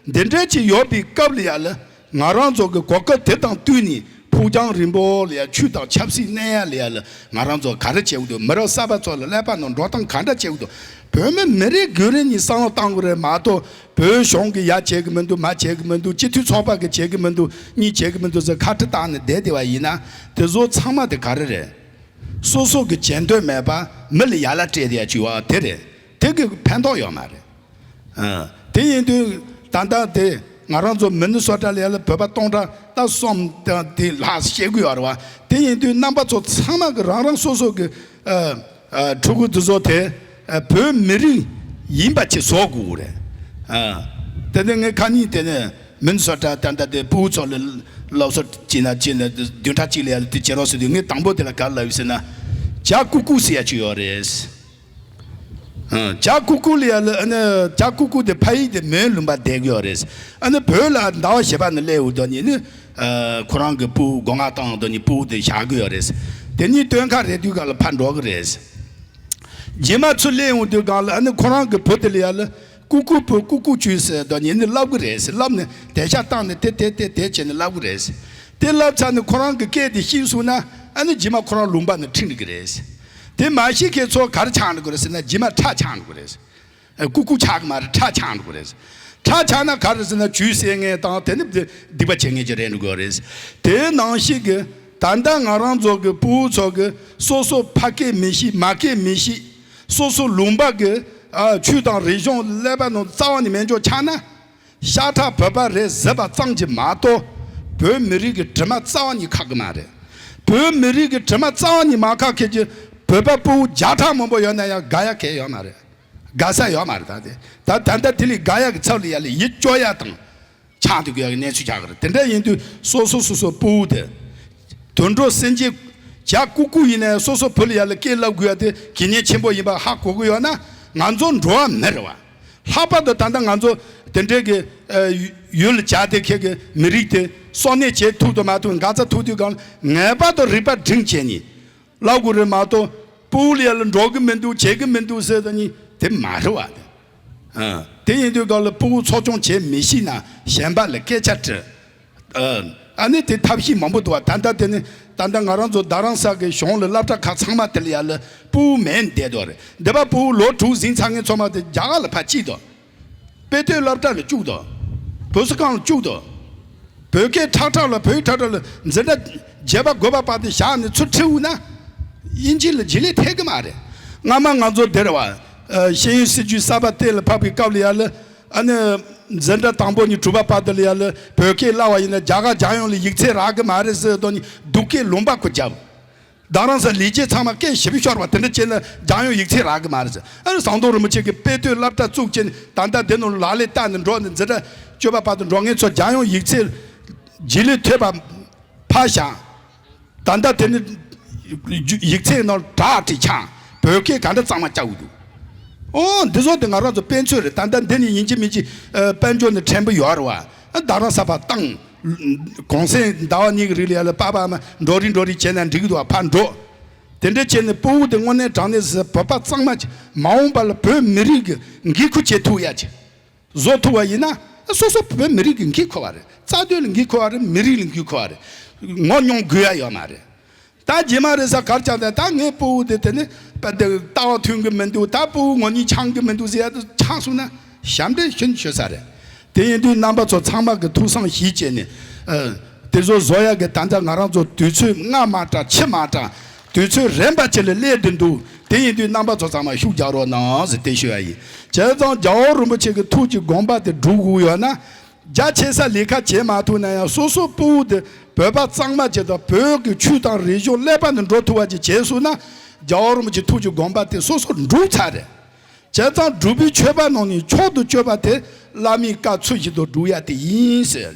འདི་འདྲ་ཅིག་ཡོད་པའི་སྐབས་ལ་ཡ་ལ་ང་རང་ཚོ་གི་གོ་སྐབས་དེ་དང་བསྟུན་ནས་ཕུགས་རྒྱང་རིང་པོ་ལ་ཡ་ཆོས་དང་ཆབ་སྲིད་གནས་ཡ་ལ་ཡ་ལ་ང་རང་ཚོ་ག་རེ་བྱེད་དགོས་འདུག་མི་རབས་གསར་པ་ཚོ་ལ་ཀླད་པ་ནང་འགྲོ་སྟངས་ག་འདྲ་བྱེད་དགོས་འདུག་བོད་མི་མི་རེ་རྒྱུན་རིང་གཉིས་བསམ་བློ་བཏང་དགོས་རེད་མ་གཏོགས་བོད་གཞུང་གི་ཡ་བྱེད་གི་མི་འདུག་མ་བྱེད་གི་མི་འདུག་སྤྱི་འཐུས་ཚོགས་པ་གི་བྱེད་གི་མི་འདུག་གཉིས་བྱེད་གི་མི་འདུག་ཟེར་ཁ་བྲི་བཏང་ནས་བསྡད་བསྡད་པ་ཡིན་ན་དེ་ཚོ་ཚང་མ་དེ་ག་རེ་རེད། སོ་སོ་གི་བྱེད་འདོད་མེད་པ་མི་ལ་ཡ་ལ་སྤྲད་བསྡད་ཡ་བྱུས་བ་དེ་རེད། དེ་གི་ཕན་ཐོགས་ཡོད་མ་རེད། ཨ། དེ་ཡིན་དུས་ད་ལྟ་དེ་ང་རང་ཚོ་མི་ནི་སོ་ཊ་ལ་ཡ་ལ་བོད་པ་སྟོང་ཕྲག་ད་གསུམ་དང་དེ་ལྷག་བཤད་གི་ཡོད་རེད་བ། དེ་ཡིན་དུས་རྣམ་པ་ཚོ་ཚང་མ་གི་རང་རང་སོ་སོ་གི་ཨ་ཨ་ཕྲུ་གུ་དེ་ཚོ་དེ་ཨ་བོད་མི་རིགས་ཡིན་པ་ཅིག་བཟོ་དགོས་རེད། ཨ། དེ་ནས་ངས་ཁ་ཉིན་དེ་ནས་མི་ནི་སོ་ཊ་ད་ལྟ་དེ་ཕྲུ་གུ་ཚོ་ལ་སློབ་གསོ་བྱས་ན་བྱས་ན་བདུན་ཕྲག་གཅིག་ལ་ཡ་ལ་དེ་བྱེད་རོགས་ཟེར་དུས་ངས་དང་པོ་དེ་ལ་ག་རེ་ལབ་ཡོད་ཟེར་ན། ཇ་ཀུ་ཀུ་ཟེར་ཡ་ཅིག་ཡོད་རེད། ཨ། ཇ་ཀུ་ཀུ་ལ་ཡ་ལ་ཨ་ནི་ཇ་ཀུ་ཀུ་དེ་ཕ་ཡིག་དེ་མོན་ལུང་པ་བསྡད་ཀྱི་ཡོད་རེད། ཨ་ནི་བོད་ལ་ཟླ་བ་བཞི་པ་ནས་སླེབས་འོང་དོ་ནི་ནི་ཨ་ཁོ་རང་གི་ཕྲུ་གུ་སྒོ་ང་བཏང་དོ་ནི་ཕྲུ་གུ་དེ་བཞག་གི་ཡོད་རེད། དེ་ནི་སྟོན་ཁ་རེད་དུས་ག་ལ་ཕར་འགྲོ་གི་རེད། རྗེས་མ་ཚུར་སླེབས་འོང་དུས་གང་ལ་ཨ་ནི་ཁོ་རང་གི་བུ་དེ་ལ་ཡ་ལ་ཀུ་ཀུ་བུ་ཀུ་ཀུ་བྱོས་ཟེར་དོ་ནི་ནི་ལབ་གི་རེད་ཟེར་ལབ་ནས་དེ་ཤ་བཏང་ནས་དེ་དེ་དེ་དེ་བྱས་ནས་ལབ་གི་རེད་ཟེར། དེ་ལབ་ཚར་ནས་ཁོ་རང་གི་སྐད་དེ་ཤེས་སོང་ན་ཨ་ནི་རྗེས་མ་ཁོ་རང་ལུང་པ་ནས་ཁྲིད་འགྲོ་གི་རེད་ཟེར། དེ་མ་ཤེས་མཁན་ཚོ་ག་རེ་ཆགས་འགྲོ་གི་རེད་ཟེར་ན་རྗེས་མ་ཁྲ་ཆགས་འགྲོ་གི་རེད་ཟེར། ཨ། ཀུ་ཀུ་ཆགས་གི་མ་རེད། ཁྲ་ཆགས་འགྲོ་གི་རེད་ཟེར། ཁྲ་ཆགས་ན་ག་རེ་ཟེར་ན་ཇུས་གསལ་ངེས་དང་དེ་ནི་སྡིག་པ་བྱེད་མཁན་ཅིག་རེད་འགྲོ་གི་རེད་ཟེར། དེ་ནང་བཞིན་གི་ད་ལྟ་ང་རང་ཚོ་གི་ཕྲུ་གུ་ཚོ་གི་སོ་སོ་ཕ་སྐད་མི་ཤེས་མ་སྐད་མི་ཤེས། སོ་སོ་ལུང་པ་གི་ཨ་ཆོས་དང་རིག་གཞུང་ཀླད་པ་ནང་རྩ་བ་ནས་མེད་འཇོག་ཆགས་ན། ཤ་ཁྲག་བོད་པ་རེད་ཟེར་བ་ཙམ་གྱིས་མ་གཏོགས་བོད་མི་རིགས་ཀྱི་དྲི་མ་རྩ་བ་ནས་ཁག་གི་མ་རེད། བོད་མི་རིགས་ཀྱི་དྲི་མ་རྩ་བ་ནས་མ་ཁག་མཁན་གྱི་བོད་པ་ཕྲུ་གུ་བརྒྱ་ཕྲག་མང་པོ་ཡོད་ན་ཡང་དགའ་ཡ་གང་ཡང་ཡོད་མ་རེད། དགའ་ས་ཡོད་མ་རེད། ད་དེ་ད་ད་ལྟ་དེ་ལས་དགའ་ཡ་གི་ཚབ་ལ་ཡ་ལ་ཡིད་སྐྱོ་ཡ་དང་ཆགས་འདུག་ཡ་གི་གནས་ཚུལ་ཆགས་ཀྱི་རེད། དེ་འདྲ་ཡིན་དུས་སོ་སོ་སོ་སོ་ཕྲུ་གུ་དེ། དུད་འགྲོ་སེམས་ཅན་ཇ་ཀུ་ཀུ་ཡིན་ན་ཡང་སོ་སོ་བུ་ལ་ཡ་ལ་སྐད་ལབ་དགོས་ཡ་དེ་གལ་གནད་ཆེན་པོ་ཡིན་པ་ཧ་གོ་གི་ཡོད་ན་ང་ཚོ་འགྲོ་བ་མི་རེད་བ། ལྷག་པར་དུ་ད་ལྟ་ང་ཚོ་དེ་འདྲའི་གི་ཨ་ཡུལ་ལ་བྱ་དེ་ཁྱེད་ཀྱི་མི་རིགས་དེ་གསོ་གནས་བྱེད་ཐུབ་དང་མ་ཐུབ་འགག་རྩ་ཐུག་དུས་གང་ངེས་པར་དུ་རིག་པ་སྒྲིམ་བྱས་ནས་ལབ་དགོས་རེད་མ་གཏོགས་ཕྲུ་གུ་ལ་ཡ་ལ་འགྲོ་གི་མི་འདུག་བྱེད་གི་མི་འདུག་ཟེར་དང་ནི་དེ་མ་རེད་བ། ཨ། དེ་ཡིན་དུས་གང་ལ་ཕྲུ་གུ་འཚོ་སྐྱོང་བྱེད་མི་ཤེས་ན་གཞན་པ་ལ་སྐད་ཆ་དྲི། ཨ་ནི་དེ་ཐབས་ཤེས་མང་པོ་འདུག་བ། ད་ལྟ་དེ་ནི་ད་ལྟ་ང་རང་ཚོ་རྡ་རམ་ས་གི་གཞུང་ལ་སློབ་གྲྭ་ཁག་ཚང་མ་དེ་ལ་ཡ་ལ་ཕྲུ་གུ་མེད་བསྡད་འདུག་རེད། འདི་པ་ཕྲུ་གུ་ལོ་དྲུག་ཟིན་ཚར་མཁན་ཚང་མ་དེ་རྒྱ་གར་ལ་ཕར་སྐྱེལ་འདུག་དཔེ་སྟོན་སློབ་གྲྭ་ལ་བཅུག་འདུག་བོད་གསོ་ཁང་ལ་བཅུག་འདུག་བོད་སྐད་ཁྲག་ཁྲག་ལ་བོད་ཡིག་ཁྲག་ཁྲག་ལ་འཛིན་གྲྭ་བརྒྱད་པ་དགུ་པ་བར་དུ་བཞག་ནས་ཚུར་ཁྲིད་འོང་ན། དབྱིན་ཇི་ལ་རྗེས་ལུས་ཐེབས་གི་མ་རེད། སྔ་མ་ང་ཚོ་དེ་རེད་བ། ཤེས་ཡོན་སྲིད་བྱུས་གསར་པ་གཏན་ལ་ཕབ་པའི་སྐབས་ལ་ཡ་ལ། ཨ་ནི། འཛིན་གྲྭ་དང་པོ་ནས་དྲུག་པ་བར་དུ་ལ་ཡ་ལ་བོད་སྐད་བསླབ་པ་ཡིན་ན་རྒྱ་གར་རྒྱལ་ཡོངས་ལ་ཡིག་ཚད་རག་གི་མ་རེད་ཟེར་དོན་ནི་སྡུག་སྐད་ལུང་པ་ཁུ་རྒྱབ། རྡ་རམ་ས་ལས་བྱེད་ཚང་མ་སྐད་ཞེ་པོ་ཤོར་བ་དེ་འདྲ་བྱས་ན་རྒྱལ་ཡོངས་ཡིག་ཚད་རག་གི་མ་རེད་ཟེར། ཨ་ནི་ཟམ་གདོང་རིན་པོ་ཆེ་གིས་དཔེ་སྟོན་སློབ་གྲྭ་བཙུགས་བྱས་ནས་ད་ལྟ་དེ་ནང་ལག་ལེན་བསྟར་ནས་འགྲོ་ནས་འཛིན་གྲྭ་བཅུ་པ་བར་དུ་འགྲོ་མཁན་ཚོ་རྒྱལ་ཡོངས་ཡིག་ཚད་རྗེས་ལུས་ཐེབས་པ་ཕར་བཞག་ད་ལྟ་དེ་ནི་ཡིག་ཚད་ནང་དྲག་དྲི་ཆགས་བོད་སྐད་ག་འདྲ་གཙང་མ་བཅའ་འུ་འདུག་ཨོ་འདི་ཚོ་དེ་ང་རང་ཚོ་དཔེ་མཚོན་རེད། ད་ལྟ་འདི་ནི་ཡིན་གཅིག་མིན་གཅིག་དཔལ་འབྱོར་ནི་ཕྲན་བུ་ཡོད་རེད་བ། རྡ་རམ་ས་ཕར་བཏང་། གུང་སེང་ཟླ་བ་གཉིས་ཀྱི་རིང་ལ་ཡ་ལ་པ་པ་མ་འགྲོ་རིགས་འགྲོ་རིགས་བྱས་ན་འགྲིག་གི་འདུག་བ། ཕར་འགྲོ། དེ་འདྲ་བྱས་ནས་ཕྲུ་གུ་དེ་དངོས་གནས་དྲང་གནས་སུ་བོད་པ་གཙང་མ་ཅིག་མ་འོངས་པ་ལ་བོད་མི་རིགས་ཀྱི་འགན་ཁུར་བྱེད་ཐུབ་ཡ་ཅིག་བཟོ་ཐུབ་པ་ཡིན་ན་སོ་སོ་བོད་མི་རིགས་ཀྱི་འགན་ཁུར་བ་རེད། རྩ་དོན་ལ་འགན་ཁུར་བ་རེད། མི་རིགས་ལ་འགན་ཁུར་བ་རེད། ངོ་མྱོང་དགོས་ཡ་ཡོད་མ་རེད། ད་རྗེས་མ་རེད་ས་གར་ཆགས་ད་ད་ངའི་ཕྲུ་གུ་དེ་དེ་ནི་པ་དེ་ལྟ་བ་མཐུན་གི་མི་འདུག་ད་ཕྲུ་གུ་ངོ་གཉིས་འཆང་གི་མི་འདུག་ཟེར་ཡ་དེ་ཆགས་སོང་ན་ཞབས་འདྲེན་ཤིན་ཤོད་ས་རེད། དེ་ཡིན་དུས་རྣམ་པ་ཚོ་ཚང་མ་གི་ཐུགས་བསམ་བཞེས་བྱས་ནས་ཨ་དེ་ཚོ་བཟོ་ཡ་གི་ད་ལྟ་ང་རང་ཚོ་དུས་ཚོད་སྔ་མ་དྲག་ཕྱི་མ་དྲག་དུས་ཚོད་རན་པ་ཅིག་ལ་སླེབས་བསྡད་འདུག་དེ་ཡིན་དུས་རྣམ་པ་ཚོ་ཚང་མ་ཤུགས་རྒྱག་རོགས་གནང་ཟེར་དེ་ཞུ་ཡ་ཡིན། བྱས་ཙང་རྒྱལ་བ་རིན་པོ་ཆེ་གི་ཐུགས་ཀྱི་དགོངས་པ་དེ་སྒྲུབ་དགོས་ཡོད་ན། རྒྱ་ཆེ་ས་ལས་ཀ་བྱེད་མ་ཐུབ་ན་ཡང་སོ་སོ་ཕྲུ་གུ་དེ་བོད་པ་གཙང་མ་ཅིག་དང་བོད་ཀྱི་ཆོས་དང་རིག་གཞུང་ཀླད་པ་ནས་འགྲོ་ཐུབ་པ་ཅིག་བྱས་སོང་ན། རྒྱལ་བ་རིན་པོ་ཆེ་ཐུགས་ཀྱི་དགོངས་པ་དེ་སོ་སོ་འགྲུབ་ཚར་རེད། བྱས་ཙང་སྒྲུབ་པའི་མཆོད་པ་ནང་ནས་མཆོག་ཏུ་གཅོད་པ་དེ་བླ་མའི་བཀའ་ཚུལ་བཞིན་དུ་སྒྲུབ་ཡ་དེ་ཡིན་ཟེར།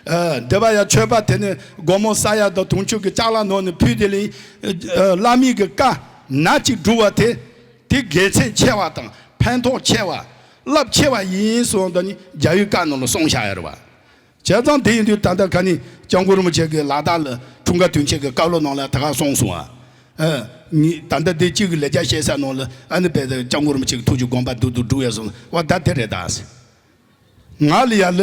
ཨ་འདི་པ་ཡ་མཆོད་པ་དེ་ནི་སྒོར་མོ་ས་ཡ་དང་དུང་ཆོས་ཀྱི་ལྕགས་ལ་ནང་ནས་ཕུལ་དེ་ལས་ཨ་བླ་མའི་གི་བཀའ་ནང་གཅིག་སྒྲུབ་པ་དེ་དེ་དགེ་མཚན་ཆེ་བ་དང་ཕན་ཐོགས་ཆེ་བ། རླབས་ཆེ་བ་ཡིན་གསུངས་ད་ནི་རྒྱལ་བའི་བཀའ་ནང་ལ་གསུངས་བཞག་ཡོད་རེད་བ། བྱས་ཙང་དེ་ཡིན་དུས་ད་ལྟ་ཁ་ནི་སྐྱབས་མགོན་རིན་པོ་ཆེ་གི་ལ་དྭགས་ལ་འཁྲུངས་སྐར་དུས་ཆེན་གི་བཀའ་སློབ་ནང་ལ་ད་ག་གསུངས་སོང་ཨ། ཨ། ངས་ད་ལྟ་དེ་གཅིག་གི་ལས་བྱ་བྱེད་ས་ནང་ལ་ཨ་ནི་དཔེ་སྐྱབས་མགོན་རིན་པོ་ཆེ་གི་ཐུགས་ཀྱི་དགོངས་པ་འདུག་འདུག་སྒྲུབ་ཡ་སོང་བ་ད་དེ་རེད་ད། ང་ལ་ཡ་ལ་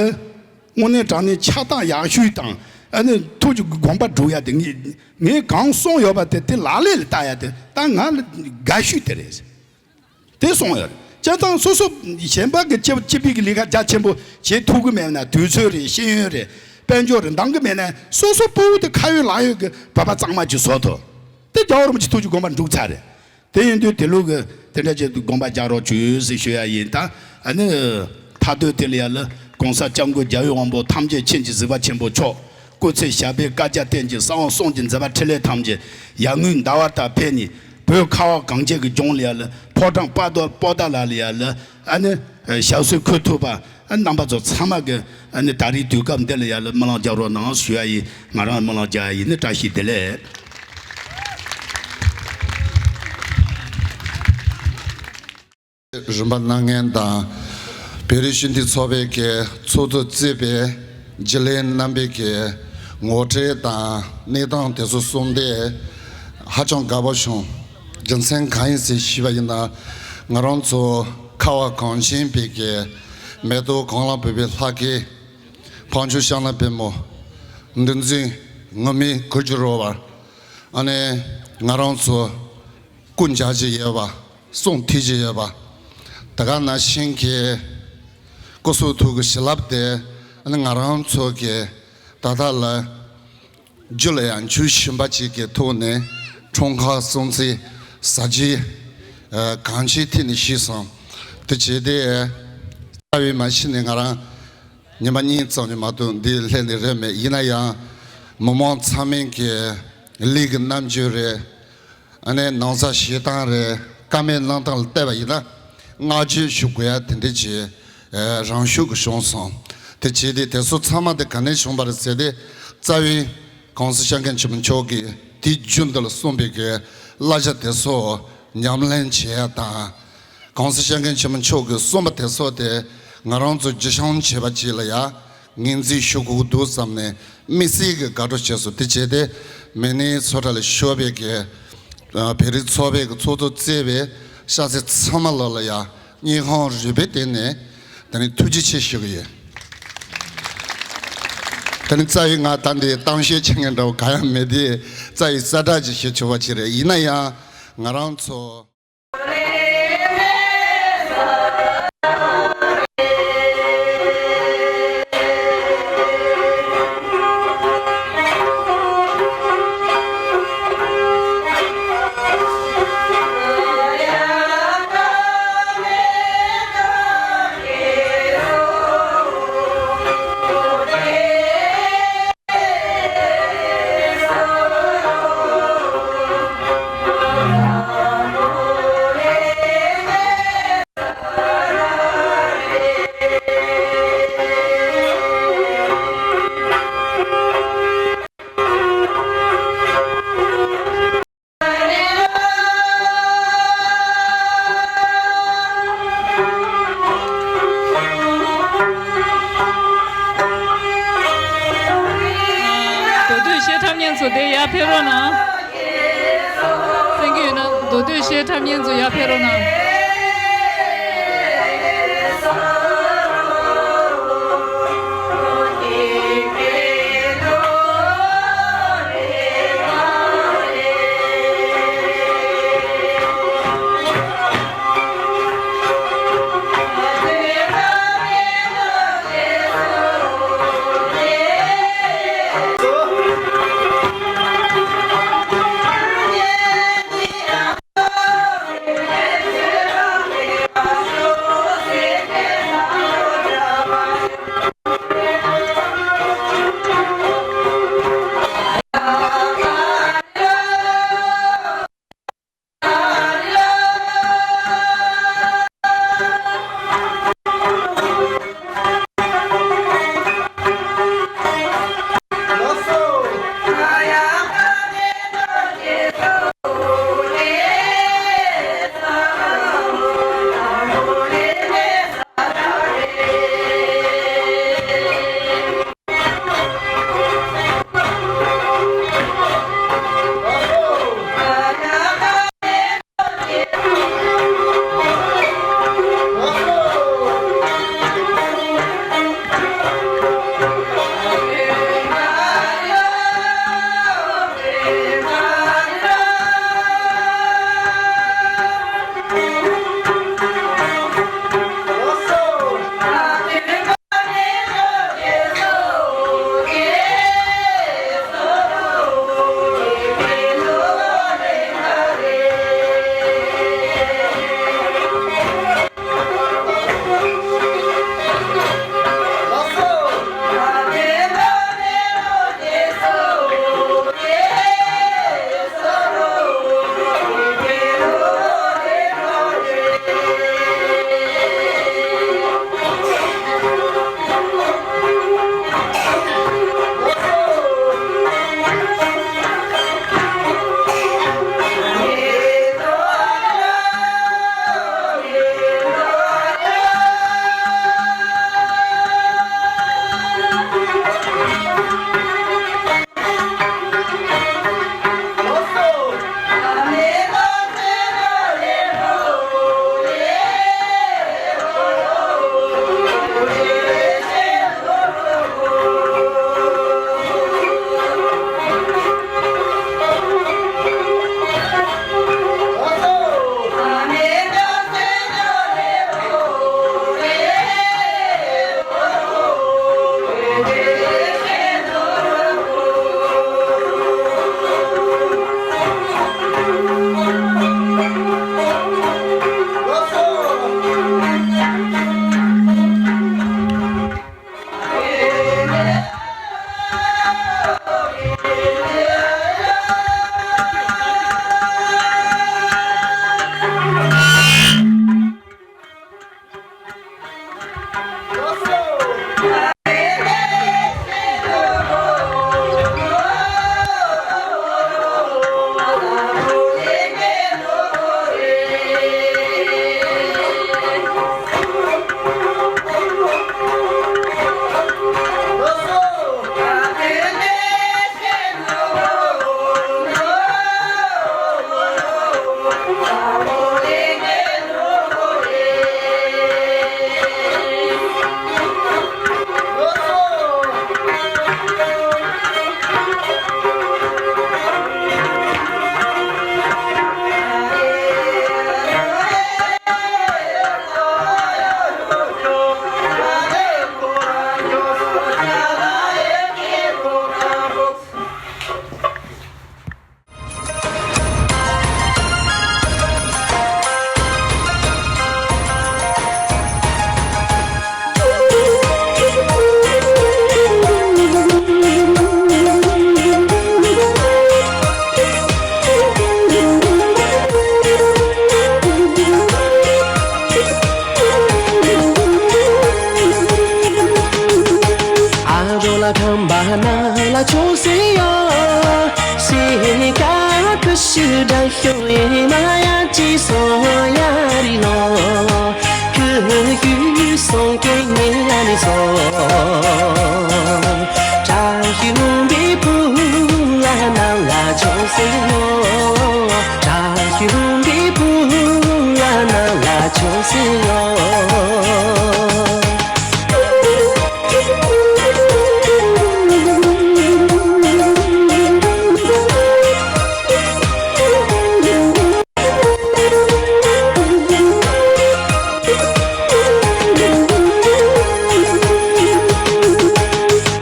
དངོས་གནས་དྲང་གནས་ཆགས་སྡང་ཡག་ཤོས་དང་ཨ་ནི་ཐུགས་ཀྱི་དགོངས་པ་སྒྲུབ་ཡ་དེ་ངས་ངས་གང་གསུངས་ཡོད་པ་དེ་དེ་ལག་ལེན་ལ་བསྟར་ཡ་དེ་ད་ང་ལ་དགའ་ཤོས་དེ་རེད། དེ་གསུངས་ཡོད་རེད། བྱས་ཙང་སོ་སོ་གཞན་པ་གི་སྤྱི་སྤྱི་པའི་གི་ལས་ཀ་རྒྱ་ཆེན་པོ་བྱེད་ཐུབ་གི་མེད་ན། དུས་ཚོད་རེད། ཤེས་ཡོན་རེད། དཔལ་འབྱོར་རེད། འདང་གི་མེད་ན་སོ་སོ་སྤོ་བོ་དེ་ཁ་ཡོད་ལག་ཡོད་གི་བོད་པ་གཙང་མ་ཅིག་བཟོ་ཐུབ། དེ་རྒྱལ་བ་རིན་པོ་ཆེ་ཐུགས་ཀྱི་དགོངས་པ་འགྲུབ་ཚར་རེད། དེ་ཡིན་དུས་དེ་ལུགས་ཀྱི་དེ་འདྲ་ཅིག་དགོངས་པ་རྒྱག་རོགས་བྱོས་ཟེར་ཞུ་ཡ་ཡིན། ད་ཨ་ནི་མཐའ་སྡོད་དེ་ལ་ཡ་ལ་གོང་ས་སྐྱབས་མགོན་རྒྱལ་བའི་དབང་པོ་ཐམས་ཅད་མཁྱེན་ཅིང་གཟིགས་པ་ཆེན་པོ་མཆོག་སྐུ་ཚེ་ཞབས་པད་བསྐལ་བརྒྱར་བརྟན་ཅིང་གསང་བ་གསུམ་གྱི་མཛད་པ་འཕྲིན་ལས་ཐམས་ཅད་ཡར་ངོའི་ཟླ་བ་ལྟར་འཕེལ་ནས། བོད་ཁ་བ་གངས་ཅན་གྱི་ལྗོངས་ལ་ཡ་ལ་ཕོ་བྲང་པོ་ཏཱ་པོ་ཏཱ་ལ་ལ་ཡ་ལ་ཨ་ནི་ཞབས་སོར་འཁོད་ཐུབ་པ། ཨ་རྣམ་པ་ཚོ་ཚང་མ་གི་ཨ་ནི་ད་རེས་དུས་སྐབས་འདི་ལ་ཡ་ལ་སྨོན་ལམ་རྒྱག་རོགས་གནང་ཞུ་ཡ་ཡིན། ང་རང་སྨོན་ལམ་རྒྱག་ཡ་ཡིན། ནི་བཀྲ་ཤིས་བདེ་ལེགས། རིམ་པ་གནང་མཁན་དང་། བོད་རིགས་སྤྱི་མཐུན་ཚོགས་པའི་གི་ཚོགས་གཙོ་གཙོས་པའི་རྒྱུན་ལས་རྣམ་པའི་གི་ངོ་སྤྲོད་དང་གནས་སྟངས་དེ་ཚོ་གསུངས་ཏེ་ཧ་ཅང་དགའ་པོ་བྱུང་། རྒྱུ་མཚན་གང་ཡིན་ཟེར་ཞུས་པ་ཡིན་ན། ང་རང་ཚོ་ཁ་བ་གངས་ཅན་པའི་གི་མེ་ཏོག་གང་ལ་བབས་པའི་ལྷ་སྐལ་འཕགས་མཆོག་གཤེན་ལྷ་པད་མོ་འདི་ཚོའི་ངུར་སྨྲིག་གུ་གྱུར་རོལ་བར། ཨ་ནི་ང་རང་ཚོ་སྐུ་མཇལ་གྱི་ཡོད་པ། གསུང་ཐོས་ཀྱི་ཡོད་པ། དེ་ག་ནང་བཞིན་གྱི་སྐུ་གསུང་ཐུགས་ཀྱི་བྱིན་རླབས་དེ་ཨ་ནི་ང་རང་ཚོ་གི་ད་ལྟ་ལ་རྒྱུད་ལ་ཡང་འཇུག་བཞིན་པ་ཅིག་གི་ཐོག་ནས་འཁྲུངས་སྐར་སྲུང་བརྩི་ཟ་རྒྱུ་གང་ཅིའི་ཐད་ནས་ཞུས་སོང་། དེ་བྱས་ཏེ་རྩ་བའི་མ་གཞི་ནས་ང་རང་ཉི་མ་གཉིས་ཙམ་ཉིད་མ་གཏོགས་འདི་ལྷན་དེ་རེད་མེད། ཡིན་ན་ཡང་མི་མང་ཚང་མས་ཀྱི་ལས་ཀྱི་རྣམ་འགྱུར་རེད། ཨ་ནི་ནང་ས་བྱེད་སྟངས་རེད། བཀའ་མོལ་གནང་སྟངས་ལ་བལྟས་པ་ཡིན་ན་བསྔགས་བརྗོད་ཞུ་དགོས་ཡ་དེ་འདྲ་ཅིག་རང་ཤུགས་ཀྱིས་བྱུང་སོང་། དེ་བྱས་ཏེ་དེ་ཚོ་ཚང་མ་དེ་ག་ནས་བྱུང་བ་རེད་ཟེར་ཏེ། རྩ་བའི་གོང་ས་སྐྱབས་མགོན་ཆེན་པོ་མཆོག་གིས་དུས་རྒྱུན་དུ་ལ་གསུངས་པའི་གི་བསླབ་བྱ་དེ་ཚོ་ཉམས་ལེན་བྱེད་ཡ་དང་། གོང་ས་སྐྱབས་མགོན་ཆེན་པོ་མཆོག་གིས་གསུངས་པ་དེ་ཚོ་དེ་ང་རང་ཚོ་རྒྱུན་འཁྱོངས་བྱེད་པ་ཅིག་ལ་ཡ་ངོས་འཛིན་ཞུ་དགོས་ཀྱི་འདུག་བསམ་ནས་དམིགས་བསལ་གྱི་དགའ་སྤྲོ་བྱས་སོང་། དེ་བྱས་ཏེ་མི་སྣའི་ཚོགས་གྲལ་ལ་ཞུགས་པའི་གི་བོད་རིགས་ཚོགས་པའི་གི་ཚོགས་གཙོ་གཙོས་པའི་སྐྱ་སེར་ཚང་མ་ལོ་ལ་ཡ་སྙིང་ཁོང་རུས་པའི་གཏིང་ནས་དེ་ནི་ཐུགས་རྗེ་ཆེ་ཞུ་གི་ཡོད། དེ་ནི་རྩ་བའི་ང་ད་འདི་གཏམ་བཤད་བྱེད་མཁན་འདྲ་བོ་གང་ཡང་མེད་དེ། རྩ་བའི་གསལ་བསྒྲགས་ཅིག་ཞུ་ཆོག་པ་ཅིག་རེད། ཡིན་ན་ཡང་ང་རང་ཚོ། མདོ་སྟོད་གཞས་འཁྲབ་མཁན་ཚོ་དེ་ཡར་ཕེབས་རོགས་གནང་། གསན་གྱི་ཡོད་ན་མདོ་སྟོད་གཞས་འཁྲབ་མཁན་ཚོ་ཡར་ཕེབས་རོགས་གནང་། ཆུ་དྲག་ཤོས་ཨེ་མ་ཡ་ཅི་སོ་ཡ་རི་ལོ། ཁུ་ཁུ་སོང་སྐད་ངན་ལ་ནི་སོ། བཀྲ་ཤིས་ལྷུན་པོའི་བུ་ལ་ནང་ལ་ཆོག་སེ་ཡོ། བཀྲ་ཤིས་ལྷུན་པོའི་བུ་ལ་ནང་ལ་ཆོག་སེ་ཡོ།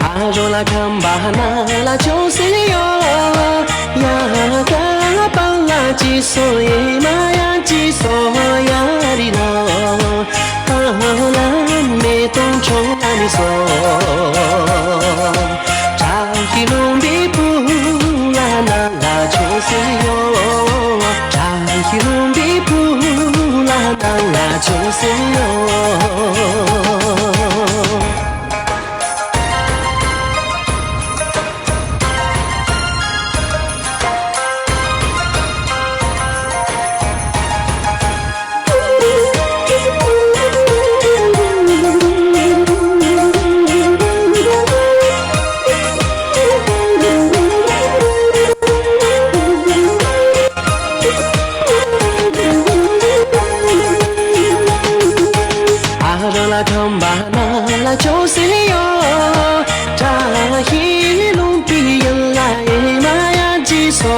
ཨ་རོ་ལ་ཁམ་པ་ན་ལ་ཆོག་སེ་ཡོ། ཡ་ཀ་པ་ལ་ཅི་སོ་ཡེ་མ་ཡ་ཅི་སོ་ཡ་རི་ལོ། ཨ་ལ་མེ་ཏོང་ཆོ་ལ་ནི་སོ། བཀྲ་ཤིས་ལྷུན་པོའི་བུ་ལ་ནང་ལ་ཆོག་སེ་ཡོ། བཀྲ་ཤིས་ལྷུན་པོའི་བུ་ལ་ནང་ལ་ཆོག་སེ་ཡོ། ཨ་རོ་ལ་ཁམ་པ་ན་ལ་ཆོག་སེ་ཡོ། བཀྲ་ཤིས་ལྷུན་པོའི་ཡུལ་ལ་ཨེ་མ་ཡ་ཅི་སོ་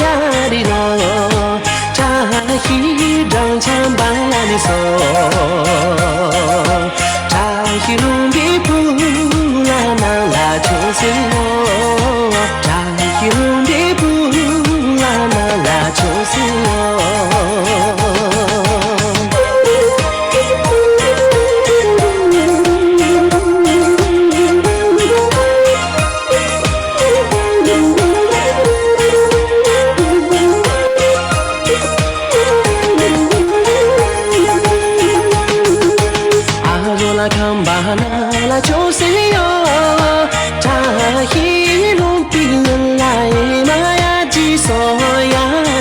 ཡ་རི་ལོ། བཀྲ་ཤིས་སྦྲང་ཆར་འབར་ལ་ནི་སོ། བཀྲ་ཤིས་ལྷུན་པོའི་བུ་ལ་ནང་ལ་ཆོག་སེ་ཡོ། བཀྲ་ཤིས་ལྷུན་པོའི་བུ་ལ་ནང་ལ་ཆོག་སེ་ཡོ། ཨ་རོ་ལ་ཁམ་པ་ན་ལ་ཆོག་སེ་ཡོ། བཀྲ་ཤིས་ལྷུན་པོའི་ཡུལ་ལ་ཨེ་མ་ཡ་ཅི་སོ་ཡ་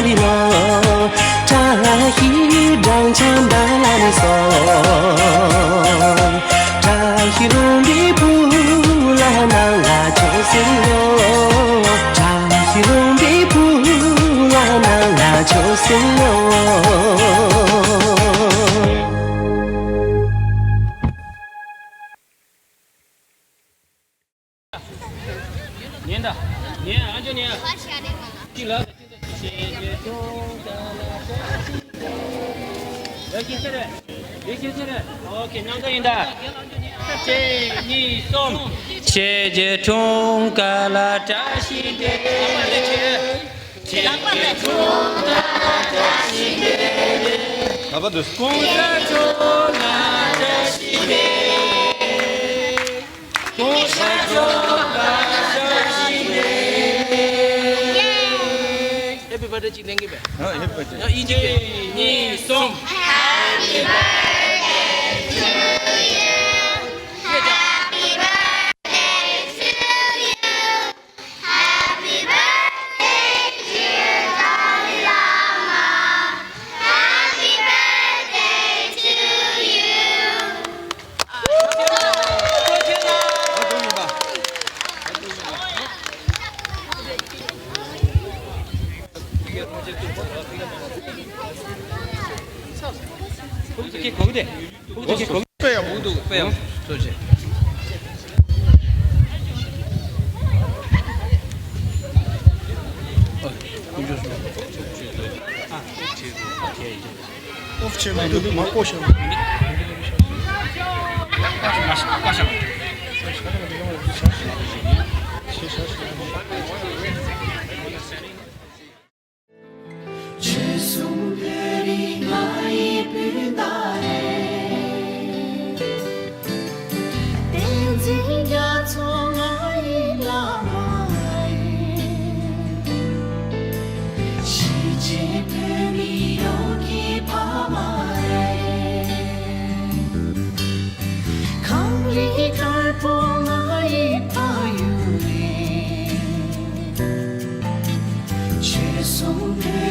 རི་ལོ། བཀྲ་ཤིས་སྦྲང་ཆར་འབར་ལ་ནི་སོ། བཀྲ་ཤིས་ལྷུན་པོའི་བུ་ལ་ནང་ལ་ཆོག་སེ་ཡོ། བཀྲ་ཤིས་ལྷུན་པོའི་བུ་ལ་ནང་ལ་ཆོག་སེ་ཡོ། ཉན་ད། ཉན། ཨ་ཅོ་ཉན། ཅི་ལ། ལ་ཁྱེད་ཚེ་རེད། ལ་ཁྱེད་ཚེ་རེད། ཨོ་ཁེ། ཉང་ཚ་ཡིན་ད། གཅིག་གཉིས་གསུམ། ཆེ་རྒྱལ་འཁྲུངས་སྐར་ལ་བཀྲ་ཤིས་བདེ་ལེགས། ལག་པ་འདུས། གོང་ས་མཆོག་ལ་བཀྲ་ཤིས་བདེ་ལེགས། གོང་ས་མཆོག་ལ་བཀྲ་ཤིས་བདེ་ལེགས། Happy birthday ཅིག་ལེན་གི་པས། ཨ། Happy birthday། ཡང་ཨིན་ཇི་སྐད། གཉིས་གསུམ། Happy birthday to you. Happy birthday to you. Happy birthday, dear Dalai Lama. Happy birthday to you. དཔེ་ཡག་པོ་འདུག་དཔེ་ཡག་པོ་ཐུགས་རྗེ་ཆེ། ཨོཕ་བྱས་མི་འདུག་མ་བཀོག་ཤག་ཆོལ་གསུམ་བོད་རིགས་ང་ཡི་སྤུན་ཟླ་རེད། བསྟན་འཛིན་རྒྱ་མཚོ་ང་ཡི་བླ་མ་རེད། གཞིས་བྱེས་བོད་མི་ཡོངས་ཀྱི་ཕ་མ་རེད། གངས་རི་དཀར་པོ་ང་ཡི་ཕ་ཡུལ་རེད། ཆོལ་གསུམ་བོད་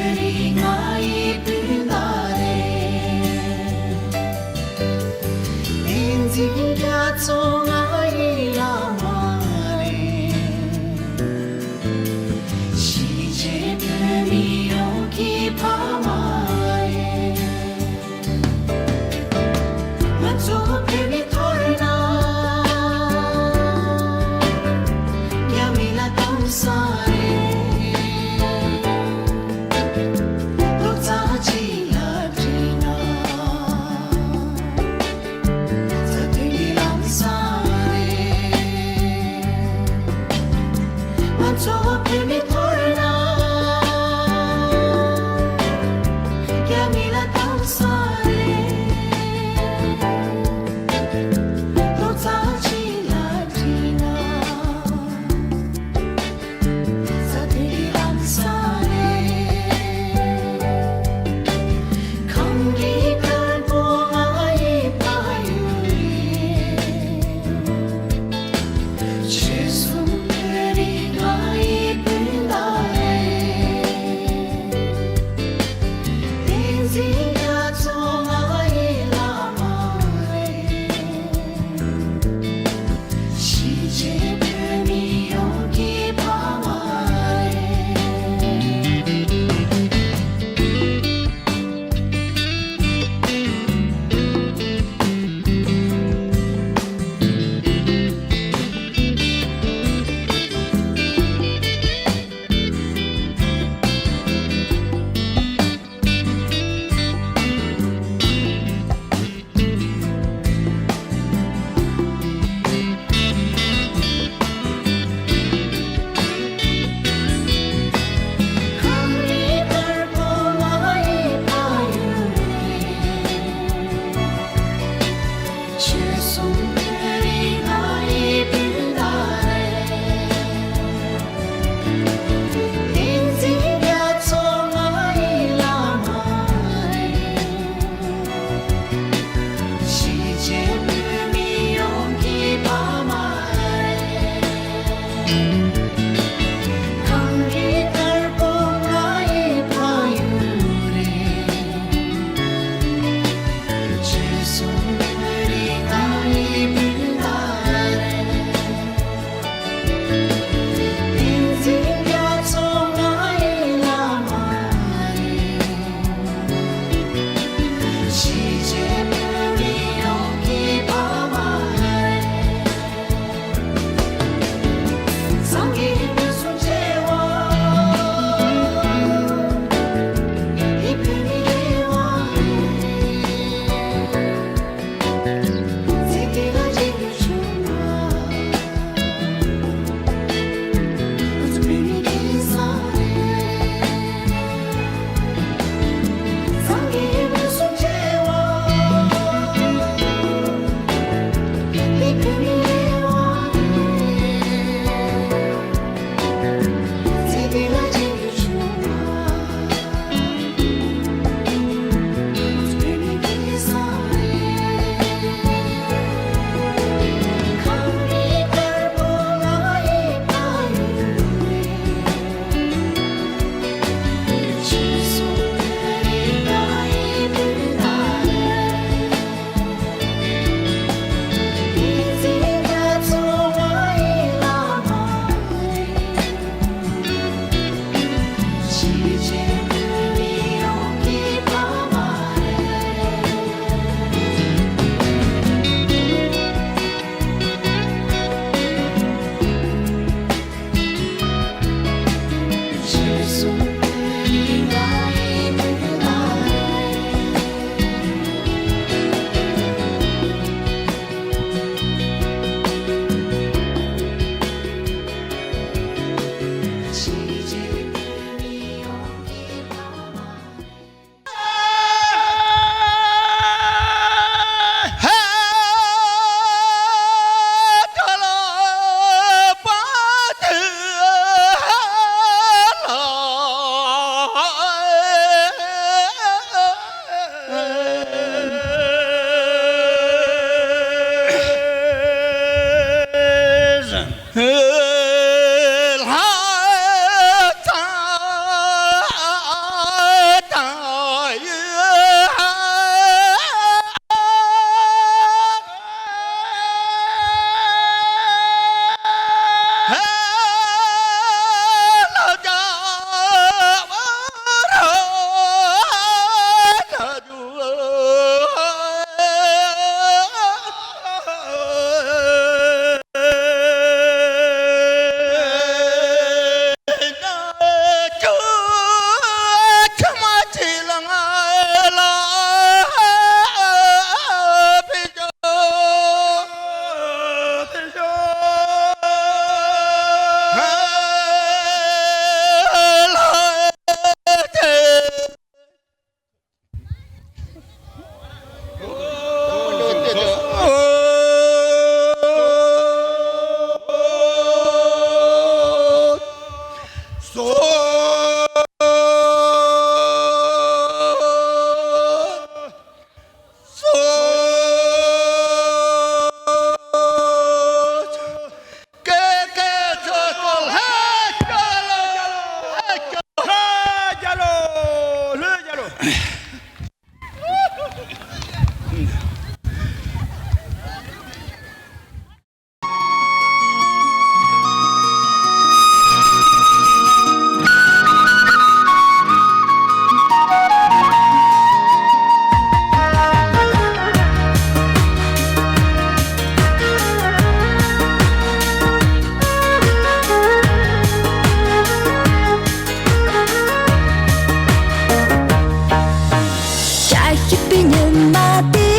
བཀྲ་ཤིས་པའི་ཉི་མ་དེ་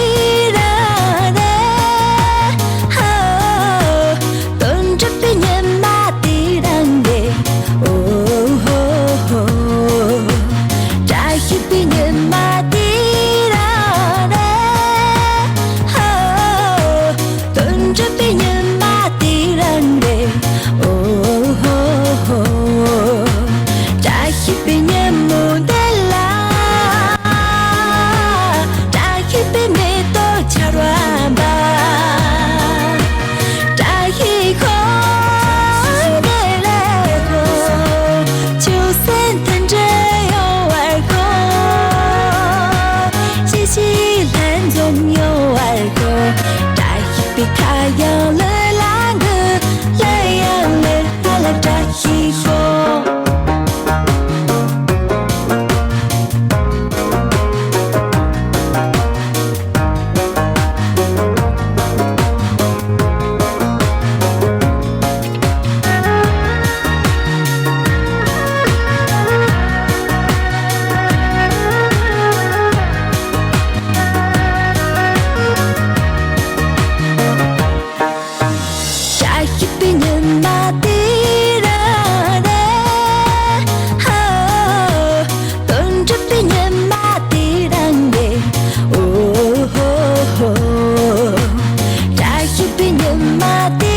རང་རེད། ཧ། དོན་གྲུབ་པའི་ཉི་མ་དེ་རང་རེད། ཨོ་ཧོ་ཧོ། བཀྲ་ཤིས་པའི་ཉི་མ་དེ་རང་རེད། ཧ། དོན་གྲུབ་པའི་ཉི་མ་དེ་རང་རེད། ཨོ་ཧོ་ཧོ། བཀྲ་ཤིས་པའི་ཉིན་མོ་འདི་ལ། བཀྲ་ཤིས་པའི་མེ་ཏོག་ཆར་བ་འབབ། བཀྲ་ཤིས་ཤོག་འདི་ལས་ཁོ། ཆུ་སྲིན་མཐུན་སྒྲིལ་ཡོང་བར་ཤོག་ཤིས་བྱའི་ལྷན་འཛོམས་ཡོང་བར་ཤོག་བཀྲ་ཤིས་པའི་ཁ་གཡང་ལོས་ལ་འགུལ། ལོས་ཡང་ལོས་ལ་བཀྲ་ཤིས་ཤོག་བཀྲ་ཤིས་པའི་ཉི་མ་དེ་རང་རེད། ཧ། དོན་གྲུབ་པའི་ཉི་མ་དེ་རང་རེད། ཨོ་ཧོ་ཧོ། བཀྲ་ཤིས་པའི་ཉི་མ་དེ་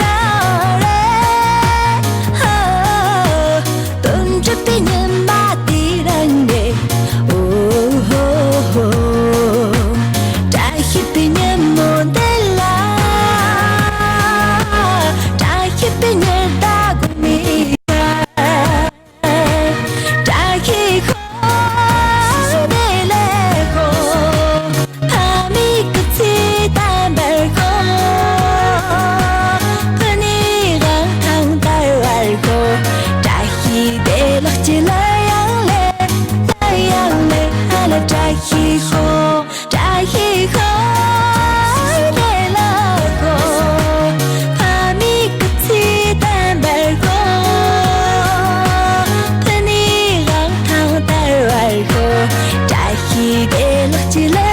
རང་རེད། ཧ། དོན་གྲུབ་པའི་ཉི་མ་དེ་རང་རེད། ཨོ་ཧོ་ཧོ། བཀྲ་ཤིས་པའི་ཉིན་མོ་འདི་ལ། བཀྲ་ཤིས་པའི་ཉི་ཟླ་དགུང་ནས་ཤར། བཀྲ་ཤིས་ཤོག་འདི་ལས་ཤོག་ཕ་མའི་སྐུ་ཚེ་བརྟན་པར་ཤོག་ཕུ་ནུའི་དབང་ཐང་དར་བར་ཤོག་བཀྲ་ཤིས་བདེ་ལེགས་ཀྱི་ལོ་ཡང་ལེན། ལོ་ཡང་ལེན། ཧ་ལ་བཀྲ་ཤིས་ཤོག་བཀྲ་ཤིས་ཤོག་བདེ་ལེགས་ཤོག་ཕ་མའི་སྐུ་ཚེ་བརྟན་པར་ཤོག་ཕུ་ནུའི་དབང་ཐང་དར་བར་ཤོག་བཀྲ་ཤིས་བདེ་ལེགས་ཀྱི་ལོ་